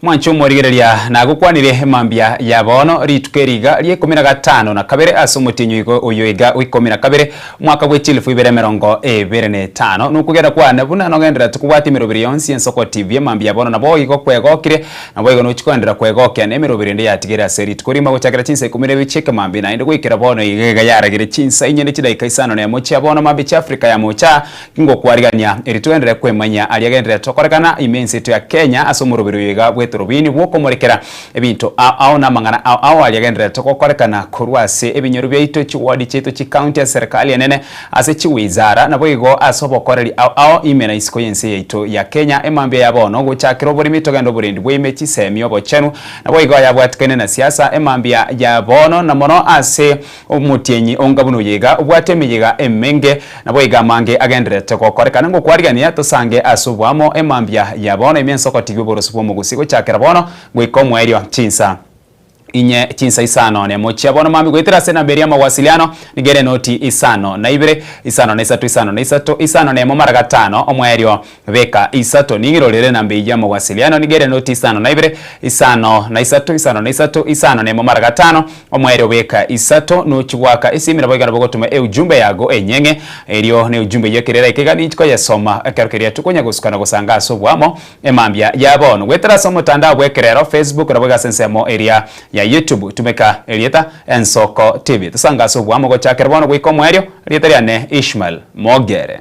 Mwanche omorigereria, nagokwanire emambia ya bono, rituko eri iga ria ikomi na gatano na kabere ase omotienyi oigo oyo iga o ikomi na kabere, omwaka bwe chilifu ibere emerongo ebere na etano. Nokogera kwane buna nogendererete kobwatia emeroberi yonsi y'Ensoko TV emambia ya bono naboigo kwegokire, naboigo nochia kogenderera kwegokia nemeroberi ende yatigere ase rituko rimo gochakera chinsa ikomi na ibere chi'ekemambia naende goikera bono iga iga yaragire chinsa inye ne chidaika isano nemo chia bono mambia chi'Afrika ya Mocha. Ingokwarigania eri togenderere kwemanyia aria agendererete gokorekana ime ense yaito ya Kenya ase omoroberi oyo iga bw'etorobini bw'okomorekera ebinto ao ao na amang'ana ao ao aria agendererete gokorekana korwa ase ebinyoro biaito, chiward chiaito, chicounty ase serikali enene, ase chiwizara naboigo ase obokoreri ao ao ime na isiko y'ense yaito ya Kenya. Emambia ya bono gochakera oboremi togende oborendi bwaime chisemi obochenu naboigo ayabwatikaine na siasa emambia ya bono na mono ase Omotienyi onga buna oyo iga obwate emeyega emenge, naboigo amange agendererete gokorekana ngokwarigania tosange ase oboamo emambia ya bono ime ensoko tigwe oboroso bw'omogusi gochakera bono goika omoerio chinsa inye chinsa isano nemo chia bono mambia goetera ase enamba eria y'amawasiliano nigo ere noti isano na ibere isano na isato isano na isato isano nemo mara gatano omoerio Beka isato, ning'irorere enamba eyio y'amawasiliano, nigo ere noti isano na ibere, isano na isato, isano na isato, isano na emo mara gatano, omoerio beka isato, nochi goaka esimi nabo iga nabo ogotoma eujumbe yago enyeng'e, erio ne ujumbe eyio ekero eraike iga ninchi koyesoma ekero keria tokonya gosuka na gosanga ase oboamo emambia ya bono. Goetera ase omotandao bw'ekerero, Facebook, nabo iga ase ensemo eria ya YouTube, tumeka erieta Ensoko TV. Tosange ase oboamo gochakera bono goika omoerio, erieta riane Ishmael Mogere.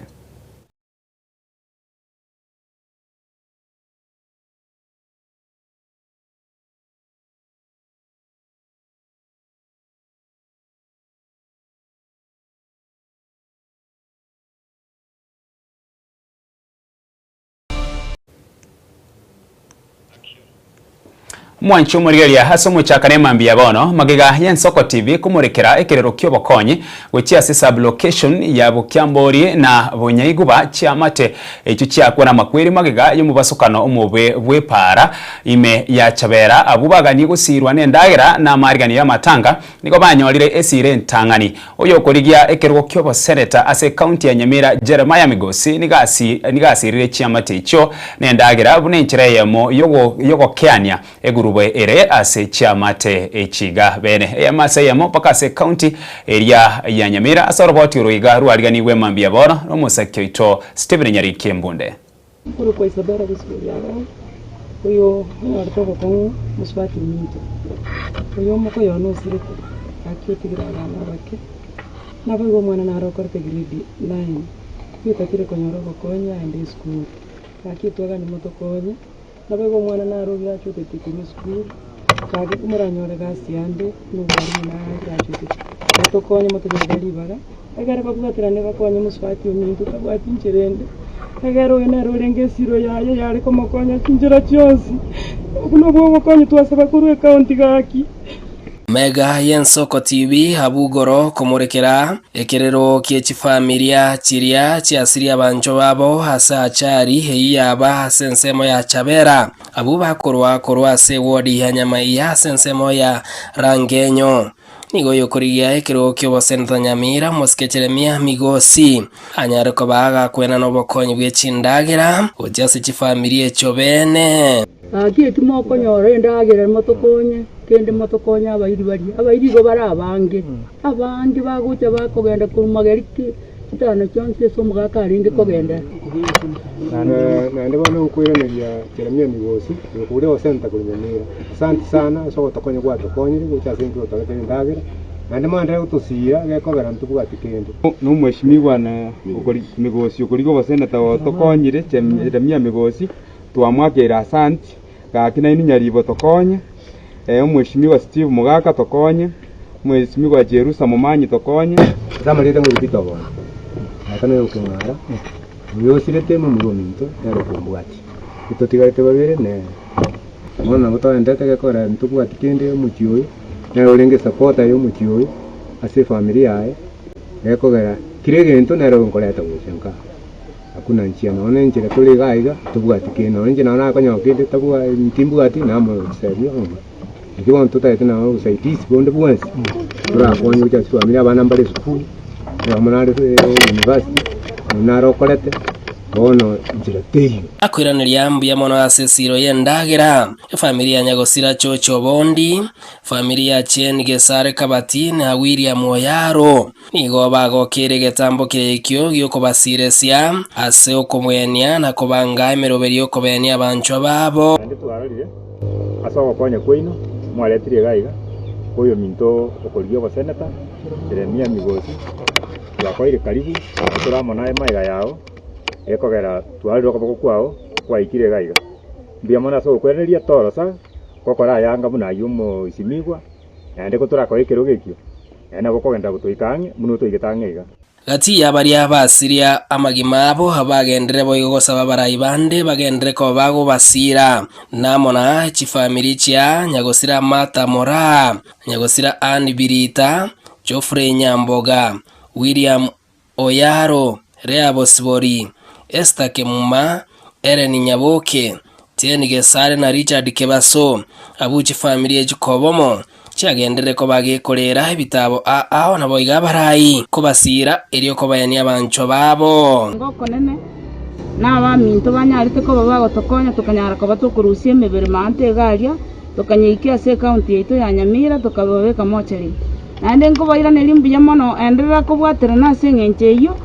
Mwanche omorigereria ase omochakano emambia bono, magega y'Ensoko TV komorekera ekerero ki'obokonyi gochia ase sub-location ya Bokiambori na Bonyaiguba chiamate echio chiakwa namakweri magega y'omobasokano omobe bw'epaara ime ya Chabera abwo baganie gosiirwa nendagera na amaariganio y'amatanga nigo banyorire esiira entang'ani. Oyokorigia ekerogo ki'oboseneta ase ekaunti ya Nyamira Jeremiah Migosi nigo asirire chiamate echio nendagera buna enchera eyemo y'ogokeania egurube ere ase chiamate echi iga bene eyemo ase eyemo mpaka ase ekaunti eria ya Nyamira ase oroboti oro iga rwariganigwe mambia bono nomosaki oito Stephen Nyariki Embunde. Korokwa Isabella gose Yagao, oyo onyorete obokong'u mosubati ominto, oyo omokoyo one osirete, gaki otigire abana abake, naboigo omwana nare okorete grade nine, oyotakire konyora obokonyi aende esukuru, gaki twagani motokonye, naboigo omwana nare ograduatete korwa esukuru, gaki moranyore gasi ande, buna obwarimu nare agraduatete, motokonye motonyore ribaga. Ekero babwaterane bakonye mosubati ominto tabwati nchera ende, ekero oyo nere orenge esiro yaye yare komokonya chinchera chionsi, obwo nobwo obokonyi twasaba korwa ecounty gaki. Mega y'Ensoko TV abwo igoro komorekera ekerero gie chifamilia chiria chiasirie abanchwa babo ase achari eyio yaba ase ensemo ya Chabera. Abwo bakorwa korwa ase ewodi ya Nyamaiya ase ensemo ya Rangenyo. Nigo oyokorigia ekerogo ki'oboseneta Nyamira, omosike Jeremia Migosi, anyare koba agakwenana obokonyi bwe chindagera gochia ase chifamiri echio bene. Gaki eki mokonyora endagera motokonye, kende motokonye abairi baria. Abairi igo bare abange, abange bagocha bakogenda korwa mageri ki chitano chionsi ase omogaka arenge kogendera. Naende bono nkoiraneria Jeremia Migosi, oyokoria ogoseneta korwa Nyamira. Asante sana ase ogotokonya gwatokonyire gocha ase intwe gotoretera endagera, naende mwanderere gotosiira gekogera ntobwati kende. Na omweshimiwa na okori Migosi okorigia oboseneta otokonyire Jeremia Migosi, twamwakeire asanti, gaki nainwe Nyaribo tokonye, omweshimiwa Steve Mogaka tokonye, omweshimiwa Jerusa Momanyi tokonye. Ase amarieta ng'o Peter Obondo, tata nere okeng'ara, oyo osirete momura ominto nere okombwatia, totigarete babere nere. Bono nabo twaendete gekogera ntobwati kende omochie oyo, nere orenge esapota ya omochie oyo, ase efamiri yaye, gekogera kera egento nere okoreta gocha nka. Hakuna njia nonya na enchera tore iga iga, tobwati kende, nonya inche nabo nakonyora kende tabwa timbwati, namosebia ng'a naki bono totagete nonye obosaidizi bonde bwensi, torakonye gocha ase efamiri, abana mbare esukuru, oyomo nare university, oyio nare okorete. Bono nchera teiyo. Akoiraneria mbuya mono ase esiro y'endagera, efamiri ya Nyagosira George Obondi, efamiri ya Jane Gesare Kabati na William Oyaro nigo bagokeire egetambo ekio gi'okobasiresia ase okomwenia na kobanga emeroberi y'okobenia abanchwa babo. Naende twarorire ase ogokonya kwaino mwaretire iga iga oyominto okorigia oboseneta, Jeremia Migosi, twakoeire karibu, tore amo naye magega yao, gekogera twarorire okoboko kwao kwaikire iga iga. Mbuya mono ase ogokwerereria torosa gokora ayanga buna ayio omoisimigwa, naende kotorakoe ekerogo ekio, naende nabo okogenda gotoika ang'e buna otoigete ang'e iga. Gati ya baria basiria amagima abo bagenderere boigo gosaba abarai bande bagenderere koba bagobasiira, na amo na chifamiri chia nyagosira Martha Moraa, nyagosira Ann Birita, Geoffrey Nyamboga, William Oyaro, Lea Bosibori, Esther Kemuma, Ellen Nyaboke, Jane Gesare na Richard Kebaso. Abwo chifamiri echi kobomo chiagenderere koba gekorera ebitaabo ao naboigo abarai kobasiira erio kobaenia abanchwa babo. Okonene, na abaminto banyarete koba bagotokonya tokanyara koba tokorusia emebere maanto iga aria, tokanyeikia ase ecounty yaito ya Nyamira tokababeka mochari. Naende nkobairaneria mbuya mono, enderera kobwaterana ase engencho eyio,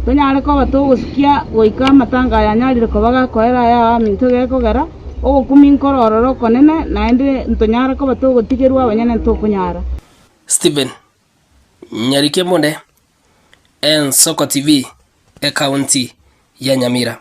tonyare koba togosukia goika amatanga aya anyarire koba gakoera aya abaminto gekogera, ogokumia nkore ororo okonene, naende ntonyare koba togotigerwa abanyene ntokonyara. Stephen Nyarike Monde, Ensoko TV, Ekaunti ya Nyamira.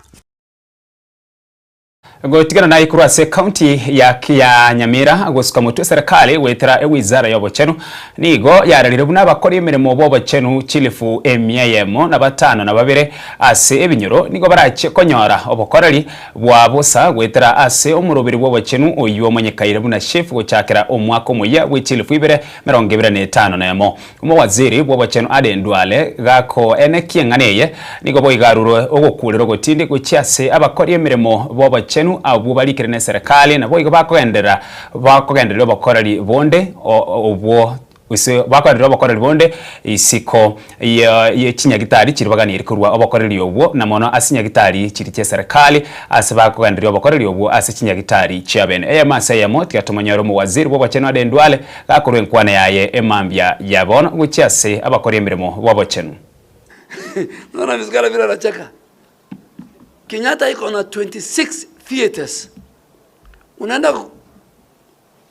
Gotigana naye korwa ase ekaunti ya ya Nyamira gosuka motwe eserekari goetera ewizara y'obochenu nigo yararire buna abakori emeremo b'obochenu chilifu emia eyemo na batano na babere ase ebinyoro nigo barachie konyora obokoreri bwa bosa goetera ase omoroberi bw'obochenu oyio omonyekaire buna SHIF gochakera omwaka omoyia bwe chilifu ibere merongo ebere na etano na emo. Omowaziri bw'obochenu Aden Duale gakoenekia eng'ana eye, nigo boigo arurwe ogokuurera ogotindi gochia ase abakori emeremo b'obochenu abwo barikire neserekari naboigo bakogenderera bakogendereria obokoreri bonde obwo gose bakogendereria obokoreri bonde isiko ye chinyagitari chiria baganirie korwa obokoreri obwo na mono ase chinyagitari chiria chi'eserekari ase bakogendereria obokoreri obwo ase chinyagitari chiabene. Eyemo ase eyemo tiga tomonyore omowaziri bw'obochenu Aden Duale Gakorwa enkwana yaye emambia ya bono gochia ase abakori emeremo b'obochenu. Naona Misigaro vile anacheka. Kenyatta iko na 26 theatres. Unaenda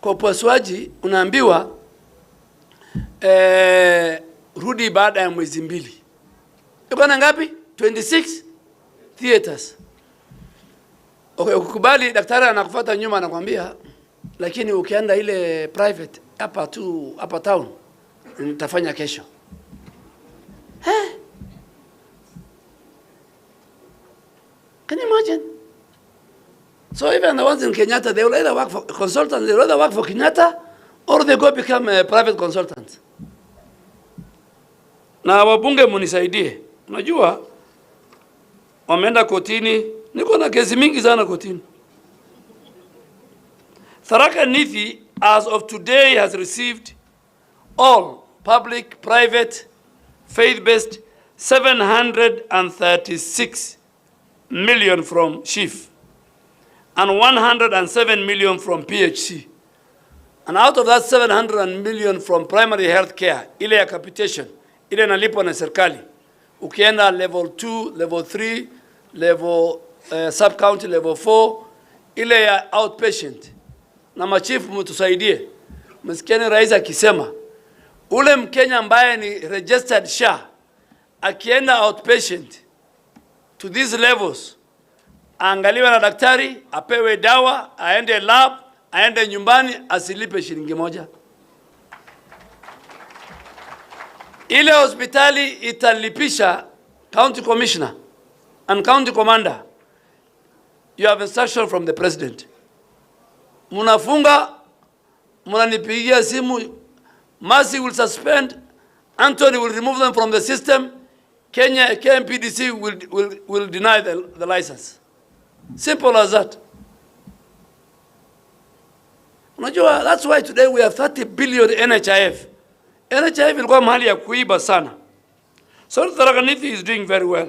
kwa upasuaji unaambiwa eh, rudi baada ya mwezi mbili. Iko na ngapi? 26 theatres. Okay, ukikubali daktari anakufuata nyuma anakwambia lakini ukienda ile private hapa tu hapa town nitafanya kesho. Eh? Can you imagine? So even the ones in Kenyatta, they will either work for consultants, they will either work for Kenyatta or they go become a private consultants. Na wabunge munisaidie. Unajua wameenda kotini, niko na kesi mingi sana kotini. Tharaka Nithi as of today has received all public, private, faith-based 736 million from SHIF and 107 million from PHC. And out of that 700 million from primary health care, ile ya capitation, ile inalipwa na serikali, ukienda level 2, level 3, level uh, sub county level 4, ile ya outpatient. Na machifu mtusaidie, msikieni rais akisema ule Mkenya ambaye ni registered SHA akienda outpatient to these levels aangaliwe na daktari, apewe dawa, aende lab, aende nyumbani, asilipe shilingi moja. Ile hospitali italipisha county commissioner and county commander. You have instruction from the president. Munafunga, munanipigia simu, Mercy will suspend, Anthony will remove them from the system, Kenya KMPDC will, will, will deny the, the license. Simple as that. Unajua, that's why today we have 30 billion NHIF. NHIF ilikuwa mahali ya kuiba sana. So Tharaka Nithi is doing very well.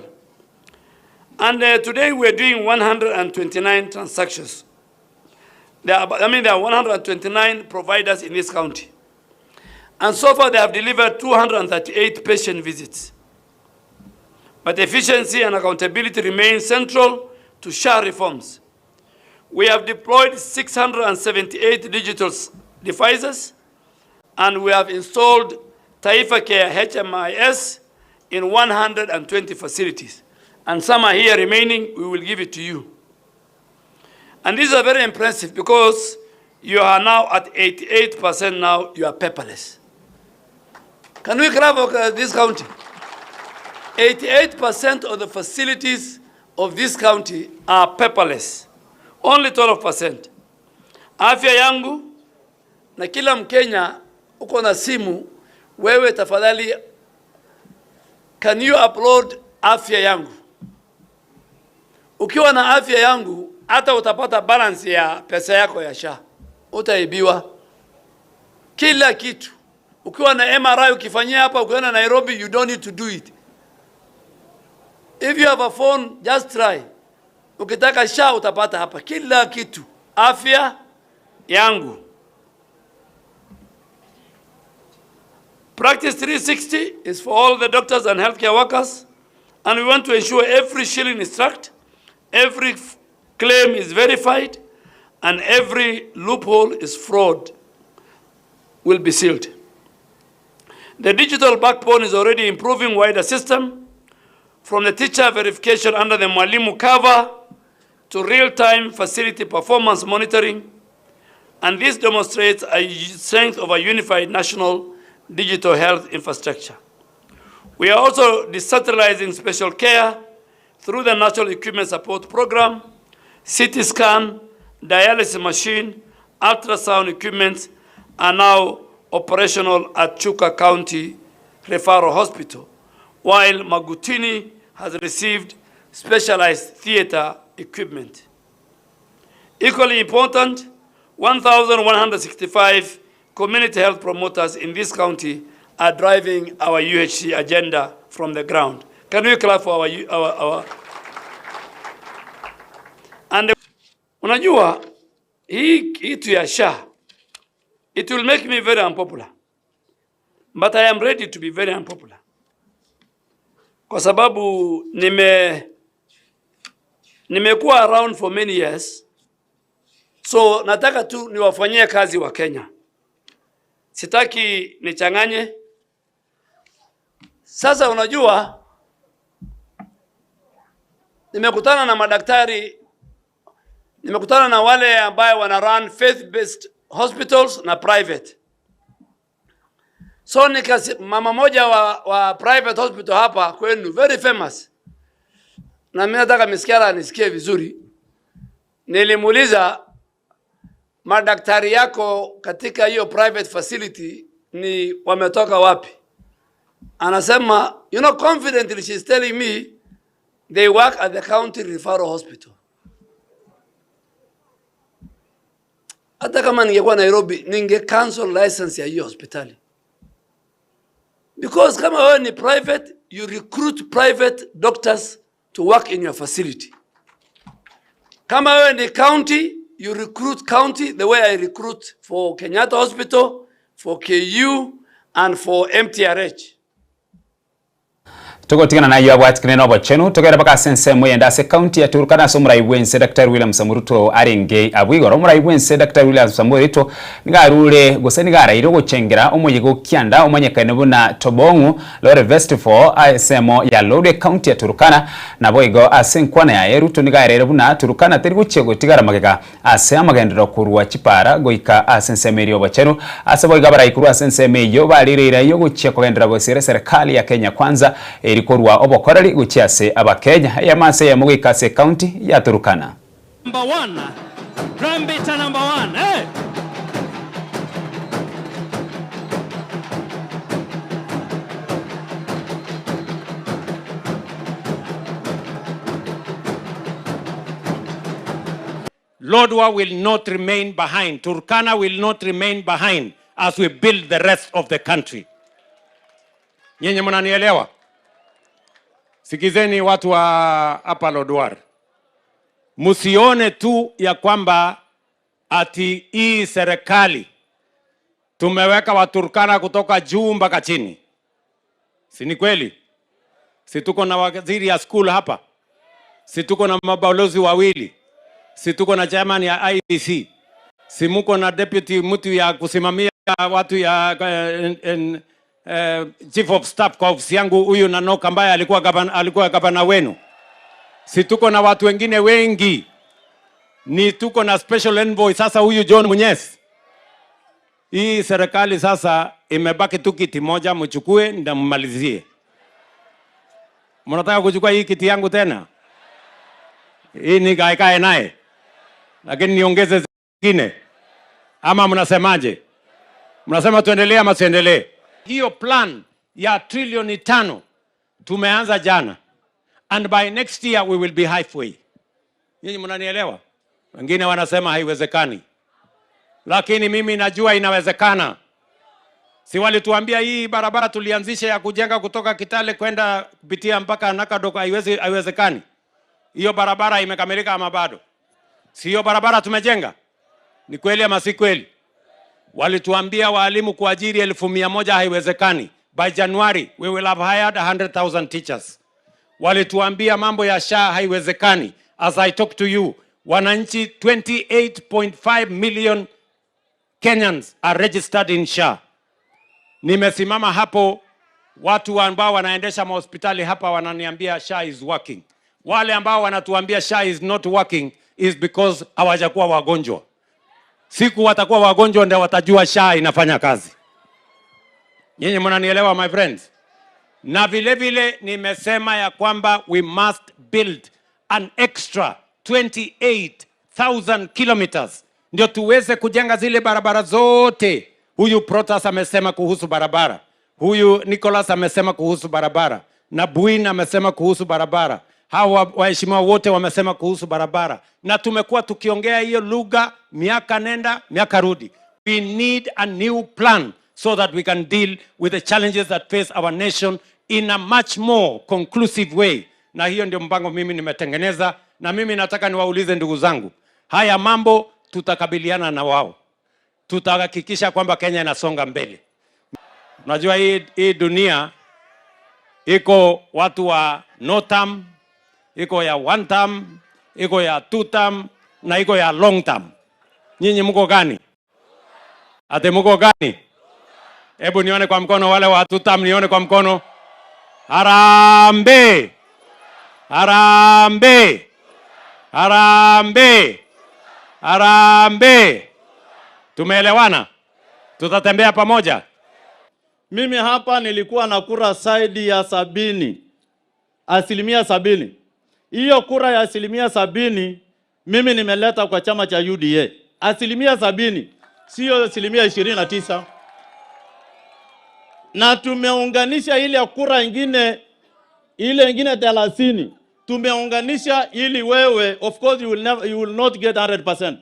And uh, today we are doing 129 transactions. There are, I mean, there are 129 providers in this county. And so far they have delivered 238 patient visits. But efficiency and accountability remain central to SHA reforms. We have deployed 678 digital devices and we have installed Taifa Care HMIS in 120 facilities. And some are here remaining, we will give it to you. And these are very impressive because you are now at 88% now, you are paperless. Can we clap for uh, this county? 88% of the facilities of this county are paperless. Only 12%. Afya yangu na kila Mkenya uko na simu, wewe tafadhali, can you upload afya yangu? Ukiwa na afya yangu, hata utapata balance ya pesa yako ya SHA, utaibiwa kila kitu. Ukiwa na MRI ukifanyia hapa, ukienda Nairobi, you don't need to do it. If you have a phone, just try. Ukitaka SHA utapata hapa kila kitu. Afya yangu. Practice 360 is for all the doctors and healthcare workers, and we want to ensure every shilling is tracked, every claim is verified, and every loophole is fraud will be sealed. The digital backbone is already improving wider system, from the teacher verification under the Mwalimu cover to real-time facility performance monitoring, and this demonstrates a strength of a unified national digital health infrastructure. We are also decentralizing special care through the National Equipment Support Program, CT scan, dialysis machine, ultrasound equipment are now operational at Chuka County Referral Hospital, while Magutini has received specialized theater equipment. Equally important, 1,165 community health promoters in this county are driving our UHC agenda from the ground. Can we clap for our, our, our... And unajua hii kitu ya SHA it will make me very unpopular. But I am ready to be very unpopular. Kwa sababu nime nimekuwa around for many years. So nataka tu niwafanyie kazi wa Kenya. Sitaki nichanganye. Sasa unajua nimekutana na madaktari, nimekutana na wale ambaye wana run faith based hospitals na private. So nikasi, mama moja wa, wa private hospital hapa kwenu very famous, na mimi nataka misikiara nisikie vizuri. Nilimuuliza, madaktari yako katika hiyo private facility ni wametoka wapi? Anasema, you know, confidently she's telling me they work at the county referral hospital. Hata kama ningekuwa Nairobi ninge cancel license ya hiyo hospitali, because kama wewe ni private, you recruit private doctors to work in your facility. Kama wewe ni county, you recruit county the way I recruit for Kenyatta Hospital, for KU and for MTRH. Tugotigana nayo abwatikane na obochenu togera baka ase ensemo eyende ase county ya Turkana ase omorai bwense Dr. William Samoei Ruto arenge abwo igoro omorai bwense Dr. William Samoei Ruto niga arure gose niga araire ogochengera omoyega o kianda omanyekane buna Tobong'u Lore Festival ase ensemo ya Lodwar county ya Turkana Naboigo ase enkwana yaye Ruto nigo aereire buna Turkana teri gochia gotigara magega ase amagenderero korwa chipara goika ase ensemo eria y'obochenu. Ase boigo abarai korwa ase ensemo eyio barire eira y'ogochia kogenderera gosira eserekari ya Kenya Kwanza eri korwa obokoreri gochia ase Abakenya. Eyemo ase eyemo goika ase ecounty ya Turkana. Number one, drum beater number one, hey! Lodwar will not remain behind. Turkana will not remain behind as we build the rest of the country. Nyinyi mnanielewa? Sikizeni watu wa hapa Lodwar, msione tu ya kwamba ati hii serikali tumeweka Waturkana kutoka juu mpaka chini, si ni kweli? Si tuko na waziri ya school hapa? Si tuko na mabalozi wawili? Si tuko na chairman ya IEBC? Si muko na deputy mtu ya kusimamia watu ya chief of staff kwa ofisi yangu huyu Nanok ambaye alikuwa gavana, alikuwa gavana wenu? Si tuko na watu wengine wengi? Ni tuko na special envoy sasa huyu John Munyes. Hii serikali sasa imebaki tu kiti moja, mchukue ndio mmalizie. Mnataka kuchukua hii kiti yangu tena? Hii nikaekae naye, lakini niongeze zingine, ama mnasemaje? Mnasema tuendelee ama tuendelee? Hiyo plan ya trilioni 5 tumeanza jana, and by next year we will be halfway. Nyinyi mnanielewa? Wengine wanasema haiwezekani, lakini mimi najua inawezekana. Si walituambia hii barabara tulianzisha ya kujenga kutoka Kitale kwenda kupitia mpaka Nakadok haiwezi, haiwezekani. Hiyo barabara imekamilika ama bado? Si hiyo barabara tumejenga? Ni kweli ama si kweli? Walituambia waalimu kuajiri 100,000 haiwezekani. By January we will have hired 100,000 teachers. Walituambia mambo ya SHA haiwezekani. As I talk to you, wananchi 28.5 million Kenyans are registered in SHA. Nimesimama hapo, watu ambao wanaendesha mahospitali hapa wananiambia SHA is working. Wale ambao wanatuambia SHA is not working is because hawajakuwa wagonjwa. Siku watakuwa wagonjwa ndio watajua SHA inafanya kazi. Nyinyi mnanielewa my friends? Na vile vile nimesema ya kwamba we must build an extra 28,000 kilometers ndio tuweze kujenga zile barabara zote. Huyu Protas amesema kuhusu barabara, huyu Nicholas amesema kuhusu barabara, na Buin amesema kuhusu barabara, hawa waheshimiwa wote wamesema kuhusu barabara, na tumekuwa tukiongea hiyo lugha miaka nenda miaka rudi. We need a new plan so that we can deal with the challenges that face our nation in a much more conclusive way. Na hiyo ndio mpango mimi nimetengeneza, na mimi nataka niwaulize ndugu zangu, haya mambo tutakabiliana na wao, tutahakikisha kwamba Kenya inasonga mbele. Unajua hii dunia iko watu wa no term, iko ya one term, iko ya two term na iko ya long term. Nyinyi mko gani? Ate mko gani? Hebu nione kwa mkono wale wa two term, nione kwa mkono. Harambee! Harambee! Harambee! Harambee! Tumeelewana? Tutatembea pamoja. Mimi hapa nilikuwa na kura zaidi ya 70, 70%. Hiyo kura ya 70% mimi nimeleta kwa chama cha UDA. 70%, sio 29%. Na tumeunganisha ile kura ingine, ile ingine 30. Tumeunganisha ili wewe, of course you will never, you will not get 100%.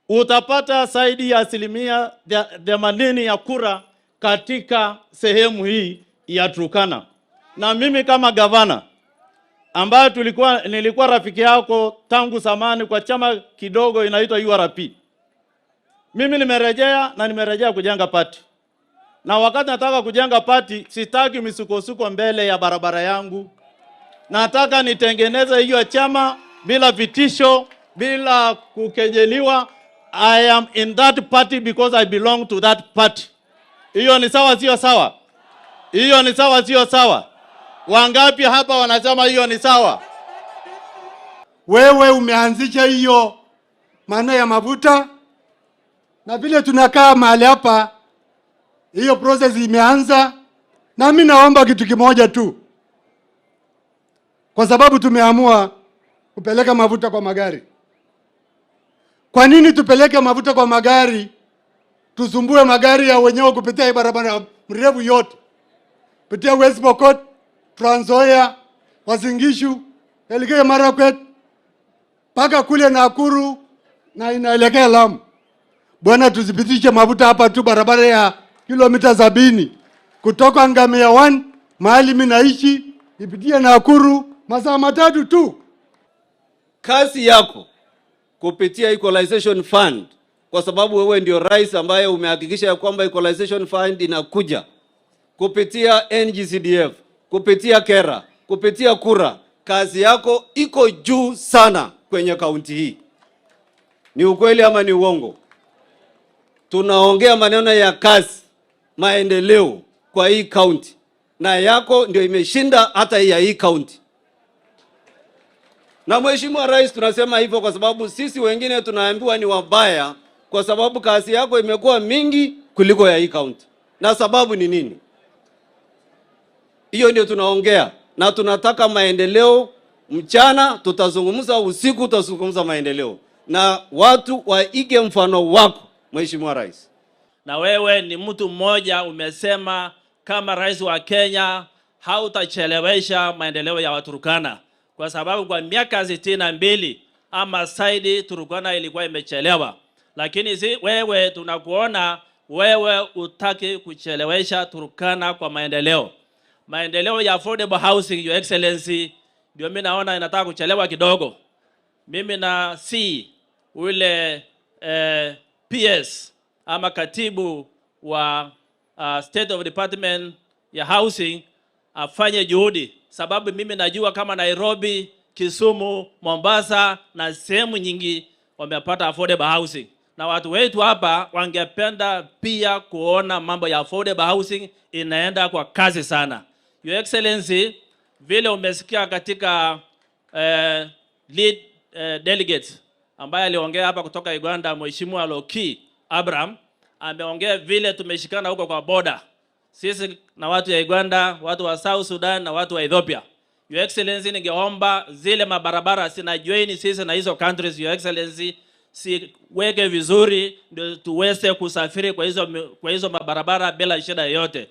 Utapata zaidi ya 80% ya kura katika sehemu hii ya Turkana. Na mimi kama gavana ambaye nilikuwa rafiki yako tangu zamani kwa chama kidogo inaitwa URP. Mimi nimerejea na nimerejea kujenga party. Na wakati nataka kujenga party, sitaki misukosuko mbele ya barabara yangu. Nataka nitengeneze hiyo chama bila vitisho, bila kukejeliwa. I am in that party because I belong to that party. Hiyo ni sawa, sio sawa? Hiyo ni sawa, sio sawa? Wangapi hapa wanasema hiyo ni sawa? Wewe umeanzisha hiyo maana ya mafuta, na vile tunakaa mahali hapa, hiyo process imeanza. Na mimi naomba kitu kimoja tu, kwa sababu tumeamua kupeleka mafuta kwa magari. Kwa nini tupeleke mafuta kwa magari, tusumbue magari ya wenyewe kupitia hii barabara mrefu yote, kupitia West Pokot, Trans Nzoia, Uasin Gishu, Elgeyo Marakwet mpaka kule Nakuru na inaelekea Lamu. Bwana, tuzipitishe mafuta hapa tu barabara ya kilomita 70 kutoka Ngamia 1 mahali mimi naishi ipitie Nakuru masaa matatu tu. Kazi yako kupitia Equalization Fund, kwa sababu wewe ndio rais ambaye umehakikisha ya kwamba Equalization Fund inakuja kupitia NGCDF, kupitia KERA, kupitia kura. Kazi yako iko juu sana kwenye kaunti hii. Ni ukweli ama ni uongo? Tunaongea maneno ya kazi, maendeleo kwa hii kaunti, na yako ndio imeshinda hata hii ya hii kaunti. Na Mheshimiwa Rais, tunasema hivyo kwa sababu sisi wengine tunaambiwa ni wabaya kwa sababu kazi yako imekuwa mingi kuliko ya hii kaunti. Na sababu ni nini? Hiyo ndio tunaongea na tunataka maendeleo. Mchana tutazungumza, usiku tutazungumza maendeleo, na watu waige mfano wako Mheshimiwa Rais. Na wewe ni mtu mmoja umesema kama rais wa Kenya hautachelewesha maendeleo ya Waturkana, kwa sababu kwa miaka 62 ama zaidi Turkana ilikuwa imechelewa, lakini si wewe, tunakuona wewe utaki kuchelewesha Turkana kwa maendeleo. Maendeleo ya affordable housing, Your Excellency, ndio mimi naona inataka kuchelewa kidogo. Mimi na si ule PS ama katibu wa State of Department ya Housing afanye juhudi, sababu mimi najua kama Nairobi, Kisumu, Mombasa na sehemu nyingi wamepata affordable housing, na watu wetu hapa wangependa pia kuona mambo ya affordable housing inaenda kwa kasi sana. Your Excellency, vile umesikia katika lead delegates ambaye aliongea hapa kutoka Uganda, Mheshimiwa Loki Abraham ameongea vile tumeshikana huko kwa border, sisi na watu ya Uganda, watu wa South Sudan na watu wa Ethiopia. Your Excellency, ningeomba zile mabarabara sina join sisi na hizo countries, Your Excellency, siweke vizuri ndio tuweze kusafiri kwa hizo mabarabara bila shida yoyote.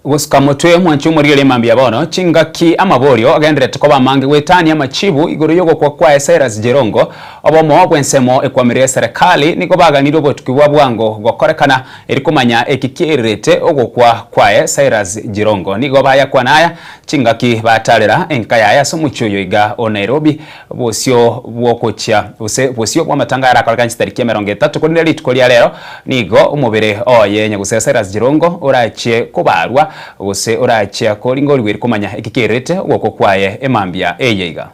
Gosuka motwe mwanche omorigereria mambia bono, chingaki amaborio agendererete koba amange goetania amachibu igoro y'ogokwa kwaye Cyrus Jirongo, obomo bw'ensemo ekwamerire eserekari nigo baganirie obotuki bwa bwango gokorekana eri komanya eki kiererete ogokwa kwaye Cyrus Jirongo. Nigo bayakwana aya chingaki batarera enka yaye ase omochie oyo iga o Nairobi bosio bw'ogochia gose bosio bw'amatanga arakorekane chitariki emerongo etato korende rituko ria rero nigo omobere oye nyagusera Cyrus Jirongo orachie kobarwa gose orachia koringorigwa eri komanya eki kererete ogokwa kwaye emambia eye iga.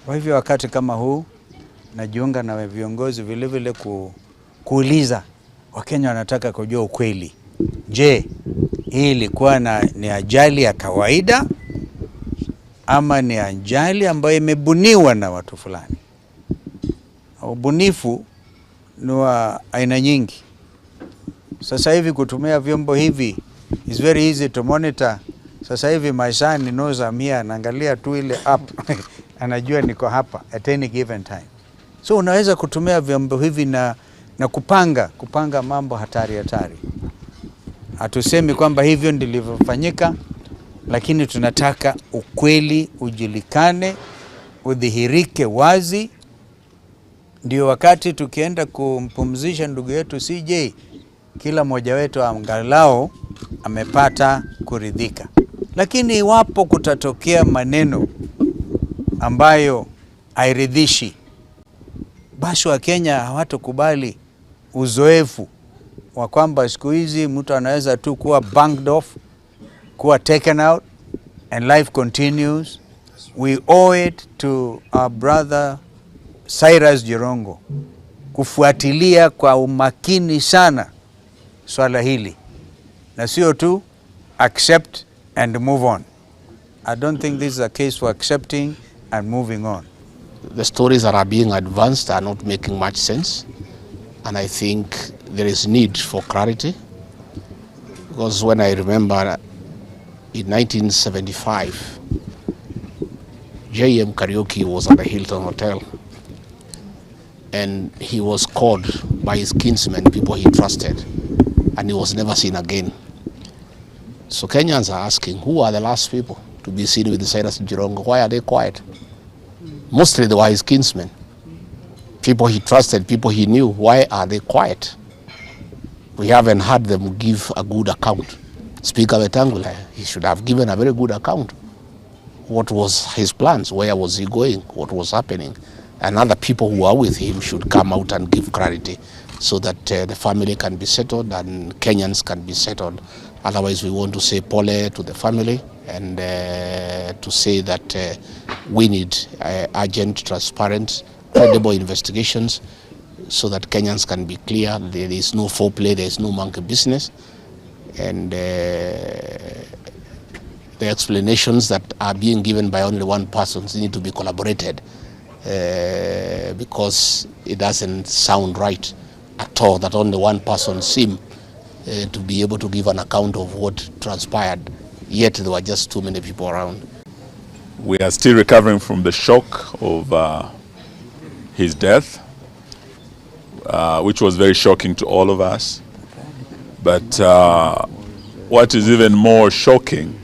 Kwa hivyo wakati kama huu najiunga na viongozi vile vile kuuliza Wakenya wanataka kujua ukweli. Je, hii ilikuwa ni ajali ya kawaida ama ni ajali ambayo imebuniwa na watu fulani? Ubunifu ni wa aina nyingi. Sasa hivi kutumia vyombo hivi is very easy to monitor. Sasa hivi my son knows I'm here, anaangalia tu ile app anajua niko hapa at any given time. So unaweza kutumia vyombo hivi na kupanga mambo hatari hatari. Hatusemi kwamba hivyo ndilivyofanyika, lakini tunataka ukweli ujulikane, udhihirike wazi. Ndio wakati tukienda kumpumzisha ndugu yetu CJ, kila mmoja wetu angalau amepata kuridhika. Lakini iwapo kutatokea maneno ambayo hairidhishi, basi Wakenya hawatokubali uzoefu wa kwamba siku hizi mtu anaweza tu kuwa bunked off, kuwa taken out and life continues. We owe it to our brother Cyrus Jirongo kufuatilia kwa umakini sana swala hili, na sio tu accept and move on. I don't think this is a case for accepting and moving on. The stories that are being advanced are not making much sense, and I think there is need for clarity, because when I remember in 1975, J.M. Kariuki was at the Hilton Hotel, and he was called by his kinsmen, people he trusted, and he was never seen again. So Kenyans are asking, who are the last people to be seen with Cyrus Jirongo. Why are they quiet? Mostly they were his kinsmen, people he trusted, people he knew. Why are they quiet? We haven't heard them give a good account. Speaker Wetangula, he should have given a very good account. What was his plans? Where was he going? What was happening? And other people who are with him should come out and give clarity so that uh, the family can be settled and Kenyans can be settled. Otherwise, we want to say pole to the family and uh, to say that uh, we need uh, urgent, transparent, credible investigations so that Kenyans can be clear. There is no foul play, there is no monkey business. And uh, the explanations that are being given by only one person need to be collaborated uh, because it doesn't sound right at all that only one person seemed uh, to be able to give an account of what transpired, yet there were just too many people around. We are still recovering from the shock of uh, his death, uh, which was very shocking to all of us. But uh, what is even more shocking,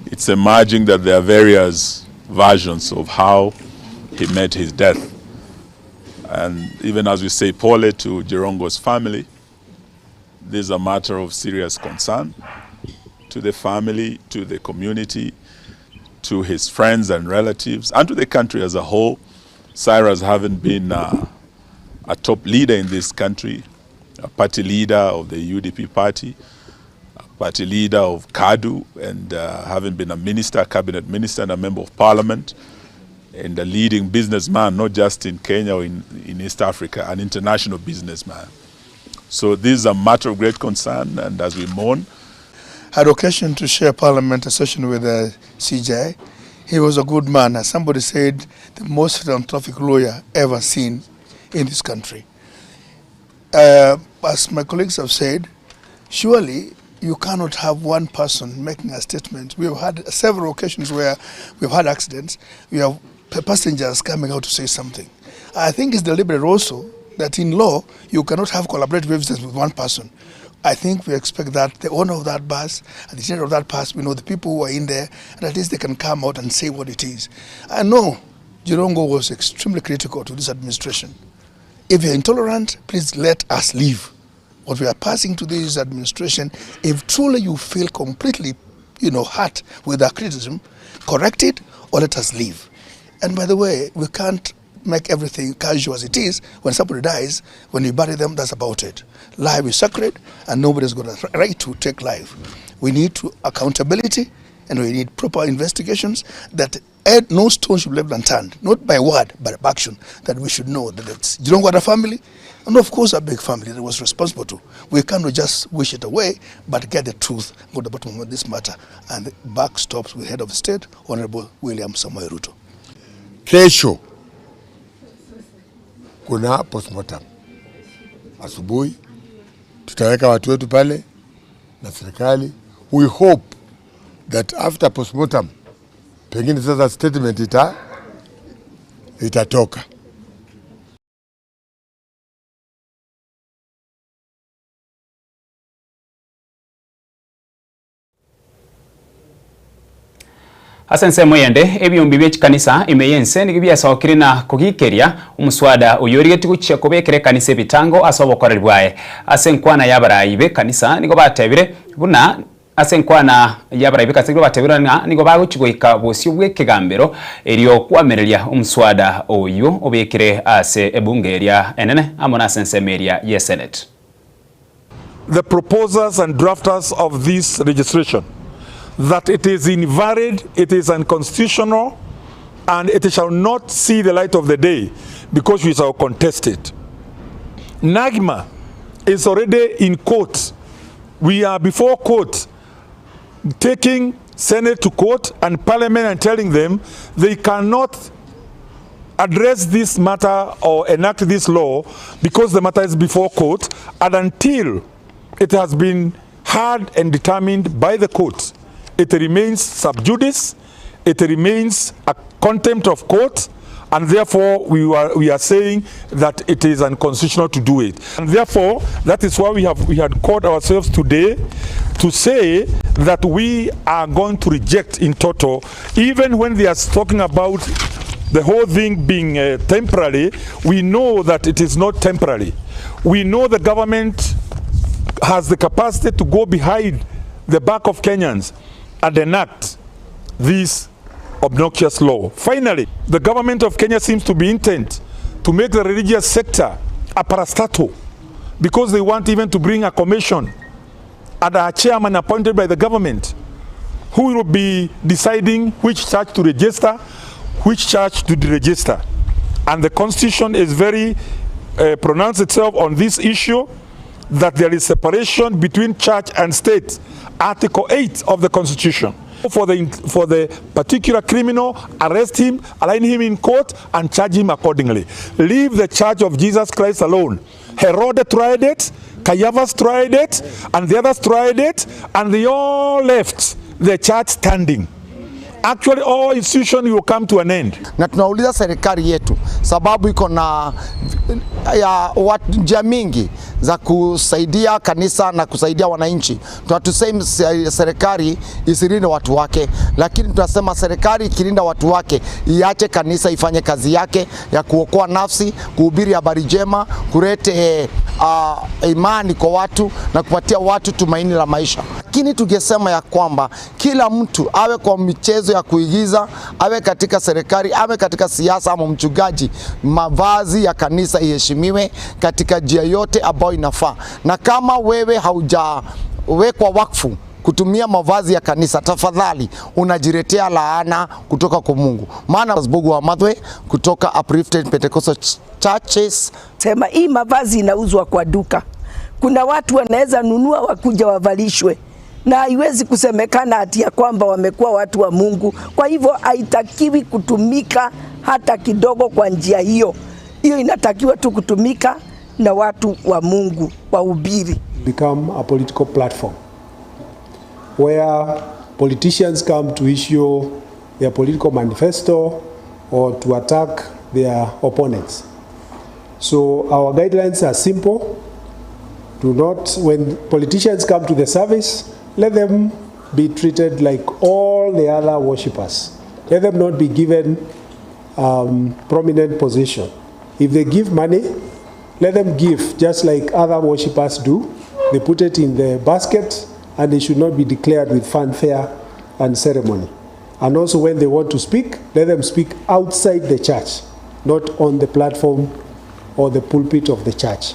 it's emerging that there are various versions of how he met his death. And even as we say pole to Jirongo's family, this is a matter of serious concern to the family, to the community, to his friends and relatives, and to the country as a whole. Cyrus having been uh, a top leader in this country, a party leader of the UDP party, a party leader of KADU, and uh, having been a minister, cabinet minister, and a member of parliament, and a leading businessman, not just in Kenya or in, in East Africa, an international businessman. So this is a matter of great concern, and as we mourn, had occasion to share parliament a session with uh, CJ. He was a good man, as somebody said, the most philanthropic lawyer ever seen in this country. Uh, as my colleagues have said, surely you cannot have one person making a statement. We have had several occasions where we've had accidents. We have passengers coming out to say something. I think it's deliberate also that in law you cannot have collaborative evidence with one person. I think we expect that the owner of that bus and the general of that bus, we know the people who are in there, and at least they can come out and say what it is. I know Jirongo was extremely critical to this administration. If you're intolerant, please let us leave. What we are passing to this administration, if truly you feel completely, you know, hurt with our criticism, correct it or let us leave. And by the way, we can't make everything casual as it is. When somebody dies, when you bury them, that's about it. Life is sacred and nobody's got a right to take life. We need to accountability and we need proper investigations that no stone should be left unturned, not by word, but by action, that we should know that it's Jirongo family, and of course a big family that was responsible to. We cannot just wish it away, but get the truth, go to the bottom of this matter, and the buck stops with head of state, Honorable William Samoei Ruto. Kesho kuna postmortem asubuhi, tutaweka watu wetu pale na serikali. We hope that after postmortem pengine sasa statement ita itatoka. Ase ensemo eyende, ebiombe bie chikanisa ime y'ense nigo biasokire na kogikeria omoswada oyo origetie gochia kobekera ekanisa ebitango ase obokoreri bwaye. Ase enkwana ya abarai b'ekanisa nigo batebire buna ase enkwana ya abarai b'ekanisa nigo batebire ng'a nigo bagochi goika bosio bwa ekegambero erio kwamereria omoswada oyo obekire ase ebunge eria enene amo na ase ensemo eria ya esenate. The proposers and drafters of this legislation that it is invalid, it is unconstitutional, and it shall not see the light of the day because we shall contest it. Nagma is already in court. We are before court taking Senate to court and Parliament and telling them they cannot address this matter or enact this law because the matter is before court, and until it has been heard and determined by the court, it remains sub judice, it remains a contempt of court, And therefore we are, we are saying that it is unconstitutional to do it. And therefore that is why we have we had called ourselves today to say that we are going to reject in total, even when they are talking about the whole thing being uh, temporary, we know that it is not temporary. We know the government has the capacity to go behind the back of Kenyans and enact this obnoxious law. Finally, the government of Kenya seems to be intent to make the religious sector a parastatal because they want even to bring a commission and a chairman appointed by the government who will be deciding which church to register, which church to deregister. And the constitution is very uh, pronounced itself on this issue that there is separation between church and state, Article 8 of the constitution. For the, for the particular criminal, arrest him, align him in court, and charge him accordingly. Leave the church of Jesus Christ alone. Herod tried it, Caiaphas tried it, and the others tried it, and they all left the church standing. Actually, all institution will come to an end. Na tunauliza serikali yetu, sababu iko na ya njia mingi za kusaidia kanisa na kusaidia wananchi. Tunatusemi serikali isilinde watu wake, lakini tunasema serikali ikilinda watu wake iache kanisa ifanye kazi yake ya kuokoa nafsi, kuhubiri habari njema, kulete uh, imani kwa watu na kupatia watu tumaini la maisha. Lakini tungesema ya kwamba kila mtu awe kwa michezo ya kuigiza, awe katika serikali, awe katika siasa ama mchungaji, mavazi ya kanisa iheshimiwe katika njia yote ambayo inafaa. Na kama wewe haujawekwa wakfu kutumia mavazi ya kanisa, tafadhali unajiletea laana kutoka kwa Mungu. Maana Bogu wa Madhwe kutoka Uplifted Pentecostal Churches. Sema hii mavazi inauzwa kwa duka, kuna watu wanaweza nunua wakuja wavalishwe na haiwezi kusemekana ati ya kwamba wamekuwa watu wa Mungu. Kwa hivyo haitakiwi kutumika hata kidogo kwa njia hiyo. Hiyo inatakiwa tu kutumika na watu wa Mungu wahubiri. Become a political platform where politicians come to issue their political manifesto or to attack their opponents. So our guidelines are simple. Do not, when politicians come to the service, let them be treated like all the other worshippers. Let them not be given prominent position. If they give money, let them give just like other worshippers do. They put it in the basket and they should not be declared with fanfare and ceremony. And also when they want to speak, let them speak outside the church, not on the platform or the pulpit of the church.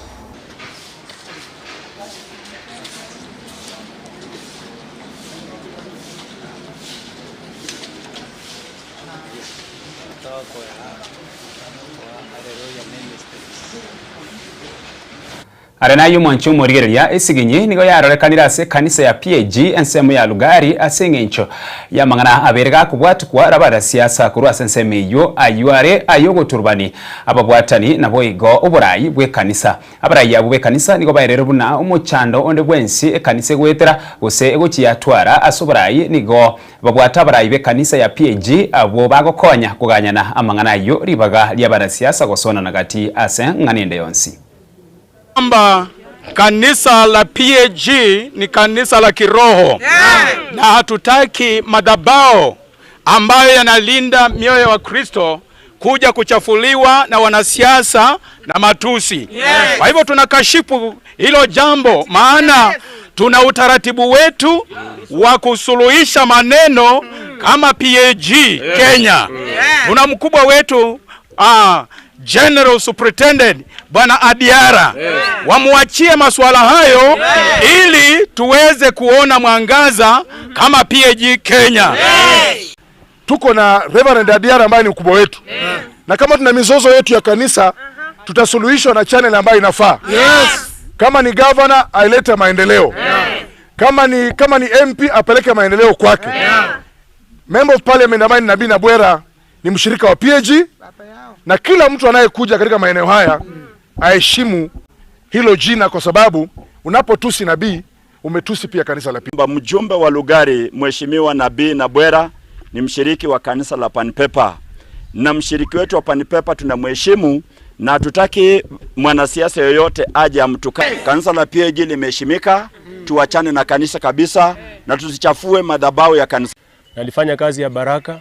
Are nayio omwanchi omorigereria, esiginyi nigo yarorekanire ase ekanisa ya PAG ensemo ya Lugari ase eng'encho y'amang'ana abere gakobwatukwa rabarasiasa korwa ase ensemo eyio ayio are ayogoturubani ababwatani naboigo oborai bw'ekanisa. Abarai abwo b'ekanisa nigo baerere buna omochando onde bwensi ekanisa egoetera gose egochi yatwara ase oborai nigo babwate abarai b'ekanisa ya PAG abwo bagokonya koganyana amang'ana ayio ribaga ria abarasiasa gosonana gati ase ng'ana ende yonsi. Kwamba kanisa la PAG ni kanisa la kiroho yeah. Na hatutaki madhabahu ambayo yanalinda mioyo ya Wakristo kuja kuchafuliwa na wanasiasa na matusi yeah. Kwa hivyo tunakashifu hilo jambo, maana tuna utaratibu wetu wa kusuluhisha maneno kama PAG Kenya. Tuna mkubwa wetu General Superintendent Bwana Adiara yes. Wamuachie masuala hayo yes. Ili tuweze kuona mwangaza kama PAG Kenya yes. Tuko na Reverend Adiara ambaye ni mkubwa wetu yes. Na kama tuna mizozo yetu ya kanisa tutasuluhishwa na channel ambayo inafaa yes. Kama ni governor ailete maendeleo yes. Kama ni MP apeleke maendeleo kwake yeah. Member of Parliament ambaye ni Nabii Nabwera ni mshirika wa PAG na kila mtu anayekuja katika maeneo haya aheshimu hilo jina, kwa sababu unapotusi nabii umetusi pia kanisa la PAG. Mjumbe wa Lugari Mheshimiwa Nabii Nabwera ni mshiriki wa kanisa la Panpepa, na mshiriki wetu wa Panipepa tunamheshimu na hatutaki mwanasiasa yoyote aje amtukane. Kanisa la PAG limeheshimika, tuachane na kanisa kabisa na tusichafue madhabahu ya kanisa. Nalifanya kazi ya baraka.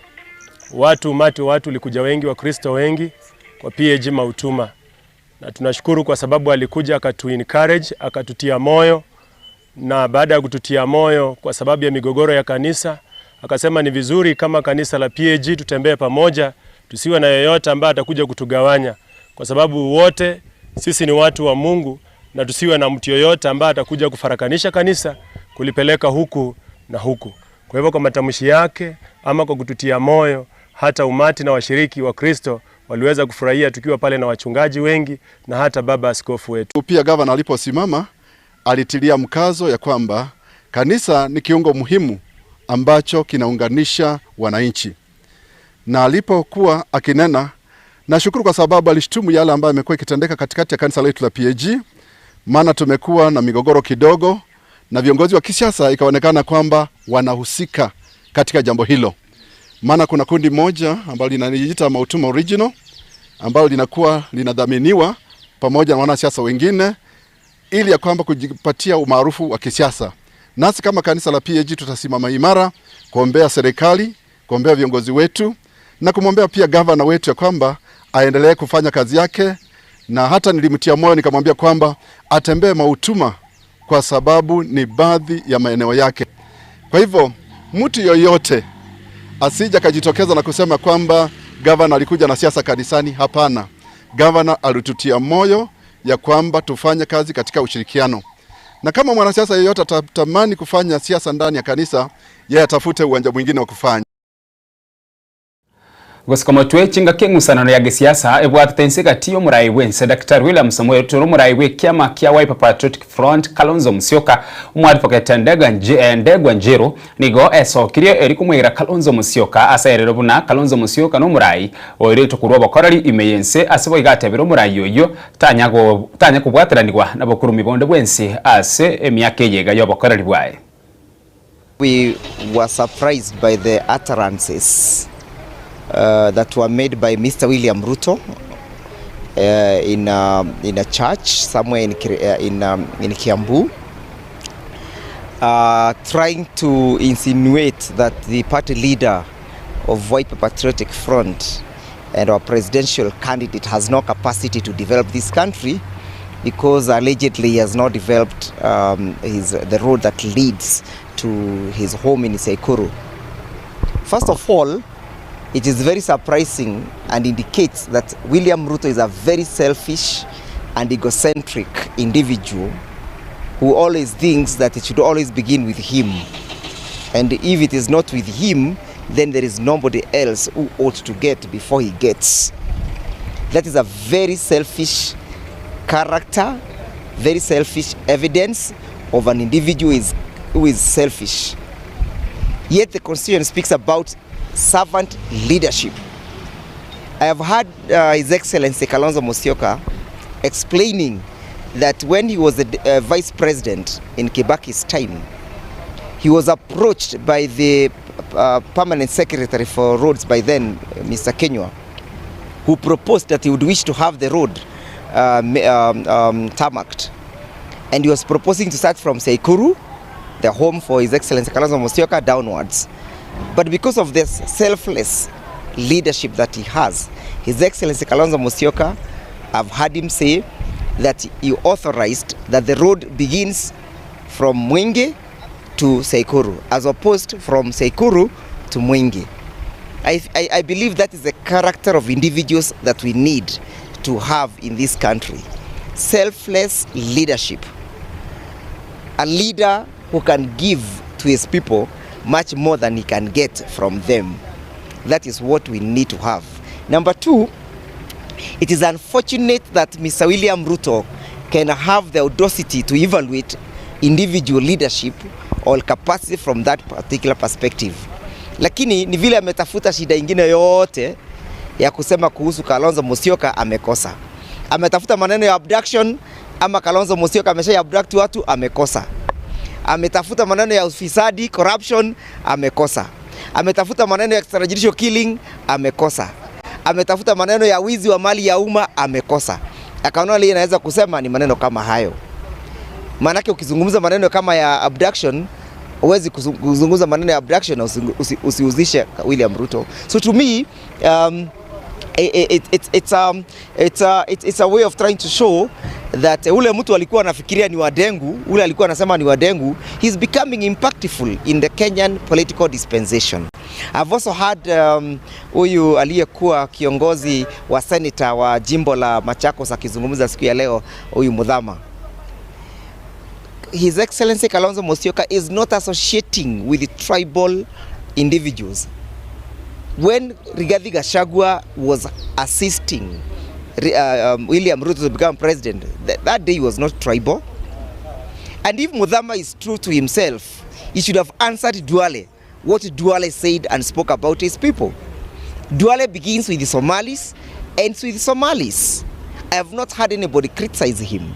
Watu umati wa watu ulikuja wengi, Wakristo wengi kwa PAG Mautuma, na tunashukuru kwa sababu alikuja akatu encourage akatutia moyo, na baada ya kututia moyo kwa sababu ya migogoro ya kanisa, akasema ni vizuri kama kanisa la PAG tutembee pamoja, tusiwe na yeyote ambaye atakuja kutugawanya, kwa sababu wote sisi ni watu wa Mungu, na tusiwe na mtu yoyote ambaye atakuja kufarakanisha kanisa kulipeleka huku na huku. Kwa hivyo kwa matamshi yake ama kwa kututia moyo, hata umati na washiriki wa Kristo waliweza kufurahia tukiwa pale na wachungaji wengi na hata baba askofu wetu. Pia gavana aliposimama alitilia mkazo ya kwamba kanisa ni kiungo muhimu ambacho kinaunganisha wananchi, na alipokuwa akinena, nashukuru kwa sababu alishtumu yale ambayo yamekuwa ikitendeka katikati ya kanisa letu la PAG, maana tumekuwa na migogoro kidogo na viongozi wa kisiasa ikaonekana kwamba wanahusika katika jambo hilo, maana kuna kundi moja ambalo linajiita Mautuma Original ambalo linakuwa linadhaminiwa pamoja na wanasiasa wengine ili ya kwamba kujipatia umaarufu wa kisiasa. Nasi kama kanisa la PAG tutasimama imara kuombea serikali, kuombea viongozi wetu na kumwombea pia gavana wetu ya kwamba aendelee kufanya kazi yake, na hata nilimtia moyo nikamwambia kwamba atembee Mautuma kwa sababu ni baadhi ya maeneo yake. Kwa hivyo mtu yoyote asije akajitokeza na kusema kwamba gavana alikuja na siasa kanisani. Hapana, gavana alitutia moyo ya kwamba tufanye kazi katika ushirikiano, na kama mwanasiasa yeyote atatamani kufanya siasa ndani ya kanisa, yeye atafute uwanja mwingine wa kufanya. Gosika motwe chingaki eng'usanano ya gesiasa ebwatete ense egati ya omorai bwense Daktari William Samoei Ruto na omorai bwe ekiama kia Wiper Patriotic Front Kalonzo Musyoka. Omoadvocate Ndegwa Nje- Ndegwa Njeru nigo esokirie eri komoira Kalonzo Musyoka ase erero buna Kalonzo Musyoka na omorai oiretwe korwa obokoreri ime y'ense ase boigo atebire omorai oyio tanya go tanya kobwateranigwa na bokurumi bonde bwensi ase emiaka eye iga y'obokoreri bwaye. We were surprised by the utterances uh, that were made by Mr. William Ruto uh, in, a, in a church somewhere in, uh, in, um, in Kiambu, uh, trying to insinuate that the party leader of Wiper Patriotic Front and our presidential candidate has no capacity to develop this country because allegedly he has not developed um, his, the road that leads to his home in Sekuru. First of all, it is very surprising and indicates that William Ruto is a very selfish and egocentric individual who always thinks that it should always begin with him. And if it is not with him, then there is nobody else who ought to get before he gets. That is a very selfish character, very selfish evidence of an individual is, who is selfish. Yet the Constitution speaks about servant leadership. I have heard uh, His Excellency Kalonzo Musyoka explaining that when he was the uh, vice president in Kibaki's time, he was approached by the uh, permanent secretary for roads by then, Mr. Kenywa, who proposed that he would wish to have the road uh, um, um, tarmacked. And he was proposing to start from Seikuru, the home for His Excellency Kalonzo Musyoka, downwards. But because of this selfless leadership that he has, His Excellency Kalonzo Musyoka, I've heard him say that he authorized that the road begins from Mwingi to Seikuru, as opposed from Seikuru to Mwingi. I, I, I believe that is the character of individuals that we need to have in this country. Selfless leadership. A leader who can give to his people much more than he can get from them. That is what we need to have. Number two, it is unfortunate that Mr. William Ruto can have the audacity to evaluate individual leadership or capacity from that particular perspective. Lakini ni vile ametafuta shida ingine yote ya kusema kuhusu Kalonzo Musyoka amekosa. Ametafuta maneno ya abduction ama Kalonzo Musyoka amesha abduct watu amekosa. Ametafuta maneno ya ufisadi corruption amekosa. Ametafuta maneno ya extrajudicial killing amekosa. Ametafuta maneno ya wizi wa mali ya umma amekosa. Akaona ile inaweza kusema ni maneno kama hayo. Maanake ukizungumza maneno kama ya abduction huwezi kuzungumza maneno ya abduction na usihusishe William Ruto. So to me it's a way of trying to show that ule mtu alikuwa anafikiria ni wadengu, ule alikuwa anasema ni wadengu, he's becoming impactful in the Kenyan political dispensation. I've also heard huyu aliyekuwa kiongozi wa senator wa jimbo la Machakos akizungumza siku ya leo, huyu Muthama. His Excellency Kalonzo Musyoka is not associating with the tribal individuals. When Rigathi Gachagua was assisting William Ruto to become president, that day he was not tribal. And if Muthama is true to himself, he should have answered Duale what Duale said and spoke about his people. Duale begins with the Somalis, ends with the Somalis. I have not heard anybody criticize him.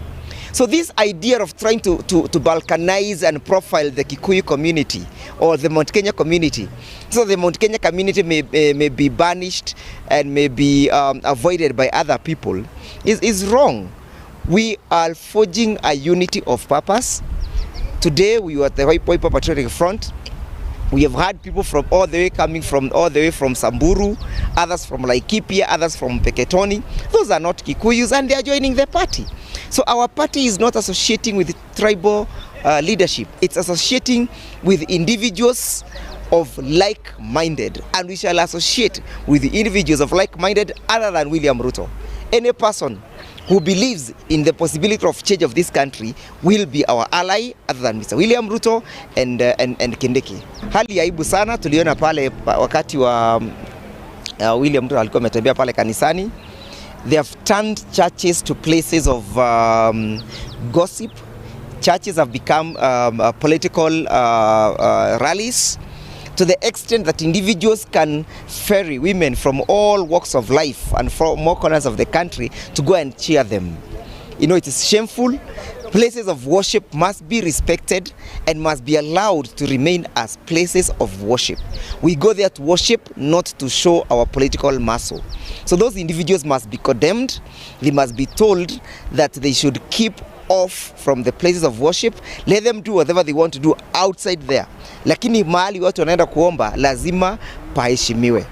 So this idea of trying to balkanize and profile the Kikuyu community or the Mount Kenya community, so the Mount Kenya community may be banished and may be avoided by other people, is wrong. We are forging a unity of purpose. Today we were at the Wiper Patriotic Front. We have had people from all the way coming from all the way from Samburu, others from Laikipia, others from Mpeketoni. Those are not Kikuyus and they are joining the party. So our party is not associating with tribal leadership. It's associating with individuals of like-minded, and we shall associate with the individuals of like-minded other than William Ruto. Any person who believes in the possibility of change of this country will be our ally other than Mr. William Ruto and Kindiki. Hali ya aibu sana tuliona pale wakati wa William Ruto alikuwa ametembea pale kanisani. They have turned churches to places of gossip. Churches have become political rallies, to the extent that individuals can ferry women from all walks of life and from all corners of the country to go and cheer them. It is shameful. Places of worship must be respected and must be allowed to remain as places of worship. We go there to worship, not to show our political muscle. So those individuals must be condemned. They must be told that they should keep off from the places of worship. Let them do whatever they want to do outside there. Lakini mahali watu wanaenda kuomba lazima paheshimiwe.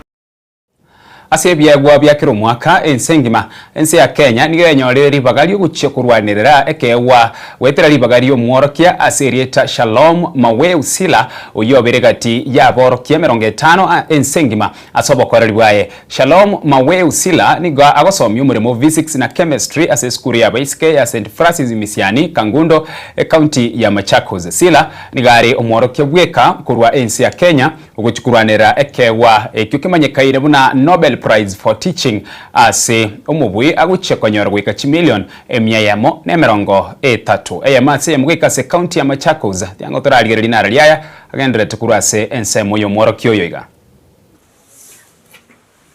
Ase ebiegwa bia kila omwaka ense engima ense ya Kenya nigo enyorire ribaga riogochia korwanerera ekeegwa gwetera ribaga riomworokia ase erieta Shalom Maweu Sila oyio obere gati yaborokia emerongo etano ense engima ase obokoreri bwaye. Shalom Maweu Sila nigo agosomia omoremo physics na chemistry ase esukuru ya baisike ya St Francis Misiani Kangundo ekaunti ya Machakos. Sila nigo are omworokia bweka korwa ense ya Kenya ogochikurwanera ekeegwa ekio kemanyekaire buna Nobel Prize for Teaching ase omobui agochia konyora goika chimilion emia yamo na emerongo etatu. Eyemo ase eyemo goika ase county ya Machakos tiango torarigereria nara riaya agenderete korwa ase ensemo ya omworokia oyo iga.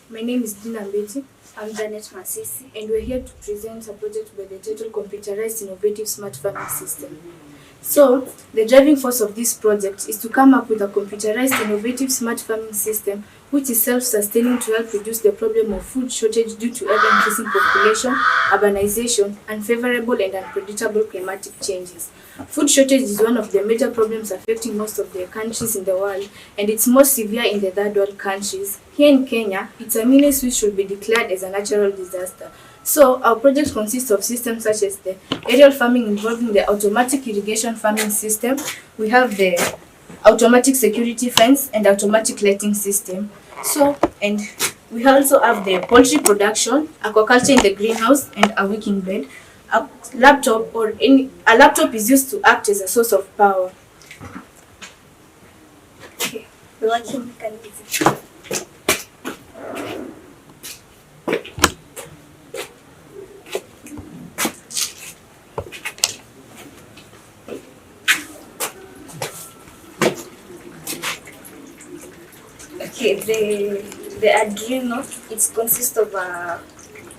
My name is Dina Mbeti. I'm Janet Masisi, and we're here to present a project by the title Computerized Innovative Smart Farming System. So, the driving force of this project is to come up with a computerized innovative smart farming system which is self-sustaining to help reduce the problem of food shortage due to ever-increasing population, urbanization, unfavorable and unpredictable climatic changes. Food shortage is one of the major problems affecting most of the countries in the world, and it's most severe in the third world countries. Here in Kenya, it's a menace which should be declared as a natural disaster. So, our project consists of systems such as the aerial farming involving the automatic irrigation farming system. We have the automatic security fence and automatic lighting system. And we also have the poultry production, aquaculture in the greenhouse, and a wicking bed. A laptop or any, a laptop is used to act as a source of power. Okay, the working mechanism. Okay, the Arduino, it consists of a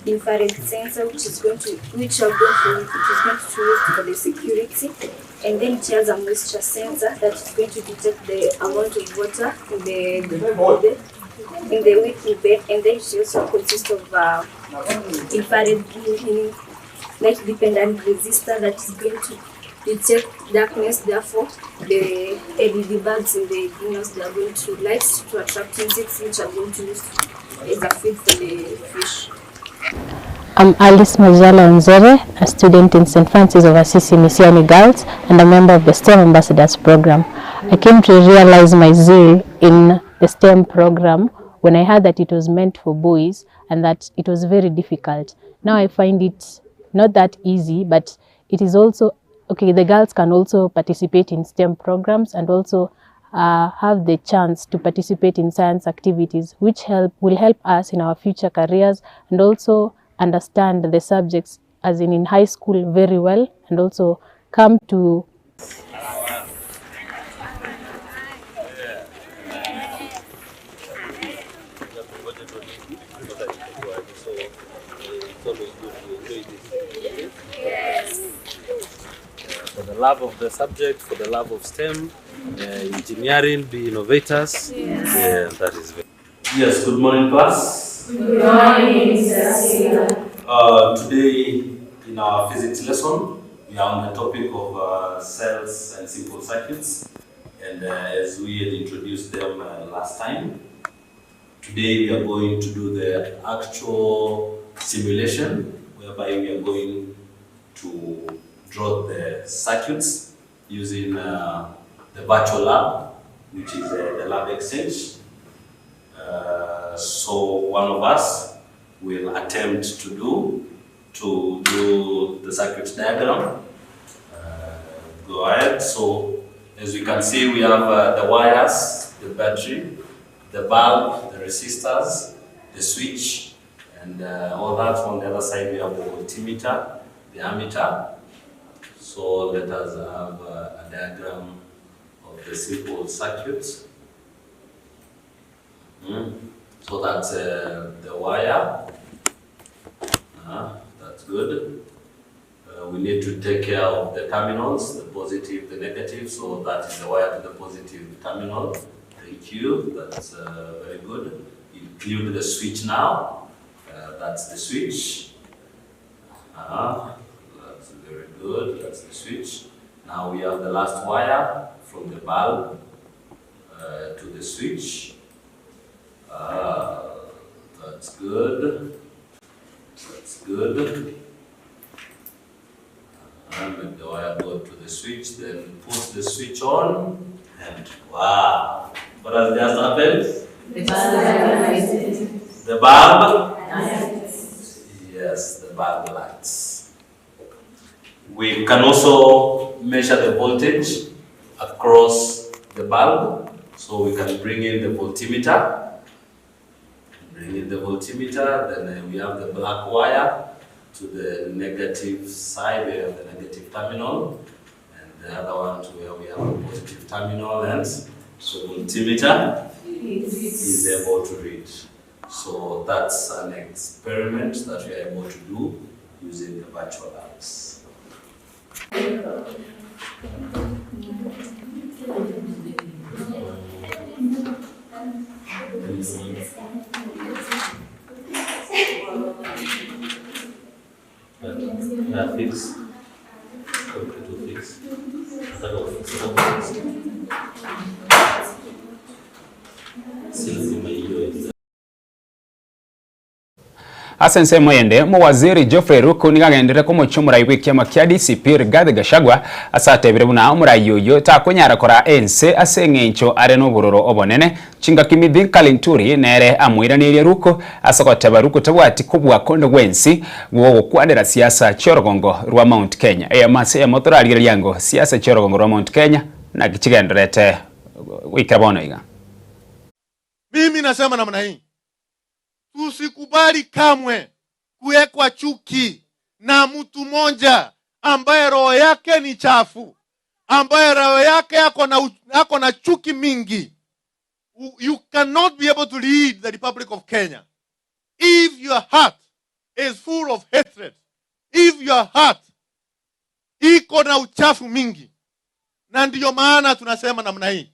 infrared sensor which is going to, which are going to, which is going to use for the security, and then it has a moisture sensor that is going to detect the amount of water in in the wicking bed, and then it also consists of uh, infrared meaning light dependent resistor that is going to detect darkness. Therefore, the LED bulbs in the greenhouse they are going to light to attract insects which are going to use as a feed for the fish. I'm Alice Majala Onzere, a student in St. Francis of Assisi Missiani Girls and a member of the STEM Ambassadors Program. I came to realize my zeal in the STEM program when I heard that it was meant for boys and that it was very difficult. Now I find it not that easy, but it is also, okay, the girls can also participate in STEM programs and also have the chance to participate in science activities, which help will help us in our future careers and also understand the subjects as in high school very well and also come to For the love of the subject, for the love of STEM, engineering, be innovators. Yes. Yeah, that is very. Yes, good morning, class. Good morning, Mr. Sila. Today, in our physics lesson, we are on the topic of cells and simple circuits. And as we had introduced them last time, today we are going to do the actual simulation, whereby we are going to draw the circuits using the virtual lab, which is the LabXchange. So one of us will attempt to do the circuit diagram. Go ahead. So as you can see, we have the wires, the battery, the bulb, the resistors, the switch, and all that. On the other side, we have the voltmeter, the ammeter. So let us have a diagram of the simple circuit. So that's the wire. That's good. We need to take care of the terminals, the positive, the negative. So that is the wire to the positive terminal. Thank you. That's very good. Include the switch now. That's the switch. That's very good. That's the switch. Now we have the last wire from the bulb to the switch. That's good. That's good. And make the wire go to the switch, then put the switch on, and wow! What has just happened? The bulb. The bulb? Yes, the bulb lights. We can also measure the voltage across the bulb, so we can bring in the voltmeter. Bring in the voltmeter, then we have the black wire to the negative side, we have the negative terminal, and the other one to where we have a positive terminal, and so voltmeter is able to read. So that's an experiment that we are able to do using the virtual labs. Yeah, fix. Computer fix. Ase ensemo ende mowaziri Geoffrey Ruku nigo agendere komochia omorai bwa ekiama kia DCP Rigathi Gachagua ase atebire buna omorai oyo takonyara kora ense ase eng'encho are na obororo obonene chingaki Mithika Linturi nere amoiranerie Ruku ase goteba Ruku tabwati kobua konde bwensi bwo siasa chiorogongo rwa Mount Kenya. Eyemo ase eyemo torarigereria ngo siasa chiorogongo rwa Mount Kenya naki chigenderete goikera bono iga. Mimi nasema namna hii, tusikubali kamwe kuwekwa chuki na mtu mmoja ambaye roho yake ni chafu, ambaye roho yake ako na chuki mingi. You cannot be able to lead the Republic of Kenya if your heart is full of hatred, if your heart iko na uchafu mingi. Na ndiyo maana tunasema namna hii,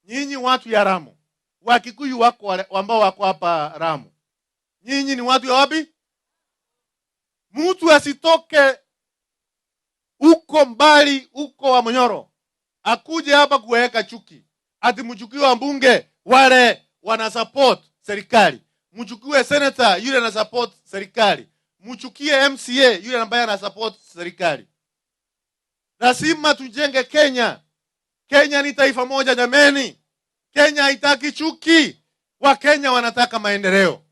nyinyi watu ya Rhamu, Wakikuyu wako wale ambao wako hapa Ramu, nyinyi ni watu ya wapi? Mtu asitoke huko mbali huko wa Munyoro akuje hapa kuweka chuki ati mchukiwe wabunge wale wana support serikali, mchukiwe senator yule ana support serikali, mchukie MCA yule ambaye ana support serikali. Lazima tujenge Kenya. Kenya ni taifa moja jameni. Kenya haitaki chuki, Wakenya wanataka maendeleo,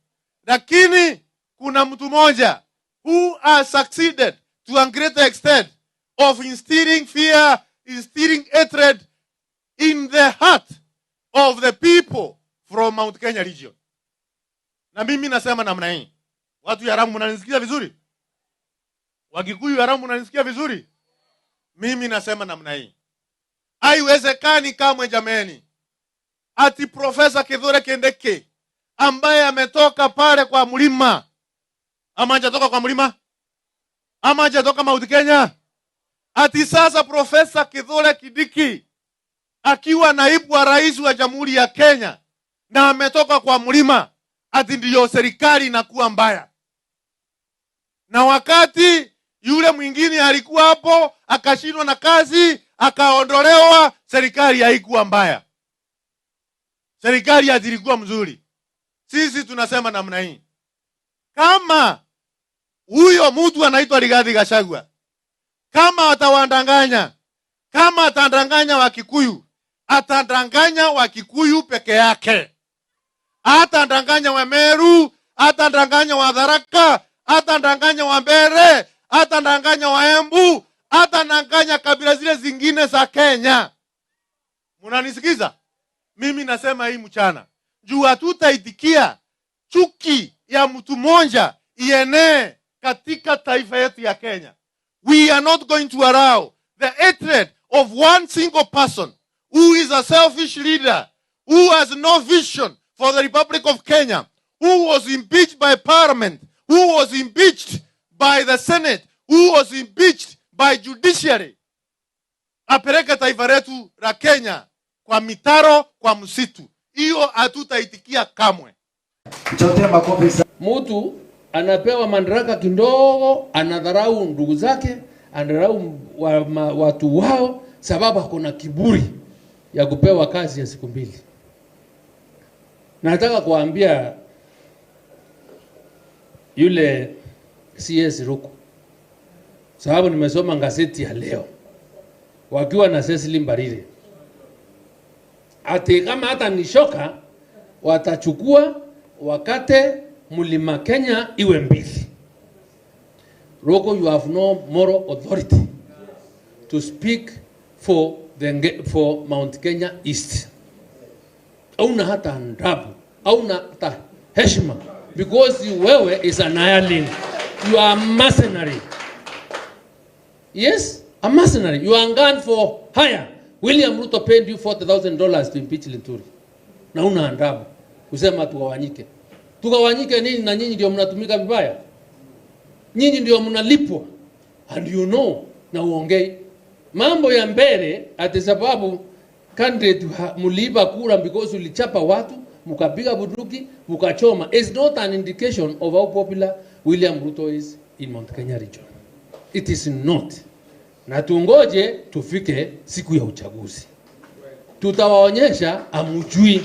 lakini kuna mtu mmoja who has succeeded to a greater extent of instilling fear, instilling hatred in the heart of the people from Mount Kenya region. Na mimi nasema namna hii, watu ya Ramu mnanisikia vizuri? Wakikuyu ya Ramu mnanisikia vizuri? Mimi nasema namna hii, haiwezekani kamwe jameni, ati Profesa Kithure Kindiki ambaye ametoka pale kwa mlima, ama hajatoka kwa mlima, ama hajatoka Mount Kenya, ati sasa Profesa Kithure Kindiki akiwa naibu wa rais wa Jamhuri ya Kenya na ametoka kwa mlima, ati ndiyo serikali inakuwa mbaya. Na wakati yule mwingine alikuwa hapo akashindwa na kazi akaondolewa, serikali haikuwa mbaya, serikali ilikuwa mzuri. Sisi tunasema namna hii, kama huyo mtu anaitwa Rigathi Gachagua, kama atawandanganya, kama atandanganya Wakikuyu, atandanganya Wakikuyu peke yake, atandanganya Wameru, atandanganya Watharaka, atandanganya Wambere, atandanganya Waembu, atandanganya kabila zile zingine za Kenya. Munanisikiza? Mimi nasema hii mchana juu hatutaitikia chuki ya mtu mmoja ienee katika taifa yetu ya Kenya. We are not going to allow the hatred of one single person who is a selfish leader, who has no vision for the Republic of Kenya, who was impeached by parliament, who was impeached by the Senate, who was impeached by judiciary, apeleke taifa letu la Kenya kwa mitaro, kwa msitu. Hiyo hatutaitikia kamwe. Mtu anapewa madaraka kidogo, anadharau ndugu zake, anadharau wa, ma, watu wao, sababu akona kiburi ya kupewa kazi ya siku mbili. Nataka kuambia yule CS Ruku, sababu nimesoma gazeti ya leo wakiwa na Cecily Mbarire, ati kama hata ni shoka watachukua wakate mlima Kenya iwe mbili. Ruku, you have no moral authority to speak for the, for Mount Kenya East. Hauna hata adabu, hauna hata heshima because wewe is an hireling. You are a mercenary. Yes, a mercenary. You are gun for hire. William Ruto paid you $40,000 to impeach Linturi. Na una adabu kusema tugawanyike. Tugawanyike nini na nyinyi ndio mnatumika vibaya? Nyinyi ndio mnalipwa. And you know na uongei. Mambo ya mbele ati sababu candidate muliiba kura because ulichapa watu mkapiga bunduki mkachoma is not an indication of how popular William Ruto is in Mount Kenya region. It is not. Na tungoje tufike siku ya uchaguzi, tutawaonyesha amujui.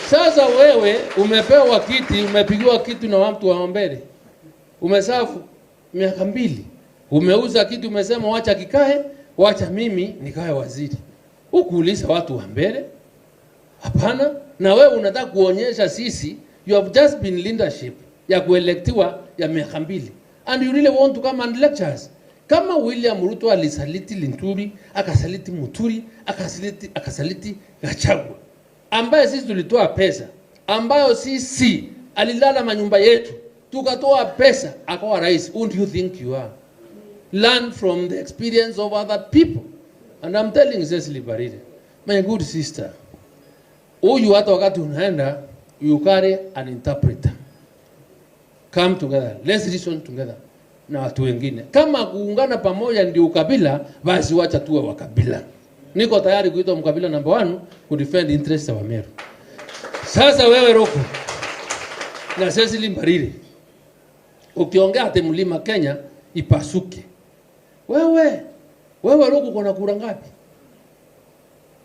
Sasa wewe umepewa kiti, umepigiwa kiti na watu wa mbele, umesafu miaka mbili, umeuza kiti, umesema wacha kikae, wacha mimi nikae waziri, hukuuliza watu wa mbele? Hapana. Na wewe unataka kuonyesha sisi you have just been leadership ya kuelektiwa ya miaka mbili and you really want to come and lecture us. Kama William Ruto alisaliti Linturi, akasaliti Muturi, akasaliti, akasaliti Gachagua ambaye sisi tulitoa pesa, ambayo sisi alilala manyumba yetu tukatoa pesa akawa rais. Who do you think you are? Learn from the experience of other people. And I'm telling Cecily Mbarire, my good sister, huyu hata wakati unaenda you carry an interpreter. Come together, let's reason together na watu wengine. Kama kuungana pamoja ndio ukabila, basi wacha tuwe wakabila. Niko tayari kuitwa mkabila number one ku defend interest ya Wameru. Sasa wewe Ruku na Cecily Mbarire ukiongea ati mlima Kenya ipasuke, wewe wewe Ruku uko na kura ngapi?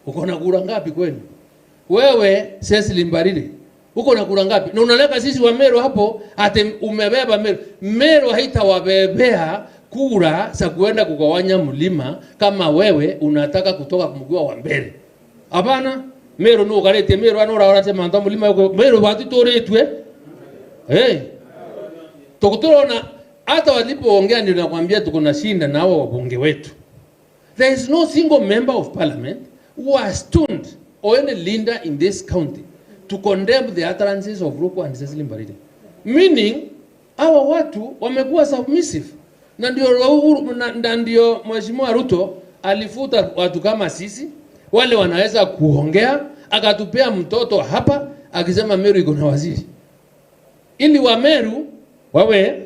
Uko na kura ngapi kwenu? Wewe Cecily Mbarire uko na kura ngapi? Na unaleka sisi wa Meru hapo ati umebeba Meru. Meru haitawabebea kura za kuenda kugawanya mlima kama wewe unataka kutoka mguu wa mbele. Hapana, Meru no ukarete Meru ano uraorate manto mlima yuko Meru batitoretwe. Hey. Tukuturona hata walipoongea ndio nakwambia tuko na shinda na hao wabunge wetu. There is no single member of parliament who has stood or any leader in this county to condemn the utterances of Ruku and Cecily Mbarire. Meaning hawa watu wamekuwa submissive. Na ndio Uhuru na ndio Mheshimiwa Ruto alifuta watu kama sisi wale wanaweza kuongea, akatupea mtoto hapa akisema Meru iko na waziri, ili wa Meru wawe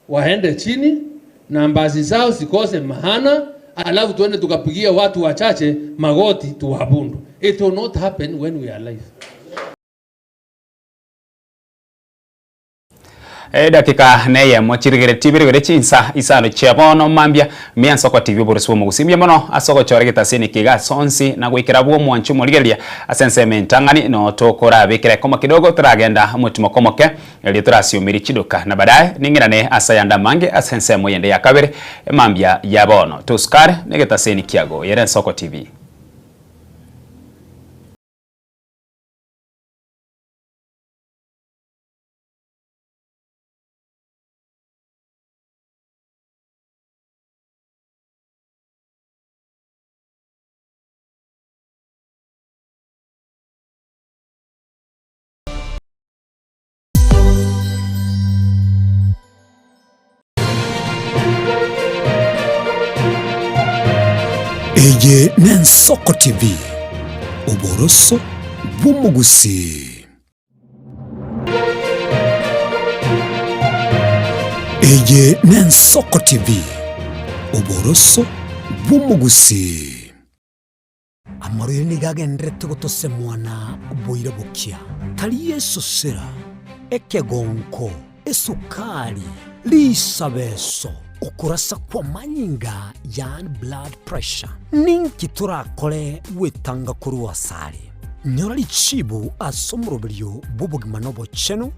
waende chini na mbazi zao zikose maana, alafu tuende tukapigia watu wachache magoti tuwabundu. It will not happen when we are alive. Edakika neyemo chirigeretie ibere chinsa isano chia bono mambia mianso kwa TV oborisi bwa omogusi. Mbuya mono ase ogochora egetasini eke iga ase onsi na goikera bwa omwancho omorigereria ase ensemo entang'ani no tokorabekera ekoma kidogo toragenda omotimoka omoke erio torasiomerie chiduka na baadaye ning'irane ase ayande amange ase ensemo eyende ya kabere emambia ya bono. Tosukare na egetaseni kiago ere Ensoko TV. Eye n'Ensoko TV, oboroso bw'omogusii. Eye n'Ensoko TV, oboroso bw'omogusii. Amarwaire nigo agendererete gotosemwana boira bokia, tari esosera, ekegonko, esukari, risabeso, okorasa kw'amanyinga, yaani blood pressure. Ninki torakore gwetanga korwa asare? Nyora richibu ase omoroberio bw'obogima na obochenu,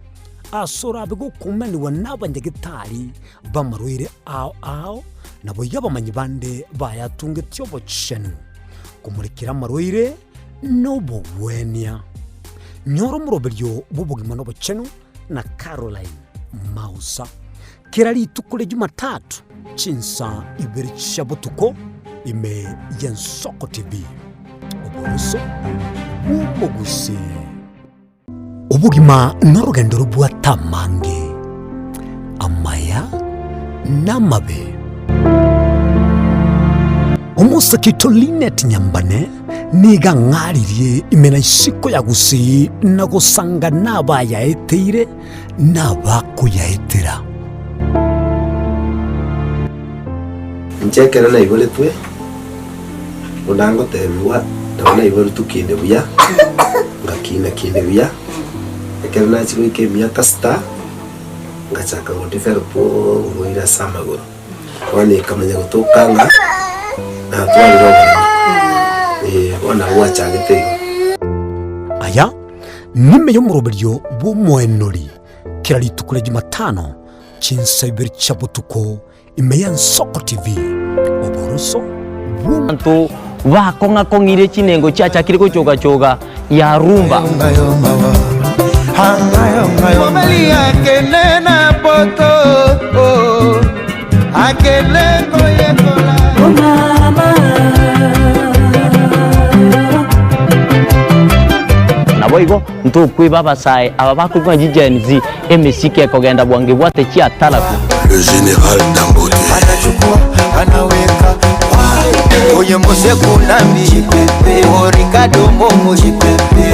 ase orabe gokumanigwa n'abanyagetari b'amarwaire ao ao, naboigo abamanyi bande bayatungetie obochenu, komorekera amarwaire nobogwenia. Nyora omoroberio bw'obogima nobochenu na Caroline Mausa kera rituko ria Jumatatu chinsa ibere chia botuko ime y'Ensoko TV. Oboroso bw'omogusii. Obogima norogendo robwate amange, amaya na amabe. Omosake oito Linet Nyambane nigo ang'aririe ime na isiko ya Gusii na gosanga nabayaeteire na abakoyaetera. Inche ekero naiboretwe, buna ngotebigwa, nabo naiboretwe kinde buya, ngakina kinde buya, ekero nachia goika emiaka sita, ngachaka go develop oborwaire ase amagoro. Bono ekamanya gotoka ng'a natwarire oboremo, eh, bono nabo gwachagete igo. Aya nime y'omoroberio bw'omoenori kera rituko ria Jumatano chinsa ibere chia botuko Ime y'Ensoko TV, oboroso bw'o. Abanto bakong'a-kong'irie chinengo chiachakire gochoga-choga ya rumba. Mobali akende na poto oh, akende koyekola oh, mama. Naboigo ntokweba abasae aba bakorokwa ng'a Gen Z, emesike ekogenda bwango ebwate chiatarabu. Le general Dangote. Anachukua anaweka oye Mose Kunambi o Ricardo Momo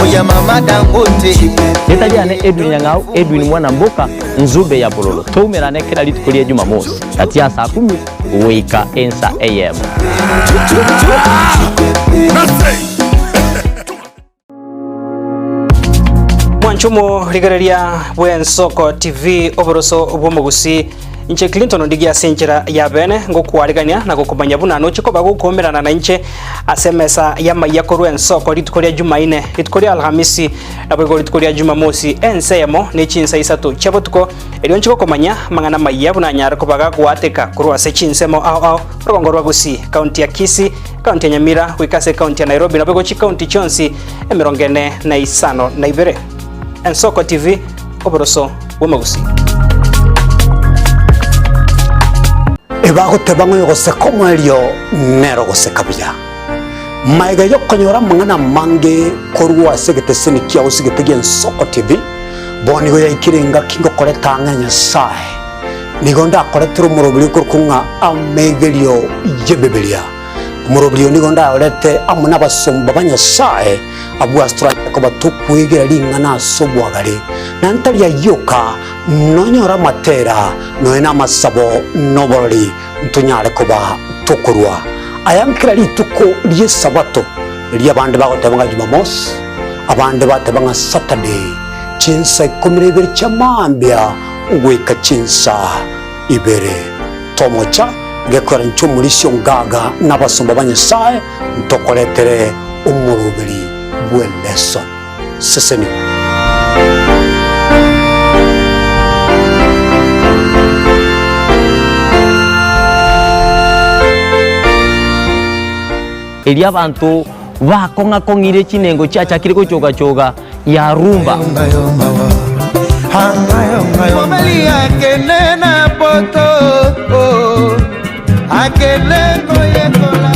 oye Mama Dangote. Rieta riane Edwin Nyang'au, Edwin Mwana Mboka, Nzube ya Bololo. Toumerane kera rituko ria Jumamosi gati ya saa kumi goika ensa eyemo. Omwancho omorigereria bw'Ensoko TV oboroso bw'omogusi inche Clinton Ondigi ase enchera ya bene ngokwarigania na gokomanya buna noche koba gokomerana na inche ase emesa y'amaiya korwa Ensoko rituko ria Jumaine, rituko ria Alhamisi naboigo rituko ria Jumamosi ense eyemo ne chinsa isato chia botuko erio nche gokomanya amang'ana amaiya buna anyare koba gagoateka korwa ase chinsemo ao ao orogongo rwa Gusii, County ya Kisii, County ya Nyamira goika ase County ya Nairobi naboigo chicounty chionsi 42. Ensoko TV, oboroso bw'omogusii. Ebagoteba ng'a oyogoseka omoerio nere ogoseka buya. Magega y'okonyora amang'ana amange korwa ase egeteseni kiao ase egete gi'Ensoko TV, bono nigo yaikire engaki ngokoreta ang'e Nyasae. Nigo ndakoretere omoroberi okorokwa ng'a Amegerio y'Ebibilia. Omoroberi oyo nigo ndaorete amo nabasomba ba Nyasae, abwo ase toranyare koba tokwegera ring'ana ase obwagare, na ntari ayio oka, nonyore amatera, nonya namasabo, na oborori, ntonyare koba tokorua aya nkera rituko ri'Esabato, erio abande bagoteba ng'a Jumamosi, abande bateba ng'a Saturday, chinsa ikomi na ibere chia mambia goika chinsa ibere. Tomocha gekora inche omorisia ongaga na abasomba ba Nyasae ntokoretere omoroberi bw'eleso. Sesenigwa. Erio abanto bakong'a-kong'ire chinengo chiachakire gochoga-choga ya rumba. Mobali akende na poto oh, akende koyekola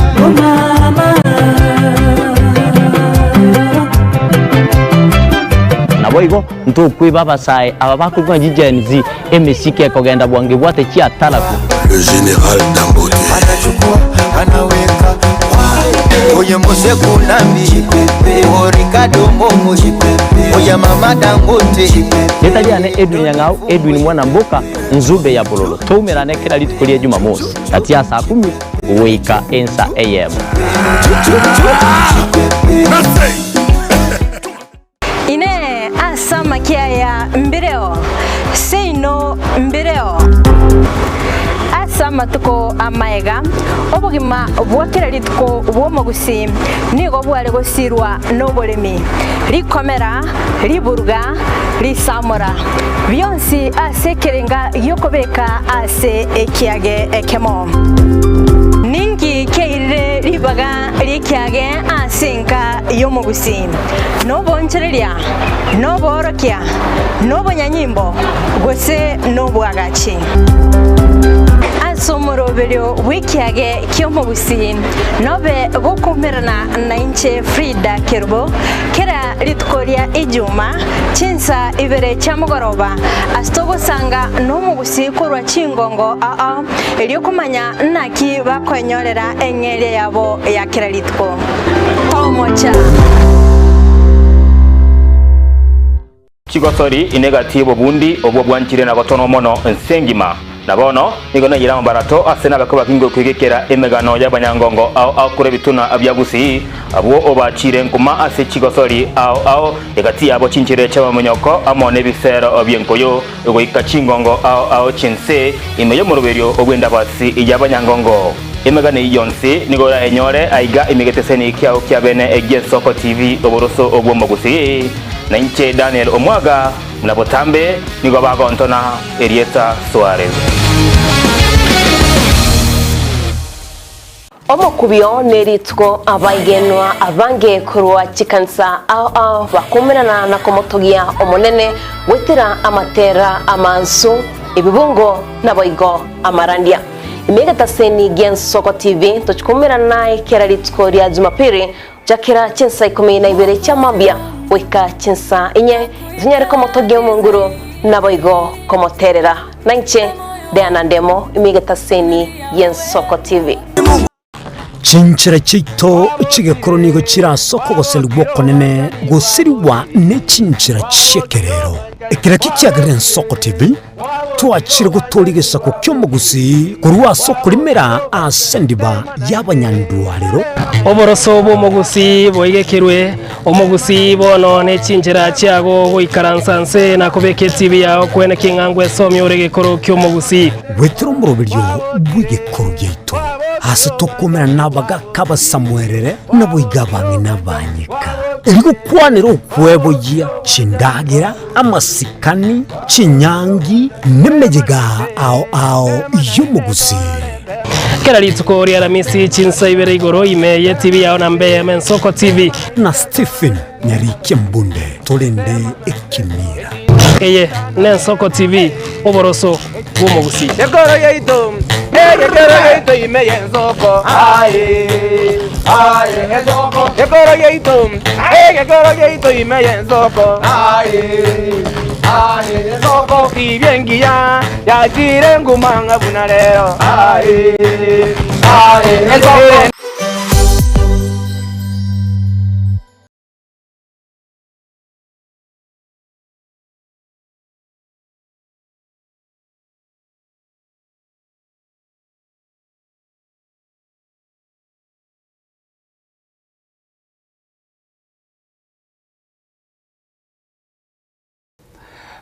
Naboigo ntokweba abasae aba bakorokwa ng'a Gen Z, emesike ekogenda bwango ebwate chiataraku. Le général Dangote. Anachukua anaweka oye mose kunambi o Ricardo Momo oya mama Dangote. Rieta riane Edwin Nyang'au, Edwin Mwana Mboka, Nzube ya Bololo. Toumerane kera rituko ria Jumamosi, gati ya saa kumi goika ensa eyemo. Inee! Ase amakia aya mbireo? Seino mbireo. Ase amatuko amaega, obogima bwa kera rituko bw'omogusii nigo bware gosirwa noboremi, rikomera, riburuga, risamora, bionsi ase ekerenga gi'okobeka ase ekiage ekemo. Ninki kiairire ribaga ri'ekiage ase enka y'omogusii? Nobonchereria, noboorokia, nobonyanyimbo, gose nobwagachi? Ase omoroberio bw'ekiage ki'omogusii nobe gokoumerana nainche Frida Kerubo kera rituko ria Ijuma chinsa ibere chia mogoroba ase togosanga nomogusii korwa chingongo ao erio komanya naki bakoenyorera eng'eria yabo ya kera rituko. Tomocha. Chigosori inegati y'obobundi obwo bwanchire na gotonwa mono ense engima. Na bono nigo naiyire amabarato ase nabakwe bakinge okwegekera emegano y'abanyangongo ao ao korwa ebituna bia Gusii, abwo obachiire nkuma ase chigosori ao ao, egati yabo chinchera chi'amamonyoko amo nebisero bi'enkoyo, goika chingongo ao ao chi'ense ime y'omoroberio bw'endabasi y'abanyangongo. Emegano eyio yonsi nigo orayenyore aiga ime egeteseni kiao kia bene gi'Ensoko TV oboroso bw'omogusii. Na inche Daniel Omwaga, buna botambe nigo bagontona erieta Suarez. Omokubio nerituko abaigenwa abange korwa chikanisa ao ao bakoumerana na komotogia Omonene goetera amatera amansu, ebibungo naboigo amarandia. Ime egetaseni gi'Ensoko TV tochikoumerana naye kera rituko ria Jumapili Chakera chinsa ikomi na ibere chia mambia goika chinsa inye, tonyare komotogia Omonguru, naboigo komoterera. Nainche Diana Ndemo, ime egetaseni gi'Ensoko TV. Chinchera chiaito chi'egekoro nigo chire ase okogoserigwa okonene gosirigwa ne chinchera chi'ekerero. Ekero ekio kiagerire Ensoko TV. Twachire gotoria egesaku ki'omogusii korwa ase okorimera ase endiba y'abanyandwarero. Oboroso bw'omogusii boigekerwe, omogusii bono ne chinchera chiago goikaransa nse na kobeka etibi yao kwene king'a ngwesomia ore egekoro ki'omogusii. Goetera omoroberio bw'egekoro giaito, ase tokomerana nabagaaka abasamuerere, naboigo abang'ina abanyeka, erio gokwanera okweboyia chindagera, amasikani, chinyangi, nemeyega ao ao y'omogusii. Kera rituko ria Aramisi chinsa ibere igoro ime ye TV yao na mbe Ensoko TV. Na Stephen Nyarikia Mbunde torende ekemira. Eye n'Ensoko TV, oboroso bw'omogusii. Ekoro yaito, egekero yaito ime y'ensoko, aye, aye, ensoko. Ekoro yaito, egekero yaito ime y'ensoko, aye, aye, ensoko. Tibia engiya yachire nguma ng'a buna rero, aye, aye, ensoko.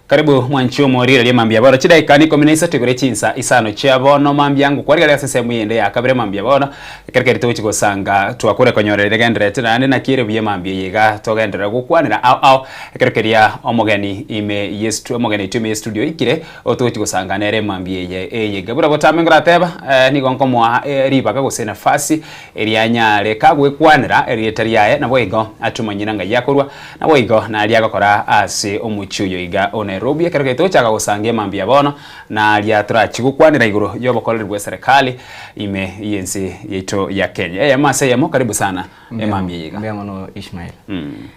Karibu mwanchi omorire ria mambia bono chidaika ni ikomi na isato igoro chinsa isano chia bono mambia ngokwarigari ase ensemo eyende ya kabere mambia bono ekero keri togochi gosanga twakure konyorera egendererete naende naki ere buya mambia eye iga togenderera gokwanera ao ao ekero keria omogeni ime ye omogeni oito ime ye studio oikire otogochi gosanga nere mambia eye eye iga. Buna botambe nkorateba nigo nkomoa ribaga gose enafasi eria anyare kagwekwanera erieta riaye naboigo atomanyire ng'ai akorwa Naboigo naria agokora ase omochie oyo iga o Nairobi ekero getochaka gosanga emambia bono, naria torachie gokwanera igoro y'obokoreri bw'eserekari ime y'ense yaito ya Kenya. Eyemo ase eyemo karibu sana emambia eye iga. Mbuya mono Ishmael.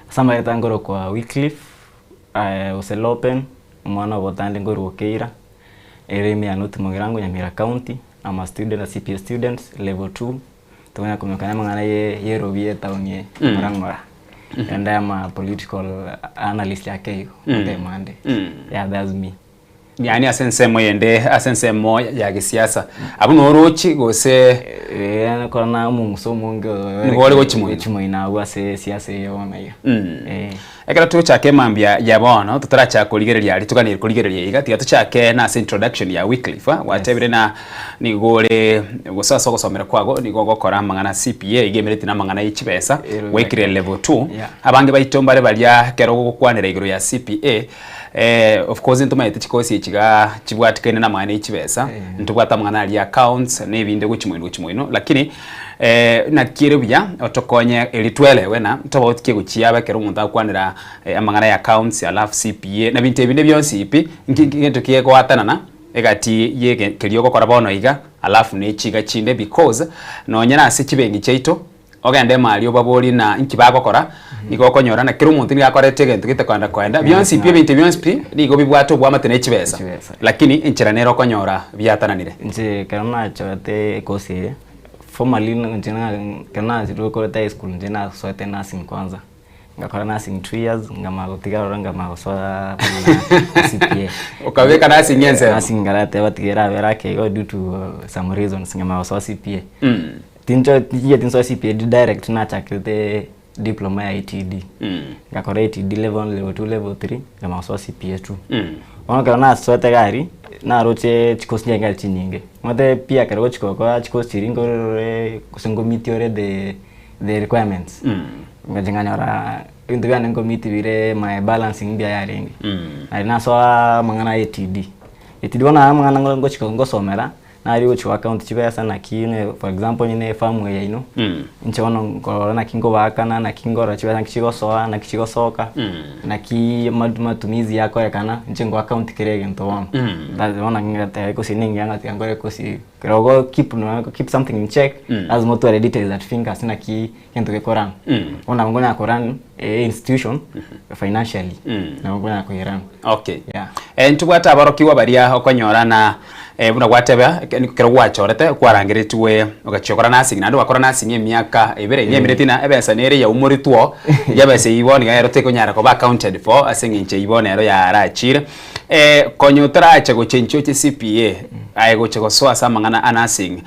Ase amaete nkorokwa Wycliffe Oselopen, omwana obotande nkorwa Okeira, ere ime ya North Mugirango, Nyamira County, I'm a student, a CPA student, level 2. Tokonyara komanyekana amang'ana ye yerobi ye etown eye ng'ora ng'ora. And I am a political analyst ake igo, gotema ande. Yeah, that's me. Yaani ase ensemo eyende, ase ensemo ya gesiasa. Abwo norochi gose. Eh, nakora na omong'uso omonge Nigo ore gochimoina. gochimoina abwo ase esiasa eye bono iga. Eh. Ekero togochaka emambia ya bono, totarachaka korigereria aria toganeire korigereria iga, tiga tochake nase introduction ya Wycliffe. Gwatebire na nigo ore gose ase ogosomera kwago nigo ogokora amang'ana CPA iga emereti na amang'ana ye chibesa, gwaikire level 2. Abange baito mbare baria ekero ogokwanera igoro ya CPA, of course ntomaete chikosi echi igaa chibwatikaine na amang'ana ye chibesa, ntobwate amang'ana aria accounts na ebinde gochia moino gochia moino, lakini Naki ere buya otokonye erio twelewe na tobauti ki egochia aba ekero omonto agokwanera amang'ana ya accounts alafu CPA na binto ebinde bionsi pi nki gento kegoatanana egati ye keria ogokora bono iga alafu ne chiga chinde because nonye na ase chibenki chiaito ogende ime aria obaborie na nki bagokora nigo okonyora na kera omonto nigo akorete egento gete koenda koenda bionsi pi ebinto bionsi pi nigo bibwate oboamate ne chibesa lakini enchera nere okonyora biatananire. Inche ekero nachorete ekosi eye. Formerly inche ekero nachire koreta high school inche nasoete nursing kwanza, ngakora nursing 2 years nkamanya gotiga aroro nkamanya gosoa CPA. Okabeka nursing ensemo? Nursing nkarateba tiga erabere ake igo due to some reasons nkamanya gosoa CPA. Tincho tinchieti nsoe CPA direct nachakete diploma ya ATD. Ngakora ATD level 1, level 2, level 3 nkamanya gosoa CPA 2. Bono ekero nasoete iga aria, naroche chikosi chiaye chinyinge. Omanyete pia ekero ogochia gokora chikosi chiria nkorore gose nkomeet ore the the requirements. Ngacha nkanyora ebinto biane nkomeet bire my balancing mbuya yarenge. Naende nasoa amang'ana ya ATD. ATD bono amang'ana ngochia ngosomera, nari gochia goaccount chibesa naki onye for example onye na efarm eye yaino, inche bono nkorora naki nkobaakana, naki nkorora chibesa naki chigosoa, naki chigosoka, naki matumizi yakorekana, inche nko account kera egento bono. Bono ngateba ekosi eye nengiya ngatiga nkore ekosi eye. Ekero ogo keep nonya keep something in check, lazima otware details at fingers naki egento gekorana. Bono nabo nkonyara korun institution financially, nabo nkonyara koyerun. Okay. Yeah. Ntobwate aborokigwa baria okonyora na. Buna gwateba, ekero gwachorete kwarangeretigwe ogachia gokora nursing naende ogakora nursing emiaka ebere, inyemereti ng'a ebesa nere yaumoretwe oo, iga ebesa eyio bono iga ero tekonyara koba accounted for ase eng'encho eyio bono ero yarachire. Konya otaracha gochenchia oche CPA, aye gocha gosoa ase amang'ana a nursing,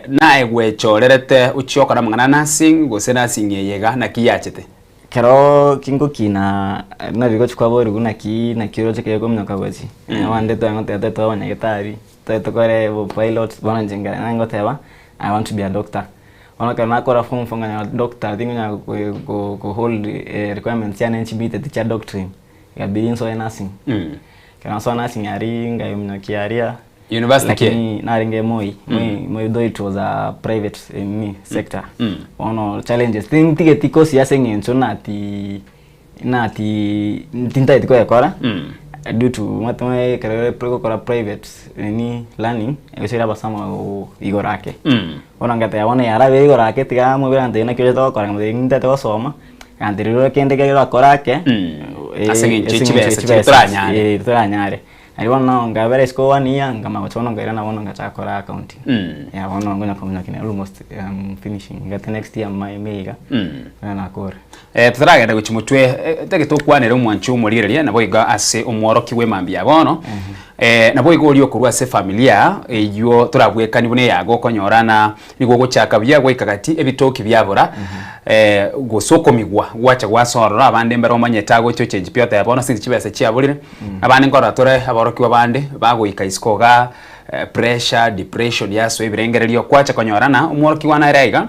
naye gwechorerete ochie okore amang'ana a nursing gose nursing eye iga naki yachete? Ekero kingokina nari gochia kwaborigwa naki naki oroche kere kominyoka gochia, abande twang'oteba tari tobe abanyagetari, tari tokore obopilot, bono inche nkare nangoteba I want to be a doctor. Bono ekero nakora form four nkanyora doctor tingonyara ko ko hold requirements chiane nchimiteti chia doctoring, ikabidi nsoe nursing. Ekero nasoa nursing aria nkaminyokia aria. University ki? Lakini narenge Moi, Moi, Moi though it was a private nini sector. Bono challenges tintigeti course ase eng'encho nati nati tintageti koyekora due to omanyete ekero ore gokora private nini learning egochira abasama igoro ake. Bono ngateba bono yarabire igoro ake tiga mobere antebie naki ochete gokora nkamotebia nintagete gosoma, akantebia rirorio kende keri orakore ake Ase eng'encho ye chibesa chiria toranyare. toranyare. Nario bono nkabera isiko one year, nkamanya gocha bono nkairana bono ngachaka kora accounting. Yeah bono nkonya kominyokia nere almost am finishing ngate next year May May iga, bono nakore. Totaragenda gochia motwe, tagete okwanere omwanchi omorigereria naboigo ase omworokia bw'emambia ya bono, naboigo oria okorwa ase efamilia eywo torabwekanie buna eyago okonyora na nigo ogochaka buya goika gati ebitoki biabora, gose okomigwa gwacha gwase ororo abande mbare omanyete agocha ochengi pi oteba bono since chibesa chiaborire, Abande nkorora tore aborokigwa bande bagoika isiko igaa, pressure, depression yasoa ebirengererio, kwacha konyorana omworokigwa nere aiga,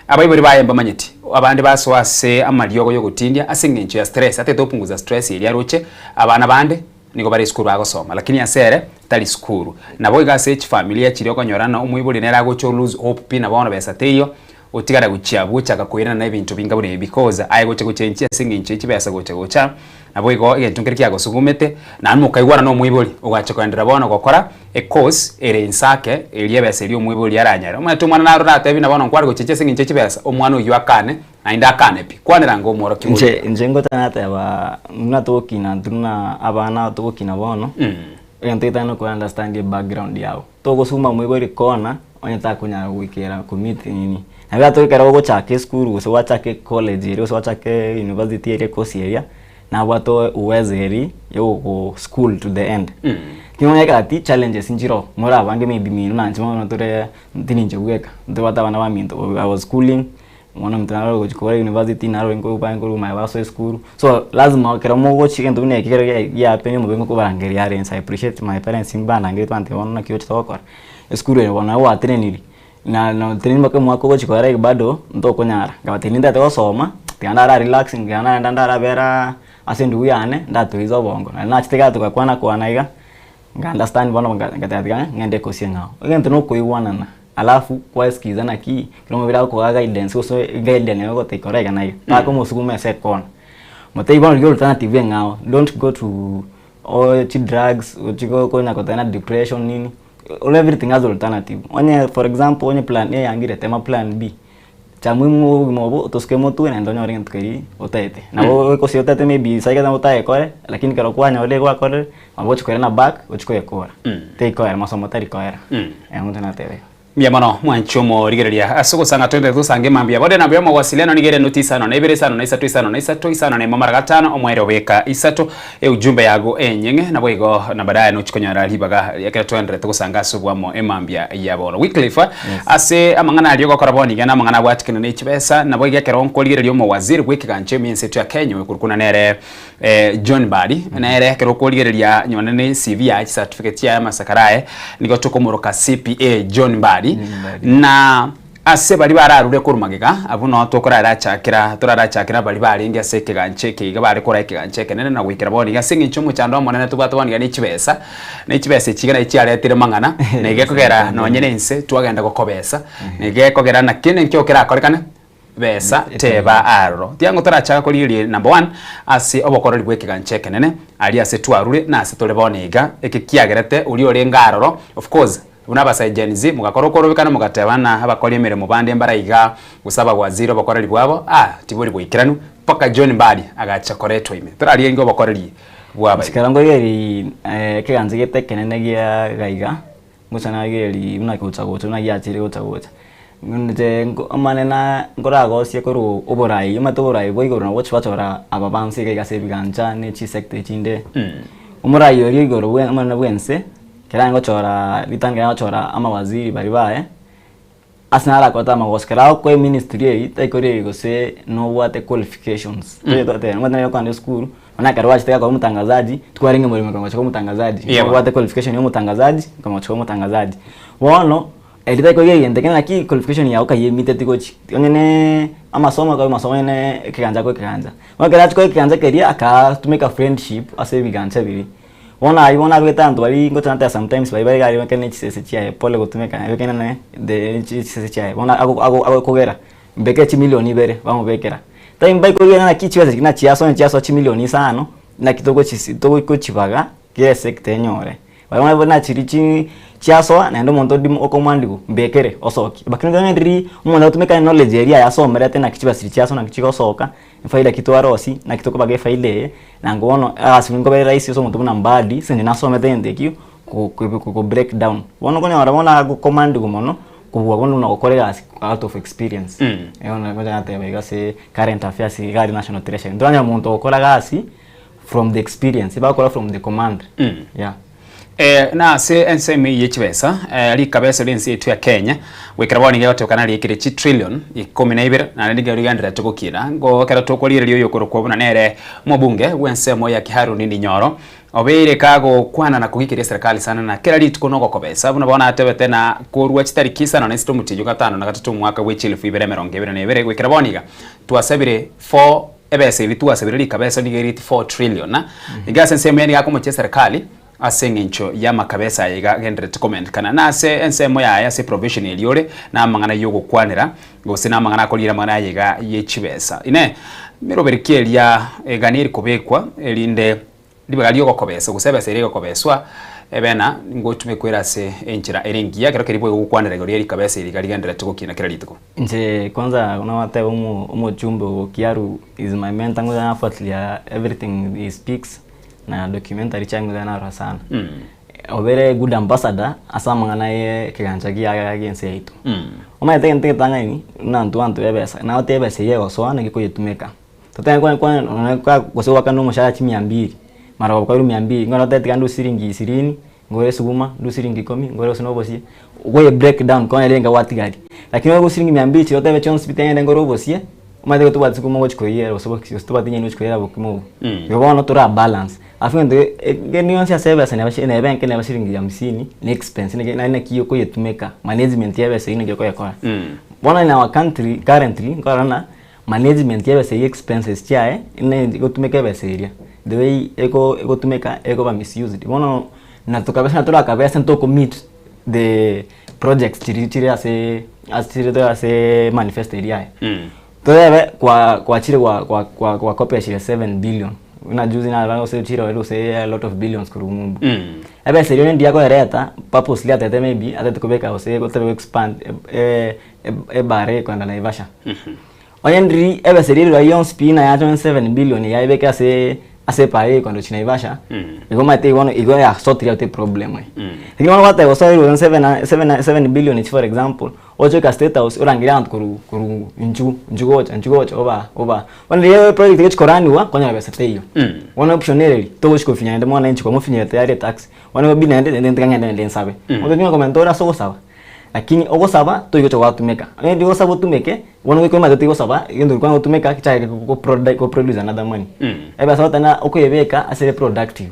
abaibori baye mbamanyeti, abande basoa ase amariogo yogotindia ase eng'encho ya stress, atagete gopunguza stress eria aroche, abana bande nigo bare esukuru bagosoma, lakini ase ere tari sukuru. Nabo iga ase chifamilia chiria okonyorana omoibori nere agocha o lose hope pi na bono besa teiyo, otigare gochia abwo ochaka koirana na ebinto binga buna ebi because aye gocha gochenchia ase eng'encho ye chibesa gocha gocha, naboigo egento nkere kiagosugumete, naende mokaigwana na omoibori ogacha koenderera bono gokora ecourse ere inse ake eria ebesa eria omoibori aranyare. Omanyete omwana naro oratebi buna bono nkware gochenchia ase eng'encho ye chibesa, omwana oyio akane naende akane pi. Kwanera ango omworokia oria. Inche inche ngocha nateba buna togokina intwe buna abana togokina bono, egento getari noko understand ebackground yabo. Togosuma omoibori kona onye takonyara goikera commit nini. Nabo atoke ekero ogochaka esukuru gose gwachaka ecollege eria gose gwachaka university eria ecourse eria, nabwate uwezo eria ya ogo school to the end. Lakini onye ekero ati challenges nchiroo, more abange maybe mino na inche bono tore tindi inche bweka, ntobwate abana baminto I was schooling. Omwana ominto naro ogochia kobora university naro orenge koba korwa maega basoe esukuru, so lazima ekero mogochia egento buna eki ekero gia giapenire omobe ngokobarangeria are inse I appreciate my parents mbandangeretie bantebia bono naki ogochia togokora, esukuru eye bono nabo gwateneniri, na noteneni mpaka omwaka ogochia koera iga bado ntokonyara, nkabatebia nintagete gosoma, tiga ndara relax tiga naenda ndaraberaa ase endugu yane, ndatuliza obongo, naende nachete igaa togakwana kwana iga. Nka understand bono ngateba tiga ng'ende ekosi eng'ao. Egento na okoigwanana alafu kwaesikiza naki kera omobere agokoa guidance gose guidance ere ogoteba kora iga na iga. Takomosuguma ase ekona. Motebie bono rigia alternative eng'ao don't go to oh chidrugs ochie konya koteba na depression nini, all everything has alternative. Onye for example onye plan A yangire tema plan B. Cha muhimu obogima obo otosuke motwe naende onyore egento keria otaete. Nabo gose otaete maybe saa ekero otayekore lakini ekero kwanyorire gwakorire, nabo ogochi koirana back ochi koyekora. Teikoera masomo tari koera. Omonto natebe igo. Mbuya mono mwanche omorigereria ase ogosanga twende tosange mambia bode namba ya omowasiliano nigo ere noti isano na ibere isano na isato isano na isato isano na emo mara gatano omoerio obeka isato eujumbe yago enyeng'e naboigo na baadaye nochi konyora ribaga ekero twaenderete gosanga ase obwamo emambia ya bono. Wycliffe ase amang'ana aria ogokora bono iga namang'ana abwatikana ne chibesa naboigo ekero nkorigereria omowaziri bw'ekegancha ime ense eto ya Kenya oyo korokwa nere John Mbadi nere ekero okorigereria nyone ne CV yaye chicertificate chiaye amasakara aye nigo tokomoroka CPA John Mbadi na Ase baria bararure korwa magega, abwo nao tokorarachakera torarachakera baria barenge ase ekegancha eke iga bare koraa ekegancha ekenene na goikera bono iga. Ase eng'encho y'omochando omonene tobwate bono iga ne chibesa, ne chibesa echi iga nachi chiaretire mang'ana, na iga ekogera nonye na ense twagenda gokobesa, na iga ekogera na kende nkio kerakorekane, besa teba aroro. Tiango torachaka korigereria number one, ase obokoreri bwa ekegancha ekenene, aria ase twarure na ase tore bono iga, eke kiagerete oria orenge aroro, of course, Buna abasae Gen Z, mogakora okorobekana mogateba ng'a abakori emeremo bande mbare iga, gose abawaziri obokoreri bwabo, ah, tibori boikeranu, mpaka John Mbadi agacha koretwa ime. Torarienge obokoreri bw'abaibori. Chikara nkoigereria ekegancha gete ekenene gia iga iga. Ngocha narigereria buna gocha gocha buna giachire gocha gocha. Inche omanye na nkoragosie korwa oborai, omanyete oborai bwa igoro nabo ogochi gwachora aba banse iga iga ase ebigancha ne chisector echinde. Omorai oria igoro bwe omonene bwa ense, ekero aye gochora ritang'ani ekero agochora amawaziri baria baye, ase narakorete amagoso, ekero agokoa eministry eywo taikori gose nobwate qualifications, omanyete nere okogenda esukuru. Bono ekero gwachete gakora omotangazaji, tikwarenge morimo ekangocha koba omotangazaji, Yebo. obwate qualification ya omotangazaji, ekangocha koba omotangazaji. Bono, eri tarikorigia egento ekio naki qualification yago kayemiteti gochia, onye ne amasomo akaba amasomo onye ne ekegancha akore ekegancha. Bono ekero achia koa ekegancha keria, akatumeka friendship ase ebigancha biria. Bono aywo bono abegete abanto baria ngocha nateba sometimes baria bare iga aria ekero ne chisese chiaye pole gotumeka ebekene ne the chisese chiaye. Bono ago ago agokogera. Mbeke chimilioni ibere, bamobekera. Time baikorigereria naki chibesa echi nachiasoa onye chiasoa chimilioni isano, naki togochisi togochibaga kera esector enyore. Barabwo nabo nachiri chi chiasoa naende omonto odimo okomwandigwa mbekere osokie. Lakini onye riria omonto agotumeka knowledge eria aye asomerete naki chibesa echi chiasoa naki chigosoka, efaida ki twarosia, naki tokobaga efaida eye, nango bono egasi nkoba ere rahisi ase omonto buna Mbadi ase eng'encho nasomete egento ekio, ko ko break down. Bono okonyora bono agokomandigwa mono. Kobua bono buna gokora egasi out of experience. Bono ngocha nateba iga ase current affairs iga aria national treasury. Ntoranyora omonto ogokora gasi from the experience, bagokora from the command. Yeah. Na ase ensemo eye ye chibesa, rikabeso ri'ense yaito ya Kenya, goikera bono nigo egotebekana riikire chitrillion ikomi na ibere, naende nigo rigendererete gokina. Nigo ekero tokorigereria oyokorokwa buna nere omobunge bw'ensemo ya Kiharu Ndindi Nyoro, Obeire kagokwana na kogikeria eserekari sana na kera rituko nogokobesa, buna bono atebete na korua chitariki isano na isatu omotienyi o gatano na gatato omwaka bwe chielfu ibere emerongo ebere na ebere goikera bono iga twasabire 4 ebesa eria twasabire rikabeso nigo eriti 4 trillion. Iga ase ensemo eye nigo akomochia eserekari ase eng'encho y'amakabesa aya iga agendererete komentekana. Na ase ensemo yaye ase eprovision eria ore na amang'ana y'ogokwanera gose na amang'ana akoriera amang'ana aya iga ye chibesa. Inee! Meroberi ki eria egani eri kobekwa erinde Ribaga ri'ogokobesa, gose ebesa eria egokobeswa, ebe na ngotumekwa ere ase enchera ere engiya, ekero keria boigo gokwanera igoro ye rikabesa eri iga rigendererete gokina kera rituko. Inche kwanza buna gwateba omo omochumbe o Kiaru is my mentor ngocha nafuatilia everything he speaks na documentary chiaye ngocha narora sana. Obere good ambassador ase amang'ana ye ekegancha kiaye gie ense yaito. Omanyete egento egetang'ani buna intwe abanto ba ebesa, nagotebi ebesa eyio egosoa naki okoyetumeka. Totebe kwa kwa nonye kwa gose goakana omoshahara chimia mbili, mara gokoirwa mia mbili, ng'ora otebe tiga ndue siringi ishirini, ngore esuguma, ndue siringi ikomi, ngore gose na obosie, okoye break down konyora enga gwatigaria. Lakini onye siringi mia mbili chiria otebe chionsi pi tiga ng'ende ngore obosie, omanyete igo tobwati sukuma ogochi koiyera gose boki gose tobwati nyeni ogochi koiyera bokima obwo. Igo bono tora balance, alafu egento kende gionsi ase ebesa neba shi neba enke neba shiringi hamsini, na expense naki naende naki okoyetumeka, management ya ebesa eywo naki okoyekora. Bono in our country currently, nkorora ng'a. Management ya ebesa eyio expenses chiaye ne gotumeka ebesa eria the way eko egotumeka ekoba misused bono na tokabesa na torakabesa ntoko meet the projects chiria chire ase ase chire ase manifesto eria yaye. Torebe kwa kwachire gwa gwa gwa gwakopeshire 7 billion buna juzi narora gose chire already gose a lot of billions korwa ng'umbu. Ebesa eria onye ndiya koyereta purposely atete maybe atete kobeka gose gotebe go expand ebara ekoenda Naivasha. Onye ndiri ebesa eria erwa yonsi pi nayacha onye 7 billion yaebeke ase ase epara ekoenda gochia Naivasha, igo omanyete igo bono igo yasotire out eproblem eye. Lakini bono gwateba gose oirwe onye 7 7 7 billion echi for example, oche goika state house orangerie abanto korwa korwa inchuo inchuo gocha inchuo gocha obaa obaa. Bono riria eproject egochi koraniwa, kwanyora besa teiyo. Bono option ere eri, togochi kofinya naende mwananchi kwamofinyire tayari etax, bono igo bidi naende naende tiga ng'ende naende nsabe. Omonto nigo akomenta ore ase ogosaba. Lakini ogosaba toigocha gwatumeka, onye rigosaba otumeke, bono goika omanyete tigosaba, egento keria kwanga gotumeka kichake go produce another money. Ebesa goteba ng'a okoyebeka ase ere productive,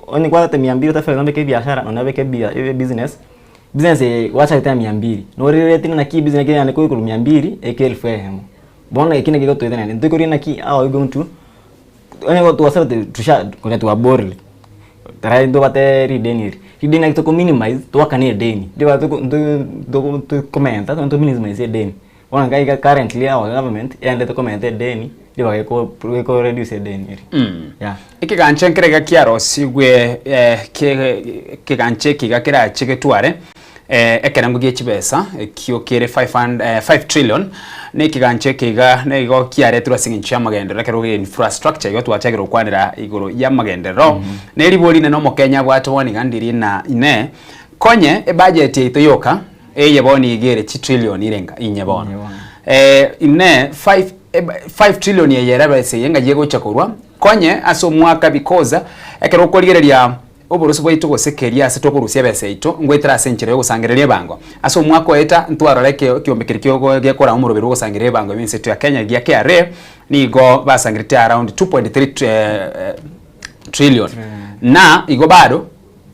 onye kwabwate mia mbili otafire nobeke ebiashara nonya obeke ebia ebusiness, business eye gwachagete na mia mbili, norereti ng'a naki ebusiness eke yane korwa mia mbili eke elfu eyemo. Bono eki nakio egotoetania ntoikori naki how are we going to. Onye twasabete tusha konya twaborire, tara ntobwate rideni eri, rideni naki toko minimize twakane edeni, ribaga toko nto toko tokomenta to minimize edeni. Bono iga iga currently our government eendete komenta edeni ribaga eko eko reduce edeni eri, yeah. Ekegancha nkere iga kiarosigwe ke ekegancha eke iga kerache getware ekerengo gie chibesa ekio kere 5 trillion, na ekegancha eke iga nigo kiaretirwe ase eng'encho y'amagenderero ekero ore infrastructure igo twachakire gokwanera igoro y'amagenderero. Na eribori rinene omokenya abwate bono iga ndiri na inee. Konye ebudget yaito yoka eye bono iga ere chitrillion irenga inye bono. Inee five five trillion eye ere besa eye ng'ai egocha korwa? Konye ase omwaka because ekero okorigereria oboroso bwaito gose keria ase tokorusia ebesa yaito ngoetera ase enchera yogosangereria ebango. Ase omwaka oeta ntwarora ekeombe keria kiogo gekora omoroberi bwogosangereria ebango ime ense yaito ya Kenya gia KRA nigo basangeretie around 2.3 trillion na igo bado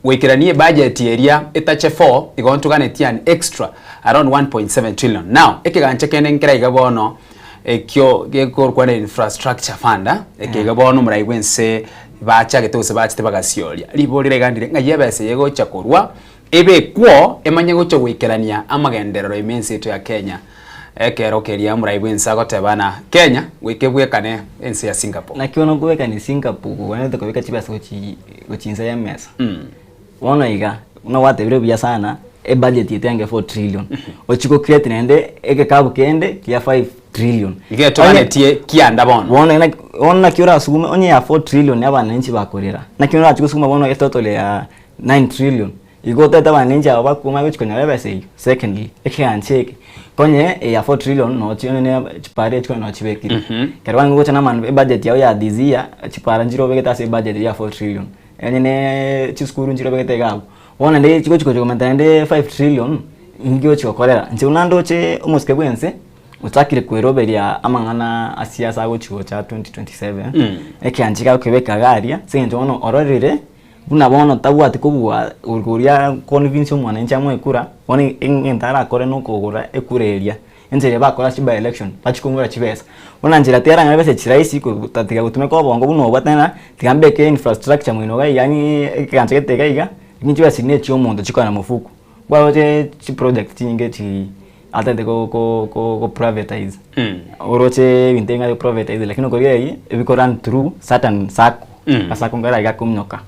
Goikerania ebudget eria etache 4 igo ntoganetie an extra around 1.7 trillion. Now ekegancha kende nkere iga bono ekio gekorokwa na infrastructure fund eke iga bono omorai bwa ense bachagete gose bachete bagasioria. Ribori riria iga ndire ng'ai ebesa eye egocha korwa ebekwo emanye gocha goikerania amagenderero ime ense yaito ya Kenya ekero keria omorai bwa ense agoteba ng'a Kenya goika ebwekane ense ya Singapore. Naki bono okobwekania Singapore kogwenerete kobeka chibesa gochi gochia inse y'emesa. Bono iga, buna gwatebire buya sana, ebudget yaito yange 4 trillion, ochie go create naende egekabu kende kia 5 trillion. Iga etoganetie kianda bono. Bono naki bono naki orasugume onye ya 4 trillion abananchi bakorera, naki orachi gosuguma bono etotal ya 9 trillion. Igo otete abananchi aba bakuma gochia konyora ebesa eyio. Secondly, ekeancha eke, konye eya 4 trillion nochi onye ne chipara echi konye nochibekire. Ekero kwange gocha na amanu ebudget yao ya this year, chipara nchire obegete ase ebudget ya 4 trillion. Onye ne chisukuru nchire obegete iga abwo. Bono naende chigochi gocha komenta naende 5 trillion, ninki ogochi gokorera? Inche buna ndoche omosike bwa ense, ochakire kweroberia amang'ana a siasa agochi gocha 2027, ekeancha iga agokebeka iga aria, ase eng'encho bono ororire. Buna bono tabwati kobua oria convince omwananchi amoe ekura, bono egento arakore nokogora ekura eria, enchera eria bakora ase by election, bachie kong'ura chibesa. Bono nchera tiaranyore besa echi rahisi tatiga gotumeka obongo buna obwo tena, tiga mbeke infrastructure moino iga iga yaani ekegancha gete iga iga, lakini chibesa chiri na echia omonto chikogenda mofuko. Bwaroche chiproject chinyinge chi atagete ko ko ko privatize, oroche ebinto ebinge ari privatize lakini okorigereria ebiko run through certain circle, asako nkare iga akominyoka,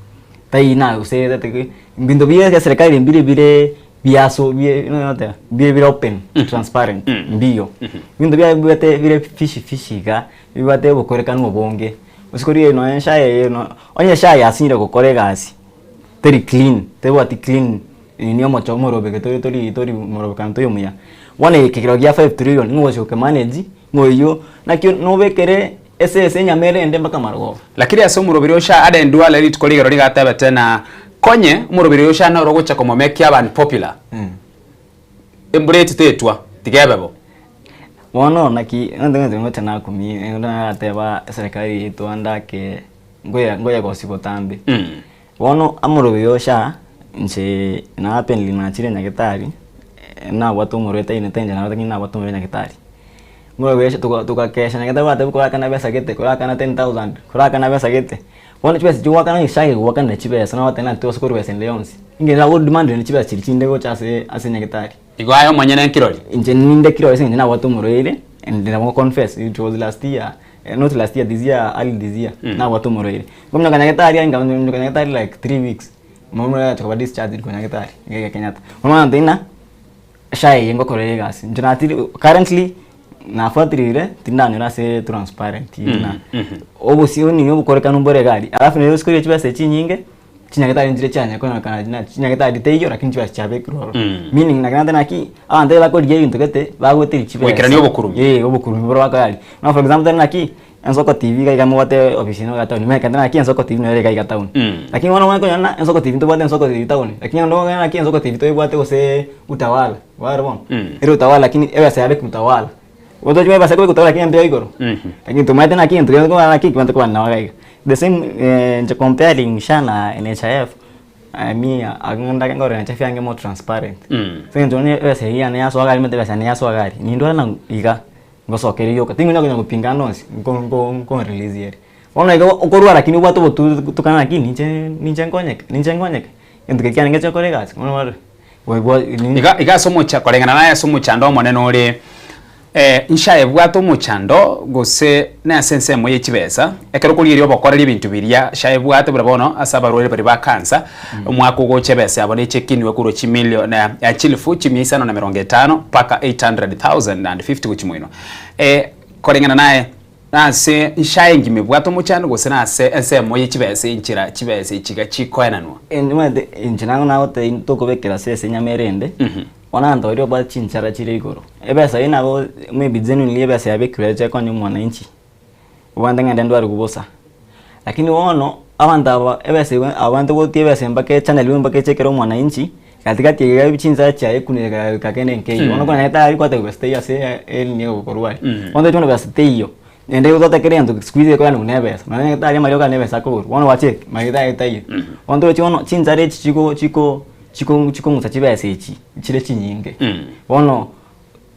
tai na gose tati ebinto bia eserikari mbire bire biaso bie noteba mbire bire open transparent mbiyo, ebinto biaye bibwate bire fishy fishy iga, bibwate obokorekanu obonge, gose korigereria nonye SHA eye no onye SHA yasinyire gokora egasi. Teri clean, tebwati clean nini omocho omorobeke tori tori tori morobekano tori omuya. Bono eke kero gia 5 trillion nigo ogochi gokemanage ng'a oyio naki nobekere esese enyama ere ende mpaka marogoba. Lakini ase omoroberi ocha Aden Duale rituko rigoro rigatebete na konye omoroberi ocha noro ogocha komomekia abe unpopular. Embura eti tetwa, tiga ebe bo. Bono naki onde ngocha nakumia onde narateba eserekari yaito ande ake ngoya ngoya gosi botambe. Bono amorobe oyo sha, inche napenire nachire nyagetari, nabwate omorwete aye nete inche narwete lakini nabwate omorwete nyagetari. Omorobe oyo tuka tugakesha nyagetari gwateba korakana besa gete, korakana 10,000, korakana besa gete. Bono chibesa echio goakana nyasaye agoakanera chibesa nagoteba naki togose korwa besa ende yonsi. Inche nagodemandire chibesa chiria chinde gocha ase ase nyagetari. Igo aye omonyene nkirori? Inche ninde kirori ase eng'encho nabwate omorwaire and nabo confess it was last year not last year this year early this year nabwate omorwaire. Nkominyoka nyagetari aye nkaminyoka nyagetari like 3 weeks omorwaire agacha koba discharged korwa nyagetari iga iga Kenyatta. Bono nantebia ng'a SHA eye ngokora ere egasi inche natiri currently nafuatiriire tindanyora ase transparent na obosio nini obokorekanu mbore iga aria. Alafu nere osikoria chibesa echi chinyinge. Chinyagetari nchire chianya konyorekana buna chinyagetari teiyo lakini chibesa chiabekirwe ororo. Meaning naki nateba naki, abanto ekero bakorigia ebinto gete, bagoeteria chibesa. Goikerania obokurumi. Eh, obokurumi boria bakora aria. Bono for example tari naki, Ensoko TV iga iga mobwate ofisi ime iga town, omanyete ekero naki Ensoko TV nere iga iga town. Lakini bono omanye konyora ng'a Ensoko TV ntobwate Ensoko TV town, lakini onde okonyora naki Ensoko TV toebwate gose Utawala, kwarora bono? Ere Utawala lakini ebesa yabekwa Utawala. Otochia ebesa ekobekwa Utawala lakini embeo igoro. Lakini tomaete naki egento keria kobana naki ekebwate kobana nabo iga iga. The same inche comparing SHA na NHIF, me ndake nkorora NHIF yange more transparent. Ase eng'encho onye ebesa eywo yane yasoa iga aria omanyete ebesa yane yasoa iga aria, nindware na iga, ngosokeria yoka, tinkonya konya gopinga ande onsi, nko nko nko release ere. Bono igo okorwara lakini obwate obotutukana lakini ninche ninche nkonyeke ninche nkonyeke, egento keria kiane ngeche gokora egasi, bono orore. Iga iga ase omocha koreng'ana naye ase omochando omonene ore nchaye bwate omochando gose na ase ensemo ye chibesa, ekero okorigereria obokoreri ebinto biria shaye bwate buna bono ase abarwaire baria ba cancer, omwaka ogocha ebesa yabo neche ekinwe korwa chimilion chilifu chimia isano na emerongo etano mpaka 800,000 and 50 gochia moino. Koreng'ana naye. Nase nchae engima ebwate omochando gose nase ensemo ye chibesa enchera chibesa echi iga chikoenanwa? Omanyete inche nago nagotebia ntokobekera ase ase enyama ere ende, bono abanto baria babwate chinchara chire igoro, ebesa eyio nabo maybe genuinely ebesa yabekirwe eche ekonye omwananchi, obwate ng'a ende ndwarigwe bosa. Lakini bono, abanto aba ebesa ebe abanto gotia ebesa mpaka echaneliwe mpaka eche ekero omwananchi, katikati iga chinsa chiaye ekunire ga kende nkeiyo. Bono okonyora tayari kwateba besa teiyo ase enini egokorwa aria. Bono tochia bono besa teiyo, naende gotote kera egento siku hizi ekoranigwa na ebesa, nonya nyagetari amariogo aria na ebesa akogorwa, bono gwacheki magetari taiyo. Bono torochi bono chinchara echi chiko chiko chiko chikong'usa chibesa echi, chire chinyinge. Bono.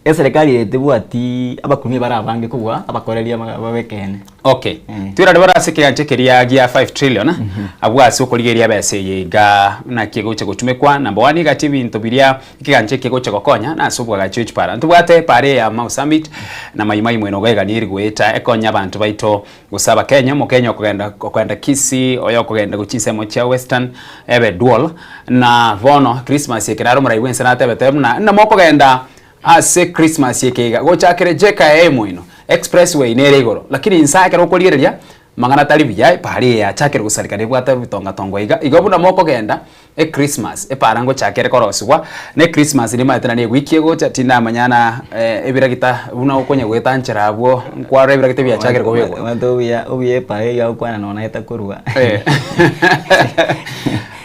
Eserekari eye tebwati abakumia bare abange kobua abakoreria b'ekeene. Okay. Twirare bare ase ekegancha keria gia 5 trillion abwo ase okorigereria ebesa eye iga naki egocha gotumekwa. Number one egati ebinto biria ekegancha eke egocha gokonya nase obwagachi bwe chipara. Ntobwate epara eye ya Mau Summit na Mai Mai mwene ogaigania eri goeta ekonya abanto baito gose abakenya, omokenya okogenda okogenda Kisii, oyo okogenda gochia chinsemo chia Western ebe dual. Na bono Christmas eke naro omorai bwense natebete buna ng'a mokogenda ase Christmas eke iga gochakera JKIA moino, expressway nere igoro, lakini inse ekero okorigereria mang'ana tari buya epara eye yachakire gosareka nebwate ebitongatongo iga, igo buna mokogenda echristmas epara ngochaka ere korosigwa, na echristmas nimanyete naende ewiki egocha tindamanya na ebiragita buna okonya goeta nchera abwo nkwarora ebiragita biachakire kobekwa. Omanyete obuya obuya epara eywo agokwana nonya naye takorwa.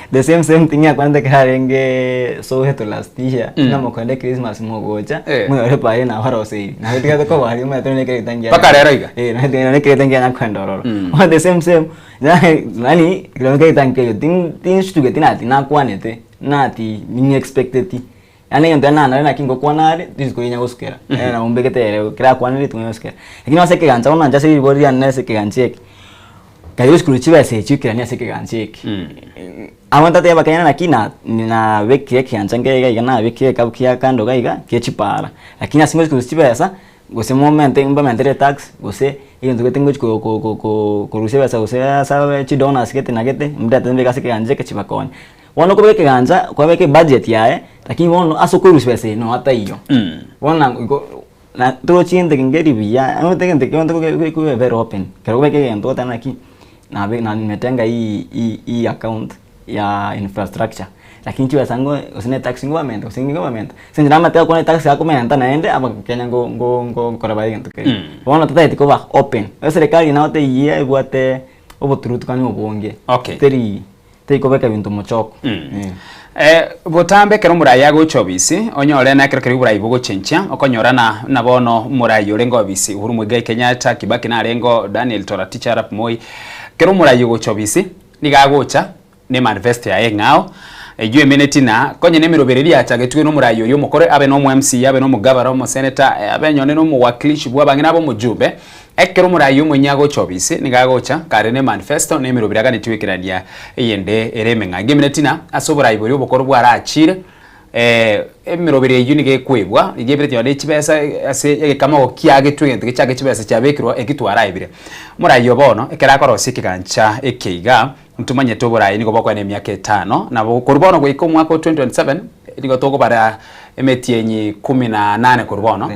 The same same thing akwanete ekero arenge Soweto last year, ng'a mokoenda echristmas mogocha, monyore epara eye nabaroseiri. Nabo tigete koba aria omanyete nonye ekerito nkianya Mpaka rero iga? Eh, nonye ekerito nkianya koenda ororo. Bono the same same, yaani kero nkaeta nkeiyo tinstugeti nati nakwanete, nati ning'expecteti, yaani egento yaani nare naki ngokwana are, rituko rinya gosukera, nabo mbegete ere kera akwanire rituko rinya gosukera. Lakini ase ekegancha bono inche ase ribori riane ase ekegancha eke, karia esukuru chibesa echio ekerania ase ekegancha eke, abwo ntateba bakenya naki na nabekire ekegancha nkeiga iga iga nabekire egekabu kia kando iga iga kia chipara, lakini ase ngochi korusia chibesa. Gose momente mbamentere etax, gose egento gete ngochi ko- ko- ko- ko- korusia ebesa gose ase abe chidonors gete na gete, mbirete mbeke ase ekegancha eke chibakonye. Bono okobeka ekegancha, kwabeka ebudget yaye, lakini bono ase okorusia ebesa eye noo taiyo. Bono na igo na torochi gento eke nkeri buya, omanyete egento eke gento kobe very open, ekero okobeka egento ogoteba naki, nabe nimetenga hii hii hii account. ya infrastructure lakini chibesa ngo gose na etax ngobamenta gose ningo ngobamenta ase eng'encho namate gokwana etax akomenta naende abakenya ngo ngo ngo nkora bare egento keria. Bono totageti koba open, eserekari nabo teiyo ebwate oboturutukani obonge, Okay. teri teri kobeka ebinto mochoko eh. Botambe ekero omorai agocha obisi, onyore na ekero keria oborai bogochenchia, okonyora na buna bono omorai orenge obisi Uhuru Muigai Kenyatta, Kibaki narenge oo, Daniel Toroitich arap Moi, ekero omorai ogocha obisi, Nigo agocha nemanifesto yaye eng'ao, eyio emeneti na konya nemeroberi eria yachagetwe nomorai oria omokoro, abe nomo MCA, abe nomogavana, omoseneta, abe nyone nomowakilishi bw'abang'ina, abe omojumbe. Ekero omorai omoyia agocha obisi, nigo agocha kare nemanifesto na emeroberi aganetie goikerania eyende ere emeng'ao. Igo emeneti na ase oborai boria obokoro bwarachire, emeroberi eyio nigo ekwebwa, igo ebereti nonye ne chibesa ase egekamago kiagetwe egento gechake chibesa chiabekirwe eki twaraebire. Omorai o bono, ekero akorosia ekegancha eke iga, ntomanyete oborai nigo bokoenda emiaka etano, nabo korwa bono goika omwaka o 2027, nigo tokobara emetienyi kumi na nane korwa bono,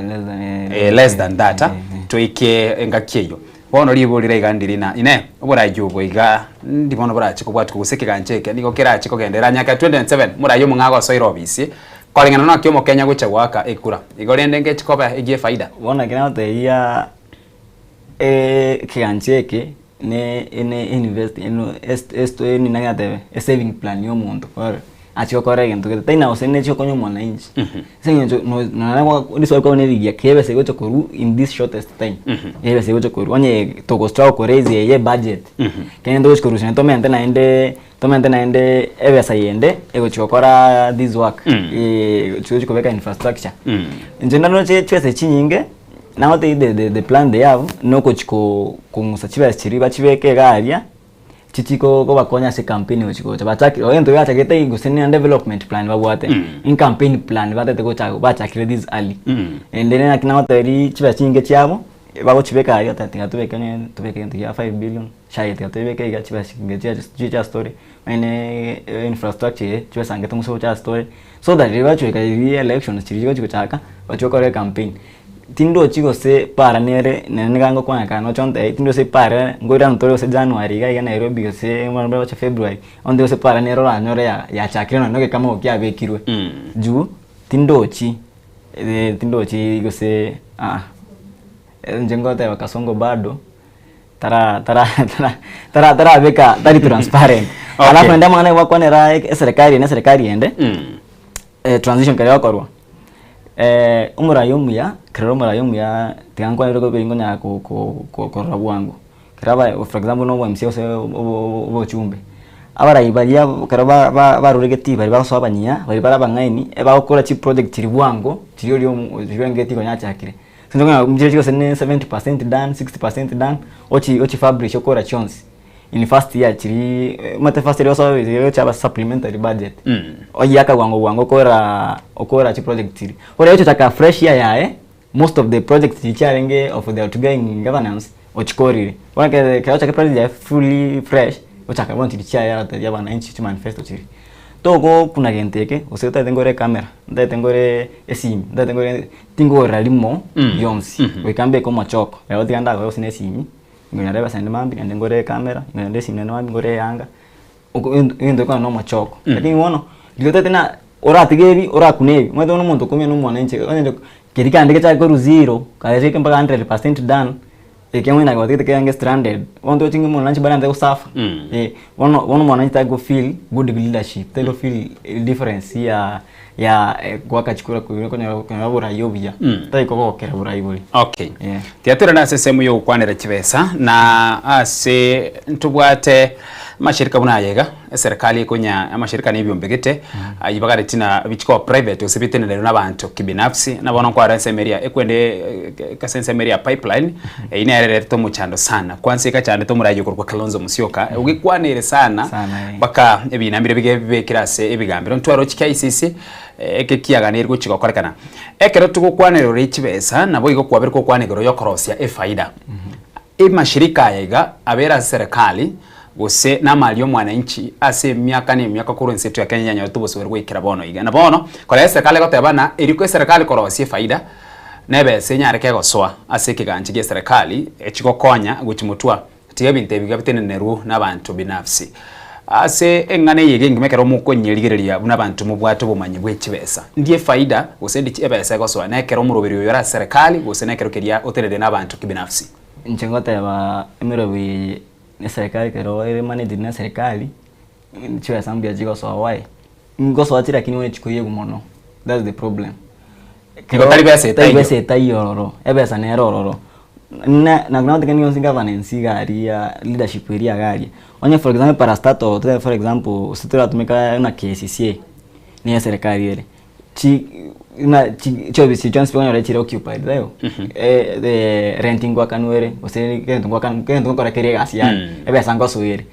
less than that, toike engaki eyio. Bono ribori riria iga ndiri na inee, oboraai obo iga ndi bono borache kobwatwa gose ekegancha eke nigo kerache kogenderera nyaka 2027 moraai omong'ao agosoire obisi koreng'ana naki omokenya agocha goaka ekura igo rende ngechi koba egie efaida. Bono ekero nagotebiaa ekegancha eke ne ene invest eno est est naki natebe esaving plan ya omonto ore. Achia gokora egento gete, tari na gose nechi gokonya omwananchi. Ase eng'encho no- nonya gwa risoa rikobua na erigia kera ebesa egocha korwa in this shortest time, ebesa egocha korwa onye togo struggle ko raise eye ebudget, kende togochi korusia naende tomente naende tomente naende ebesa yende egochi gokora this work egochi kobeka infrastructure. Inche naroche chibesa chinyinge, nagotebia the the the plan they have, nogochi ko kong'usa chibesa chiria bachibeke iga aria. Chichi kobakonya ase campaign gochi gocha bachakire egento gachagete gose ne development plan babwate in campaign plan batagete gocha bachakire this early ende naki nagotebirie chibesa chinyinge chiabo bagochibeka aria ota tiga tobeke onye tobeke egento gia 5 billion shai tiga tobeke iga chibesa chinge chiache ase tore onye ne infrastructure eye chibesa nge tong'use gocha ase tore so that riria bachoika riria elections chiria chigochi gochaka bachie gokora ecampaign. Tindochi gose para nere nere niga ngokwana kare noche ontebie tindi gose para nkoirana tore gose January iga iga Nairobi gose gocha February onde gose para nere oranyore ya yachakire nonye na egekamo kiabekirwe juu tindochi tindochi gose aa inche ngoteba kasongo bado tara tara tara tara tarabeka tari transparent. Okay. Alafu naende amang'ana egokwanera eserekari na eserekari ende transition ekero egokorwa omorai omuya, ekero omorai omuya tiga nkwanere okobe nkonyara ko- ko- ko- korora bwango, ekero abae for example na obo M_C gose obo obochumbe, abarai baria ekero ba- ba- baruregeti baria bagosoa abanyia, baria bare abang'aini, ebagokora chiproject chiria bwango, chiria oria omo chiria engaki konya achakire. Ase okonyora chiria gose ne 70% done, 60% done, ochi ochifabrish okora chionsi. In first year chiria omanyete first year osoe chiaba supplementary budget. Oyiaka bwango bwango okora okora chiproject chiria. Bono ogochaka fresh year yaye, most of the projects chiria chiarenge of the outgoing governance ochikorire. Bono ekero ekero ochake project yaye fully fresh, ochaka bono chiria chiaye aratebia abananchi chimanifesto chiria. Togokuna gento eke, gose otagete ngore ecamera, ntagete ngore esimi, ntagete ngore tingogorera rimo rionsi, goika mbeke omochoko, rero tiga ndagore gose na esimi. Ngonyore ebesa ende mambia naende ngore ecamera, ngonyore esimi naende mambia ngore eyanga, oko egento egento ekonyora na omochoko. Lakini bono, riria otagete na oratige ebi orakune ebi, omanyete bono omonto okomia na omwananchi onye keria kende gechake korwa zero, kare mpaka 100% done, ekio omanyete nagotigete kerenge stranded, bono tochi ng'a omwananchi bado aande gosuffer, eh, bono bono omwananchi tari go feel good leadership, tari go feel difference ya ya goaka chikura koira konyora konyora oborai obuya, tari kogokera oborai boria. Okay. Tiga ase esehemu ya ogokwanera chibesa na ase ntobwate amashirika buna aya iga, eserekari ekonya amashirika na ebiombe gete, ayio bagareti na bichikoba private gose bitenenerwe na abanto kibinafsi, na bono nkware ensemo eria ekwende ase ensemo eria ya pipeline, eyio nere erete omochando sana. Kwanza egachandete omoraia okorokwa Kalonzo Musyoka, ogekwanere sana mpaka ebina mbire bige bibekire ase ebigambero. Ntwarochi KICC, eke kiaganeirie gochia gokorekana. Ekero togokwanera ore chibesa, nabo igo kwabere gokwana igoro yokorosia efaida. Emashirika aya iga abere ase serikali gose namari ya omwananchi ase emiaka na emiaka korwa ense yetu ya Kenya yanyorete obosibore goikera bono iga. Na bono, korora eserikali egoteba ng'a erio eserikali korosia efaida, na ebesa enyare kegosoa ase ekegancha gia eserikali echigokonya gochia motwa tiga ebinto ebi iga bitenenerwe na abanto binafsi. Ase eng'ana eye iga engima ekero mokonyerigereria buna abanto mobwate obomanyi bwe chibesa, ndi efaida gose ndi ebesa egosoa na ekero omoroberi oyo ore ase serikali gose na ekero keria oteneneire na abanto kibinafsi. Inche ngoteba emerobo eye na eserikali ekero ere managed na eserikali, chibesa mbuya chigosoa why? Ngosoa chire lakini bono chikoiyegwa mono, that's the problem. Igo tari besa Tari etaiyo. besa etaiyo ororo, ebesa nere ororo. Na na nagotebi yonsi governance iga aria leadership eria iga aria. Onye for example parastatal tobe for example gose toratumeka buna KCCA, niyo eserekari ere, chi buna chi chiofisi chionsi okonyora chire occupied taibo? Rent ngoakanwa ere, gose egento ngoakana egento ngokora kere egasi yaye, ebesa ngosoa ere.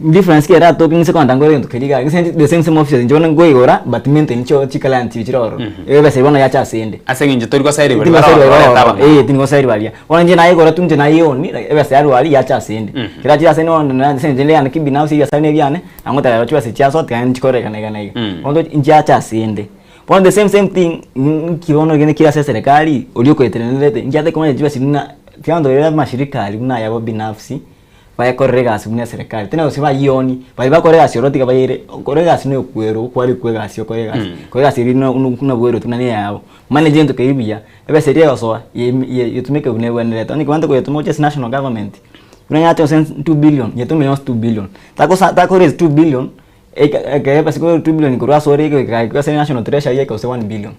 Difference ki eratoke ng'ise kogenda nkore egento keria iga gose the same same offices inche bono nkoigora but maintain chio chiclient chire ororo. Ebesa bono yacha ase ende. Ase eng'encho tori gosairi baria Tingosairi baroro baria bareta ororo, abang'ao. eh tingosairi baria. Bono inche naigora tu inche nayeoni ebesa yarwa aria yacha ase ende. Kera achire ase ende bono na ase eng'encho yane kibinafsi ebiasara nebiane, nagoteba rero chibesa echi chiasoa tiga nchikore iga na iga na iga. Bono nchiacha ase ende. Bono the same same thing, nki bono kende kire ase eserekari, oria okoetenenerete, inche ate komanya chibesa buna tiga abanto baria amashirika aria buna ayabo binafsi. Bayekorere egasi buna eserekari, tari gose bayioni, baria bakora egasi ororo tiga bayeire, okore egasi na okwerwa okwarikwa egasi okore egasi. Kora egasi eria na buna bwerwe buna neyabo. Manage egento keria buya, ebesa eria egosoa ye yetumeke buna ebwenerete. Onye kebwate koyetuma gochia ase national government, buna yacha gose 2 billion, yetume yonsi 2 billion. Takosa tako raise 2 billion, eke ekero ebesa korwa 2 billion korwa ase ore goika ase national treasury yaika gose 1 billion.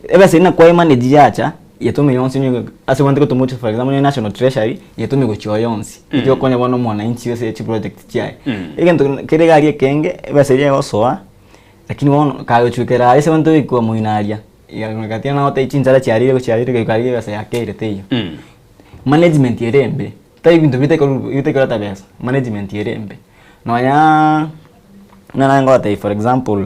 Ebesa eria nakwa emanage yacha, yetome yonsi onye ase obwenerete gotoma gochia for example onye national treasury, yetome gochia oo yonsi. Erio okonye bono omwananchi ase chiproject chiaye. Egento kere iga aria ekenge, ebesa eria egosoa, lakini bono kagochukera aria ase abanto goikwa moino aria, iga nagotebia chinchara chiarire gochia goika aria ebesa yakeire teiyo. Management ere embe, tari ebinto bitakorwa bitakoreta besa, management ere embe. Nonyaaa buna naye ngotebia for example,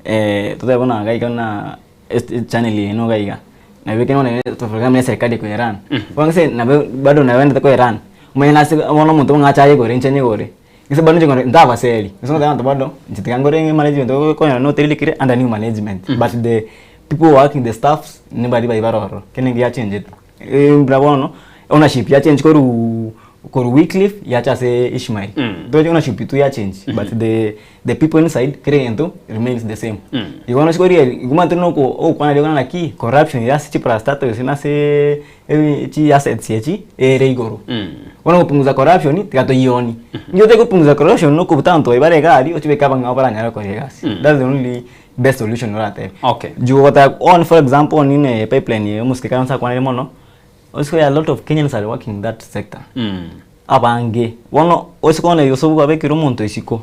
totebe buna iga iga buna echannel eye ino iga iga, nabo ekero bono for example eserekari ekoerana, bono gose nabo bado naende tekoerana, omanye nase bono omonto ng'a ache ayegore inche nyegore, gose bado inche ntabaseri, gose ngoteba abanto bado inche tiga ngore management okonyora noteririkire under new management, but the people working the staffs nibaria baria bare ororo, kende ngiachenchete. Buna bono, ownership ya change korwa korwa Wycliffe yacha ase Ishmael. Toche ownership tu ya change but the the people inside kera egento remains the same. Igo bono isiko riria igo omanyete noko ogokwana riria okwana naki corruption ere ase chiparastatoes na ase ebi chi assets echi ere igoro. Bono gopunguza corruption tiga toyioni. Inki otari gopunguza corruption nokobuta abanto baria bare iga aria ochibeke abang'ao baranyare gokora egasi. That's the only best solution oratebe. Okay. Juu gotaka on for example on ine pipeline eye omosike ekero nsakwanire mono, osike a lot of Kenyans are working in that sector. Abange, bono osike bono gose kwabekire omonto isiko,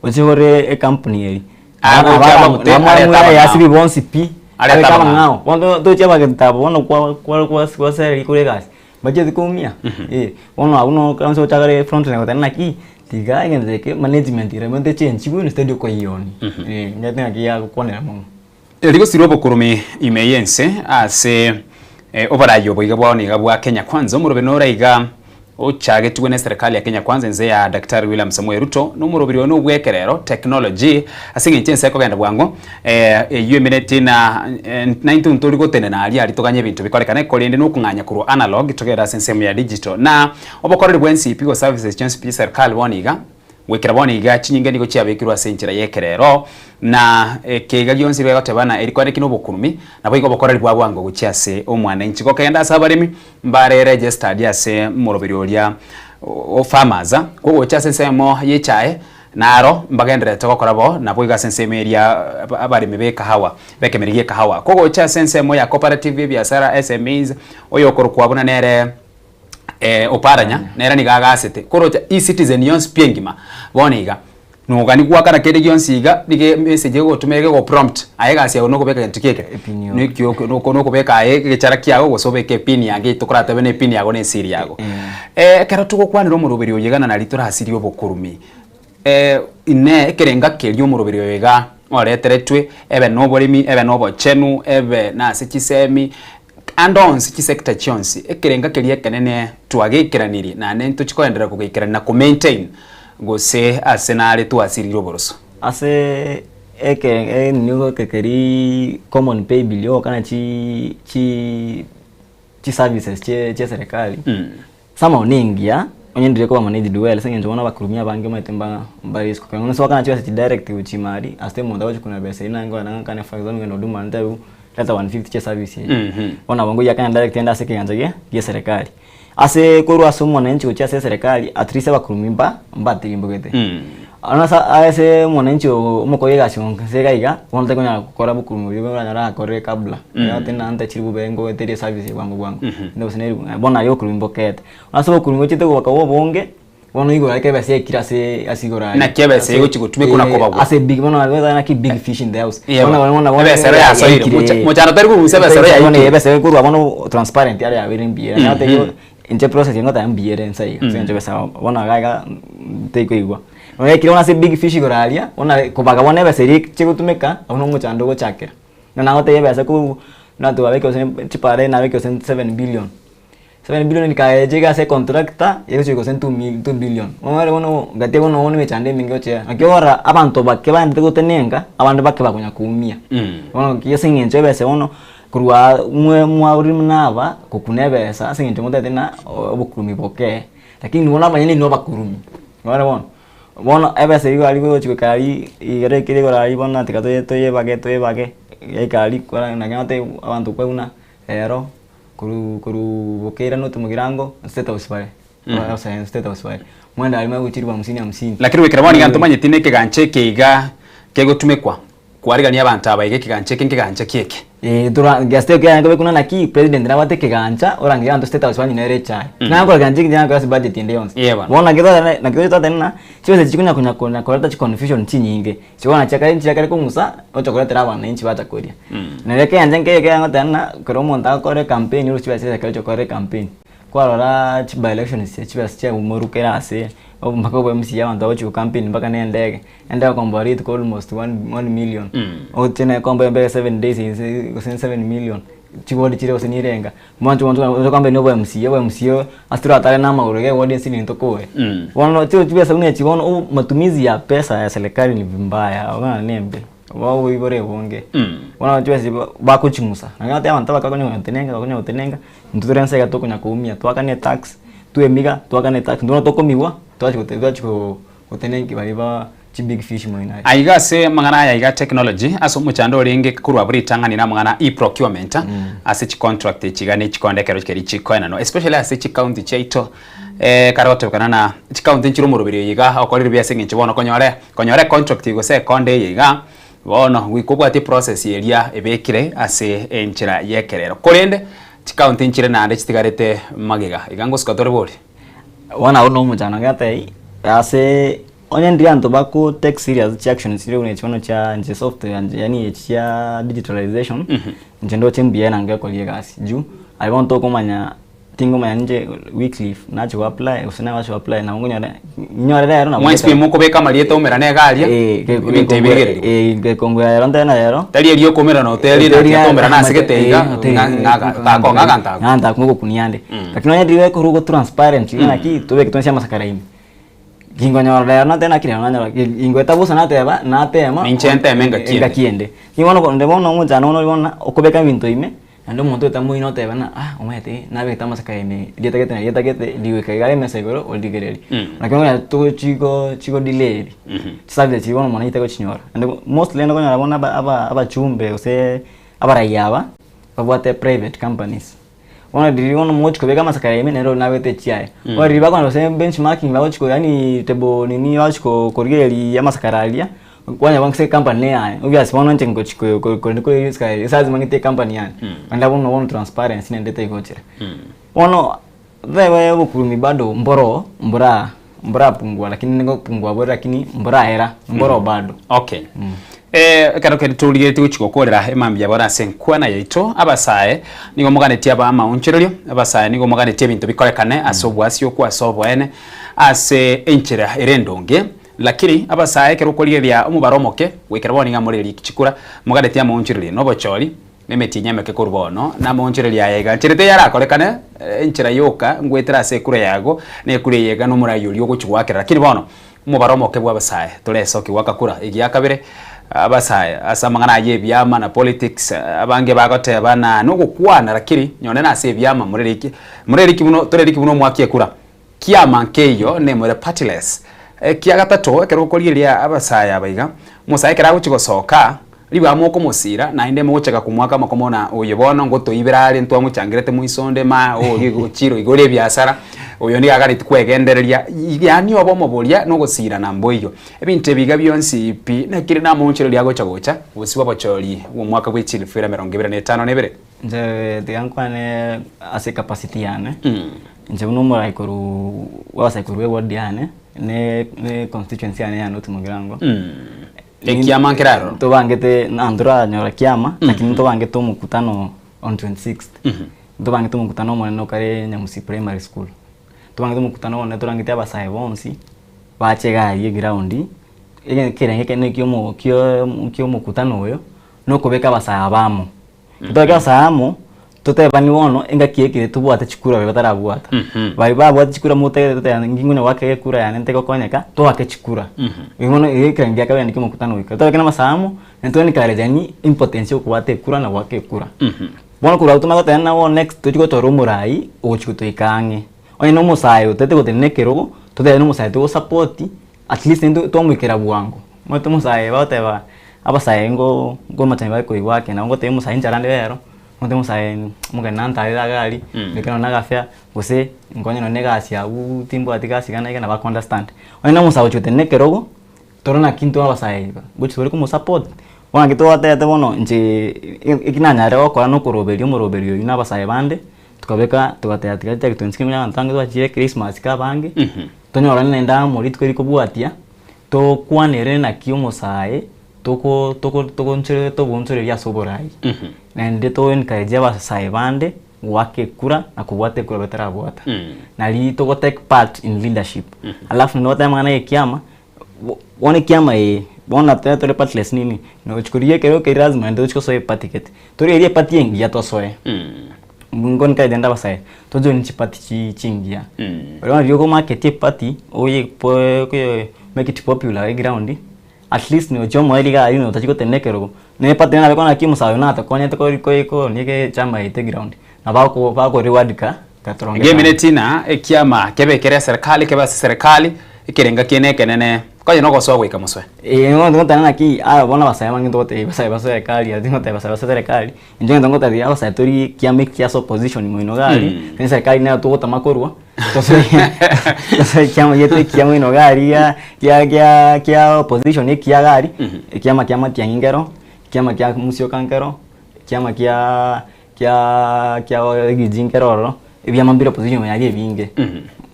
oche ore ecompany eri, Ah, gocha abagute, arete abang'ao. yasibi bonsi pi, Arete arete abang'ao. abang'ao. Bono toche abageni aba bono kwa kwa kwa kwasereri kore egasi, mbachieti koumia, eh, bono abwo noo ekero ochakare front line goteba naki, tiga egento eke management ere echenchigwe instead okoiyoni, eh, nigo ng'aki yagokwanera mono. Erio gosira obokurume ime y'ense ase oboraai obo iga bwao niga bwa Kenya Kwanza. Omoroberi nore iga ochagetigwe n'eserekari ya Kenya Kwanza ense ya Daktari William Samoei Ruto nomoroberi oyo nobw'ekerero, technology, ase eng'encho ense ekogenda bwango eyio emineti na naintwe ntori gotenena aria aria toganye ebinto bikorekane korende nokong'anya korwa analog togende ase ensemo ya digital na obokoreri bwa NCP gose services chionsi pi chi'eserekari bono iga Goikera bono iga chinyinga nigo chiabekirwe ase enchera y'ekerero, na ekeiga gionsi gegoteba na eri kwarenge nobokurumi, naboigo obokoreri bwa bwango gochia ase omwananchi. Gokegenda ase abaremi, mbare registered ase omoroberi oria o farmers, kogocha ase ensemo y'echae naro mbagendererete gokora bo, naboigo ase ensemo eria abaremi b'ekahawa, b'ekemeri gi'ekahawa. Kogocha ase ensemo ya cooperative ebiasara, SMEs, oyokorokwa buna nere. Oparanya nere nigo agasete korocha eCitizen yonsi pi engima bono iga nogani goakana kende gionsi iga nigo emessage egotuma ege goprompt aye egasi yago nokobeka gento ki eke nekio nokobeka aye egechara kiago gose obeke epin yange tokoratebe na epin yago na esiri yago. Ekero togokwanera omoroberi oyo iga na naria torasirie obokurumi inee ekerenga keria omoroberi oyo iga oreteretwe ebe na oboremi ebe na obochenu ebe na ase chisemi Ande onsi chisector chionsi, ekerenga keria ekenene twagekeranirie naende ntochi koenderera kogekerania na ko maintain gose ase nare twasirire oboroso. Ase eke nigo keri common pay bill ogokana chi chi chi services chie chie serikali somehow nengiya onye ndire koba managed well ase eng'encho bono abakurumia abange omanyete mba mbare isiko ekero onsi goakana chibesa chi direct gochia ime aria ase omonto agochi konyora besa eywo naye nkogenda ng'akane for example ng'ende huduma ntebiwe leta 150 chia service eye bono nabo nkoyiakana direct ende ase ekegancha gie gie eserekari. Ase korwa ase omwananchi gochia ase eserekari at least abakurumi mba mbatirimbogete. Bono ase ase omwananchi omokori egasi onsi iga iga, bono tari konyara gokora obokurumi boria oranyore akorire kabla, mm nante chiri bobe ngoeteria eservice bwango bwango, ende gose neri bono aria obokurumi mbokete. Bono ase obokurumi bochete goka obonge, bono igoro aria ebesa yaikire ase ase igoro aria. Naki ebesa egochi gotumekwa na kobagwa. Ase big bono naki big fish in the house. Yeah, Bono bono bono ebesa ero yasoire. yaikire. Mochando tari korusia ebesa ero Bono yaikire. ebesa ekorwa bono transparent aria yabeire mbuya. Natebiwa inche process ngoteba mbuya ere nsa iga ase eng'encho besa bono iga iga ntikoigwa. Nonya ekero bono ase big fish igoro aria, bono kobaga bono ebesa eria chigotumeka, abwo nomochando ogochakera. Buna nagotebia ebesa korwa buna twabekire gose chipara nabekire gose 7 billion, 7 billion ekaecha iga ase econtractor, egochia gose 2 billion. Bono ere bono gati bono bono emechando emenge egochia naki okogora abanto bake baendete gotenenka, abande bake bakonya koumia. Bono ki ase eng'encho ebesa bono, korwa mwe mwaurire buna aba, gokuna ebesa ase eng'encho motagete ng'a obokurumi bokee, lakini bono abanyene inwe abakurumi, nore bono. Bono ebesa eywo aria gochi goika aria igoro ekere igoro aria bono tiga toye toyebage toyebage, yaika aria kora naki nagotebi abanto kwa buna rero korwa korwa bokeira north mogirango state house bare, state house bare, mwende aria mwegwe chiribu hamsini hamsini. Lakini goikera bono iga ntomanyeti na ekegancha eke iga kegotumekwa kwarigania abanto aba iga ekegancha eke nkegancha ki eke? Eh, tora geste ekiagera nkobekuna naki president nabwate ekegancha orangerie abanto state house banyinere echae. Nagokora ekegancha eke tinakora ase budget ende yonsi. Yeah, bono. Bono naki totebe naki toche ng'a chibesa echi chikonya konya konya koreta chiconfusion chinyinge, chikona chiakare nchiakare kong'usa ocha koretera abananchi bacha koria. Nere ekegancha nkeiyo ekero ngoteba ng'a ekero omonto agokora ecampaign oroche chibesa chiaye ocha gokora ecampaign, kwarora chi by elections chibesa chiaumorokire ase mpaka obo MCA abanto bagochi gocampaign mpaka na endege. Ende okomboa rituko almost one million, oche na ekomboa embere 7 days inse gose 7 million, chibodi chiria gose nirenga, mwanche omonto oche kwambia na obo MCA, obo MCA ase toratare na amagoro iga eward ense eye tokoe. Bono chio chibesa buna echi bono matumizi ya pesa ya serikali ni mbaya, bono nembe. Oboibore obonge. Bono chibesa echi bakoching'usa, nonye goteba abanto abake bakonya gotenenka bakonya gotenenka, intwe tore nse iga tokonya koumia, twakane etax, twemiga, twakane etax, intwe bono tokomigwa, twachia gote twachia ko gotenenki baria ba chibig fish moino aye. Aiga ase amang'ana aya iga technology ase omochando orenge korwa abwo ritang'ani na amang'ana e-procurement ase chicontract echi iga ne chikonde ekero keria chikoenanwa especially ase chicounty chiaito Ekare gotebekana na chikaunti nchire omoroberi oyo iga okorire buya ase eng'encho bono konyore konyora econtract gose ekonda eye iga, bono goika obwate eprocess eria ebekire ase enchera y'ekerero. Korende chikaunti nchire naende chitigarete magega, iga ngosuka tore bori. Bono abwo nomochando ngetebie ase onye ndiri abanto bako take serious chiaction chiria buna echi bono chia inche software inche yaani echi chia digitalization, inche ndoche mbuya naende ngekoria egasi juu aye bono tokomanya Tingomanya ninche Wycliffe nache go apply gose nabache go apply nabo nkonyora nyore rero nabo Mwensi pi mokobeka amarieta omerane iga aria, ebinto ebi birigereria. Gekongwera rero ntere na rero. Tari erio okomerana oteri naki atomerana ase gete iga, ng'a ng'a takong'a aganto ako. Ng'a ntakong'a ogokunia ande. Lakini onye riria ekorwa go transparent ng'a naki tobeke twensi amasakara ime. Ginkonyora rero nateba naki rero nanyora gingoeta bosa nateba natema Ninche nteme engaki ende. Engaki ende. Bono bono omochando bono bono okobeka ebinto ime. Naende omonto otamoina oteba ng'a ah omanyete nabegete amasaka ime rieta gete na rieta gete rigoika iga emesa igoro origererie. Naki okonyora to chigo chigo delay eri, chiservice echi bono mono itagochinyora. Naende mostly naende okonyora bono aba aba abachumbe gose abarai aba, babwate private companies. Bono riria bono mogochi kobeka amasakara ime nere oria nabegete echiaye. Bono riria bakonyora gose benchmarking bagochi ko yaani table nini bagochi ko korigereria amasakara aria, Kwanya gose ecompany neyane, obvious bono inche ngochi ko- ko- korende kore sky ase lazima ng'ite ecompany yane. Naende abwo bono transparency naende tegochera. Bono totebe obokurumi bado mboro mbora mborapungua lakini nigo gopungua bore lakini mboraera mboro bado. Okay. Ekero keria torigeretie gochia gokorera emambia bono ase enkwana yaito, abasae nigo moganetie aba amaonchorerio, abasae nigo moganetie ebinto bikorekane ase obwasi okwo ase oboene, ase enchera ere endonge. Lakini abasae ekero okorigereria omobaro omoke goikera bono nigo amorererie chikura, moganetie amoonchorerie nobochori, na emetienyi emeke korwa bono, na amoonchorerie aya iga. Nchera teyarakorekane, enchera yoka ngoetera ase ekura yago, na ekura eye iga nomorai oria ogochia goakera. Lakini bono, omobaro omoke bw'abasae toresokia goaka kura. Egia kabere, abasae ase amang'ana aya y'ebiama na politics, abange bagoteba na nogokwana lakini nonye nase ebiama moreriki moreriki buna toreriki buna omwaki ekura. Kiama nkeiyo nemore partyless. Ekia gatato, ekero okorigereria abasae aba iga, omosae ekero agochia gosoka, ribaga mokomosira naende mogochaka komoaka amakomo na oyo bono ngotoibera are ntwamochangerete moiso onde ma oria ochire oigore ebiasara, oyo nigo agareti kwegendereria, yaani obe omoboria na ogosirana mboiyo. Ebinto ebi iga bionsi pi, naki rende amoonchoreria agocha gocha, bosio bw'obochori bw'omwaka bwe chilifu ira emerongo ebere na etano na ebere. Inche tiga nkwane ase ecapacity yane, inche buna omorai korwa bw'abasae korwa eward yane, ne ne constituency yane ya North Mugirango. Ekiama nkere aroro? Ntobangete na ntoranyora kiama, lakini ntobangete omokutano on 26th. Ntobangete omokutano omonene okare Nyamusi Primary School. Ntobangete omokutano omonene torangete abasae bonsi, bache iga aria eground, ekerenge ekenene kia omo kio kia omokutano oyo, nokobeka abasae aba amo. Totoke ase amo, totebani bono engaki ekere tobwate chikura baria batarabwata. Baria babwate chikura motagete toteba ng'ina onye goaka ekura yane ntegokonyeka, toake chikura. Igo bono iga ekerengo gia kabere naki omokutano goika. Totoke na amasae amo, naende to encourage importance ya okobwata ekura na goaka ekura. Bono korwa abwo tomanye goteba ng'a bono next tochie gotora omorai ogochia gotoika ang'e. Onye na omosae otagete gotenena ekerogo, totebe na omosae togosupport, at least intwe twamoikera bwango. Omanyete omosae bagoteba abasae ngo ngomachani bare koigwa ake nabo ngotebia omosae inche arande rero, ngotebie omosae omogeni nantarere iga aria, mbeke nonye na agafare, gose nkonye nonye na egasi abwo timbwati gasi iga na iga nabo ako understand. Onye na omosae ogochia gotenena ekerogo, tore naki intwe abasae iga, ngochi tore komosupport, bono naki twatebete bono inche eki nanyarire gokora na okoroberia omoroberio oywo na abasae bande, tokabeka togateba tiga tiga twensi kegima abanto abange twachire christmas ka abange, tonyorane naende amo rituko rikobwatia. Tokwanere naki omosae toko toko togonchore togoonchoreria ase oborai, naende to encourage abasae bande goaka ekura na kobwata ekura batarabwata. Nari togo take part in leadership. Alafu naende goteba amang'ana ya ekiama, bo bono ekiama ee, bono tore tore partless nini, nochi korigia ekerogo keria lazima naende tochi gosoa eparty gete. Torigerie eparty engiya tosoe. Nigo encourage ande abasae, to join chiparty chi chingiya. Bono riria okomarket eparty oye make it popular eground, At least nochia omoerio iga aria notachi gotenena ekerogo, na eparty nabo ekonyora naki omosae oyo natokonyete kori koi koonia echama yaito eground, nabo ako bako reward ka gatoronge Egemire tina ekiama kebe kere eserikali kebe ase eserikali, ekerenga kiane ekenene, konya nogosoa goika mosoe. Eeh bono togoteba naki aya bono abasae abange togotebia abasae ba serikali ati ngotebia abasae ba serikali, inche egento ngotebia abasae tori ekiama ekiya ase opposition moino iga aria, na eserikali nero togotama korwa, tosoe tosoe ekiama giaito ekiya moino iga aria gia gia kia opposition ekiya iga aria, ekiama kia Matiang'i nkero, ekiama kia Musyoka nkero, ekiama kiaaa kia kia Rigiji nkero ororo, ebiama mbire opposition ime aria ebinge,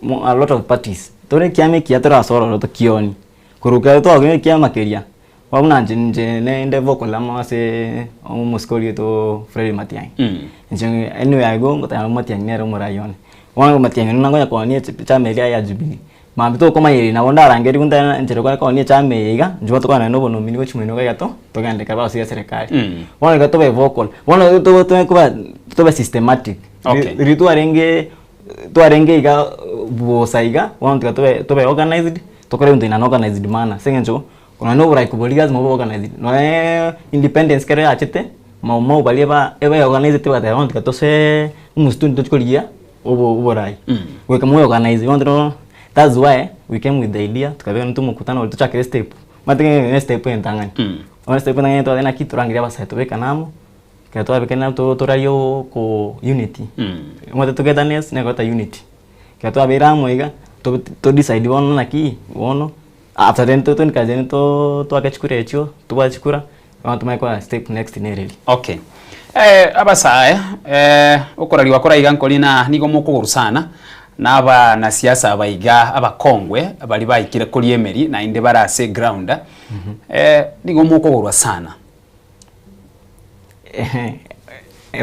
mo a lot of parties. Tore ekiama ekiya torasoe ororo tokionie, korwa ekero twakonyora ekiama keria, bono buna inche inche nende vocal amo ase omosike oria oito Fred Matiang'i. Inche anyway I go ngoteba Matiang'i nere omorai one. Bono Matiang'i buna nkonya koonia echama eria ya Jubilee, mambia tokomanyereria nabo ndarangeriwe ntabe enchera kore koonia echama eye iga, inchuo tokwane na obonomini gochia moino iga to togende ekero bagosiria eserekari. Bono iga tobe vocal, bono tobe tobe koba tobe systematic. Riria twarenge twarenge iga bosa iga, bono tiga tobe tobe organized, tokore ebinto in an organized manner ase eng'encho nonya na oborai koboria lazima obe organized, nonyeee independence ekero yachete, mau mau baria ba ebaeorganiseti bagateba bono tiga tosoeee omosituni tochie korigia obo oborai. Goika moeorganize bono toro that's why we came with the idea tukabeka intwe omokutano oria tochakere step, omanyete ng'a ne step entang'ani. Bono estep entang'ani twateba naki torangerie abasae tobekane amo, ekero twabekane amo to torarie oko unity, omanyete togetherness nekoreta unity. Ekero twabeire amo iga, to to decide bono naki bono. After then to encourage to twake chikura echio, tobwate chikura, bono tomanye kora step next nere eria. Okay. Eh, abasae, eh, okorariwa kore iga nkori na nigo mokogorwa sana na abanasiasa aba iga abakongwe baria baikire koria emeri naende bare ase eground, eh, nigo mokogorwa sana.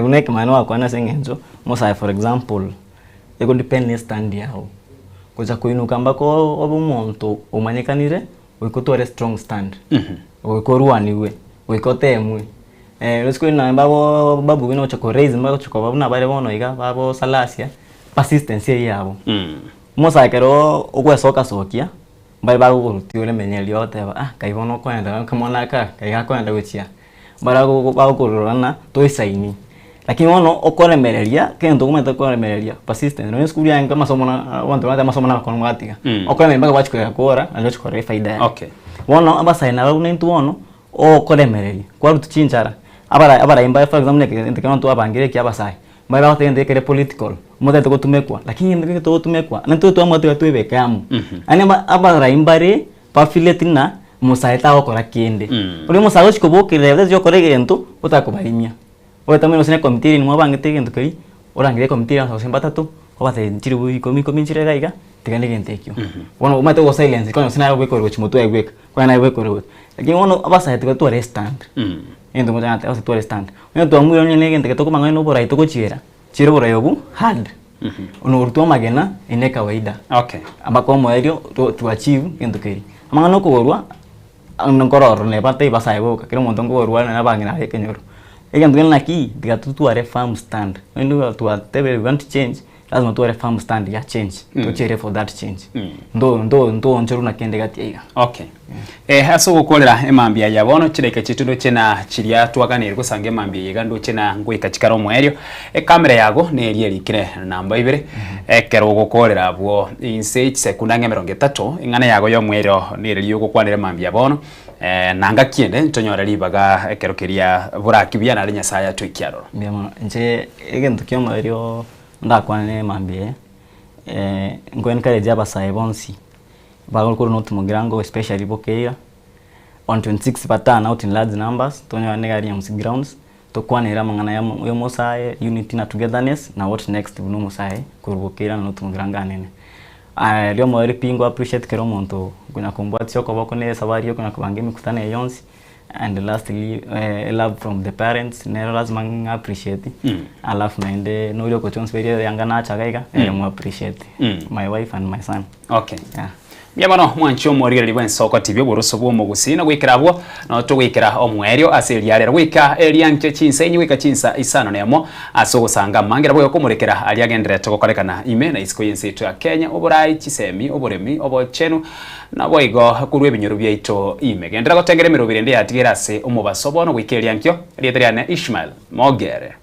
Buna ekemanero gwakwana ase eng'encho, omosae for example, ego depend ne stand yago, gocha koinuka mpaka obe omonto omanyekanire, goika otware strong stand, goika orwaniwe, goika otemwe. Rituko rinde nonye babo babu buna ogocha ko raise bagocha koba buna bare bono iga babo Salasya, persistence eywo yabo. Omosae ekero ogwesoka sokia. Mbare bagogorutia oremenyereria ogoteba ah kai bono okoenda akamwana aka kai gakoenda gochia mbare bagokorora ng'a toisaini. Lakini bono okoremereria egento omanyete koremereria persistent nonye esukuru yaye amasomo na abanto bande amasomo nabakong'u bagatiga, okoremereria mpaka gwachia koyakora naende ochia korora efaida yaye. Bono abasae nabo buna intwe bono, okoremereria kwarutwa chinchara, abara abarai mbare for example egento ekero twabangire ekia abasae, Mbare bagoteba egento ekere political, omotete gotumekwa, lakini egento kere togotumekwa, naintwe twamanya tiga twebeke amo. Yaani aba abarai mbare bafileti ng'a omosae tagokora kende. Oria omosae ogochi kobokerera otachia gokora egento, otakobarimia. Ogoeta gose na ecommittee eria mwabangete egento keria, orangerie ecommittee eria gose mbatato, obatebie chiribu ikomi ikomi nchire iga iga, tiga na egento ekio. Bono omanyete ogo silence konya gose naye obwekorwa gochia motwe aye bweka, konya naye bwekorwa gochia. Lakini bono abasae tiga tware estand. Egento ngocha nateba ase tware stand. Onye twamoire onye na egento getokomanya onye na oborai togochiera, chiera oborai obwo hard. Onorutwa amagena ere kawaida. Okay. Mpaka omoerio to to achieve egento keria. Amang'ana okogorwa, nkorora neba tari basae boka, kera omonto nkogorwa are na abang'ina aye ekenyoro. Egento kende naki, tiga totware firm stand. Onye twatebire we want change, lazima tware firm stand ya change, tochiere for that change. Ndo ndo ntoonchorwa na kende gati aiga. Okay. Eh, ase ogokorera emambia ya bono chidaika chiaito ndoche na chiria twaganeire gosanga emambia eye iga ndoche na ngoika chikare omoerio. Ekamera yago neria erikire namba ibere ekero ogokorera abwo inse chisekunda ang'e emerongo etato eng'ana yago ya omoerio nereria ogokwanera emambia ya bono eh, na ngaki ende ntonyore ribaga ekero keria boraki buya nare Nyasaye atoikie aroro. Mbuya mono. Inche egento kia omoerio ndakwane mambia eye, nko encourage abasae bonsi Bagokora not Mugirango especially Bokeira on 26 ba turn out in large numbers tonyore niga aria Nyamusi grounds tokwanere amang'ana ya omosae unity na togetherness na what next buna omosae korwa Bokeira na North Mugirango anene. Aya erio omoerio pi ngo appreciate kera omonto okonya kombwatia okoboko na esabari ya okonya kobanga emekutano eye yonsi and lastly love from the parents nero lazima ng'a appreciate alafu naende noria okochia onsi beria yanga nacha iga iga nere mo appreciate my wife and my son. Okay. Yeah. Mbuya mono mwanche omorigereria bw'ensoko TV oboroso bw'omogusii na goikera abwo nao togoikera omoerio ase eriarero goika erianche chinsa inye goika chinsa isano nemo ase ogosanga amange nabo gokomorekera aria agendererete gokorekana ime na isiko y'ense yaito ya Kenya oborai chisemi oboremi obochenu naboigo korwa ebinyoro biaito ime. Genderera gotengera emeroberi ende yatigaire ase omobaso bono goika eriankio. Erieta riane Ishmael Mogere.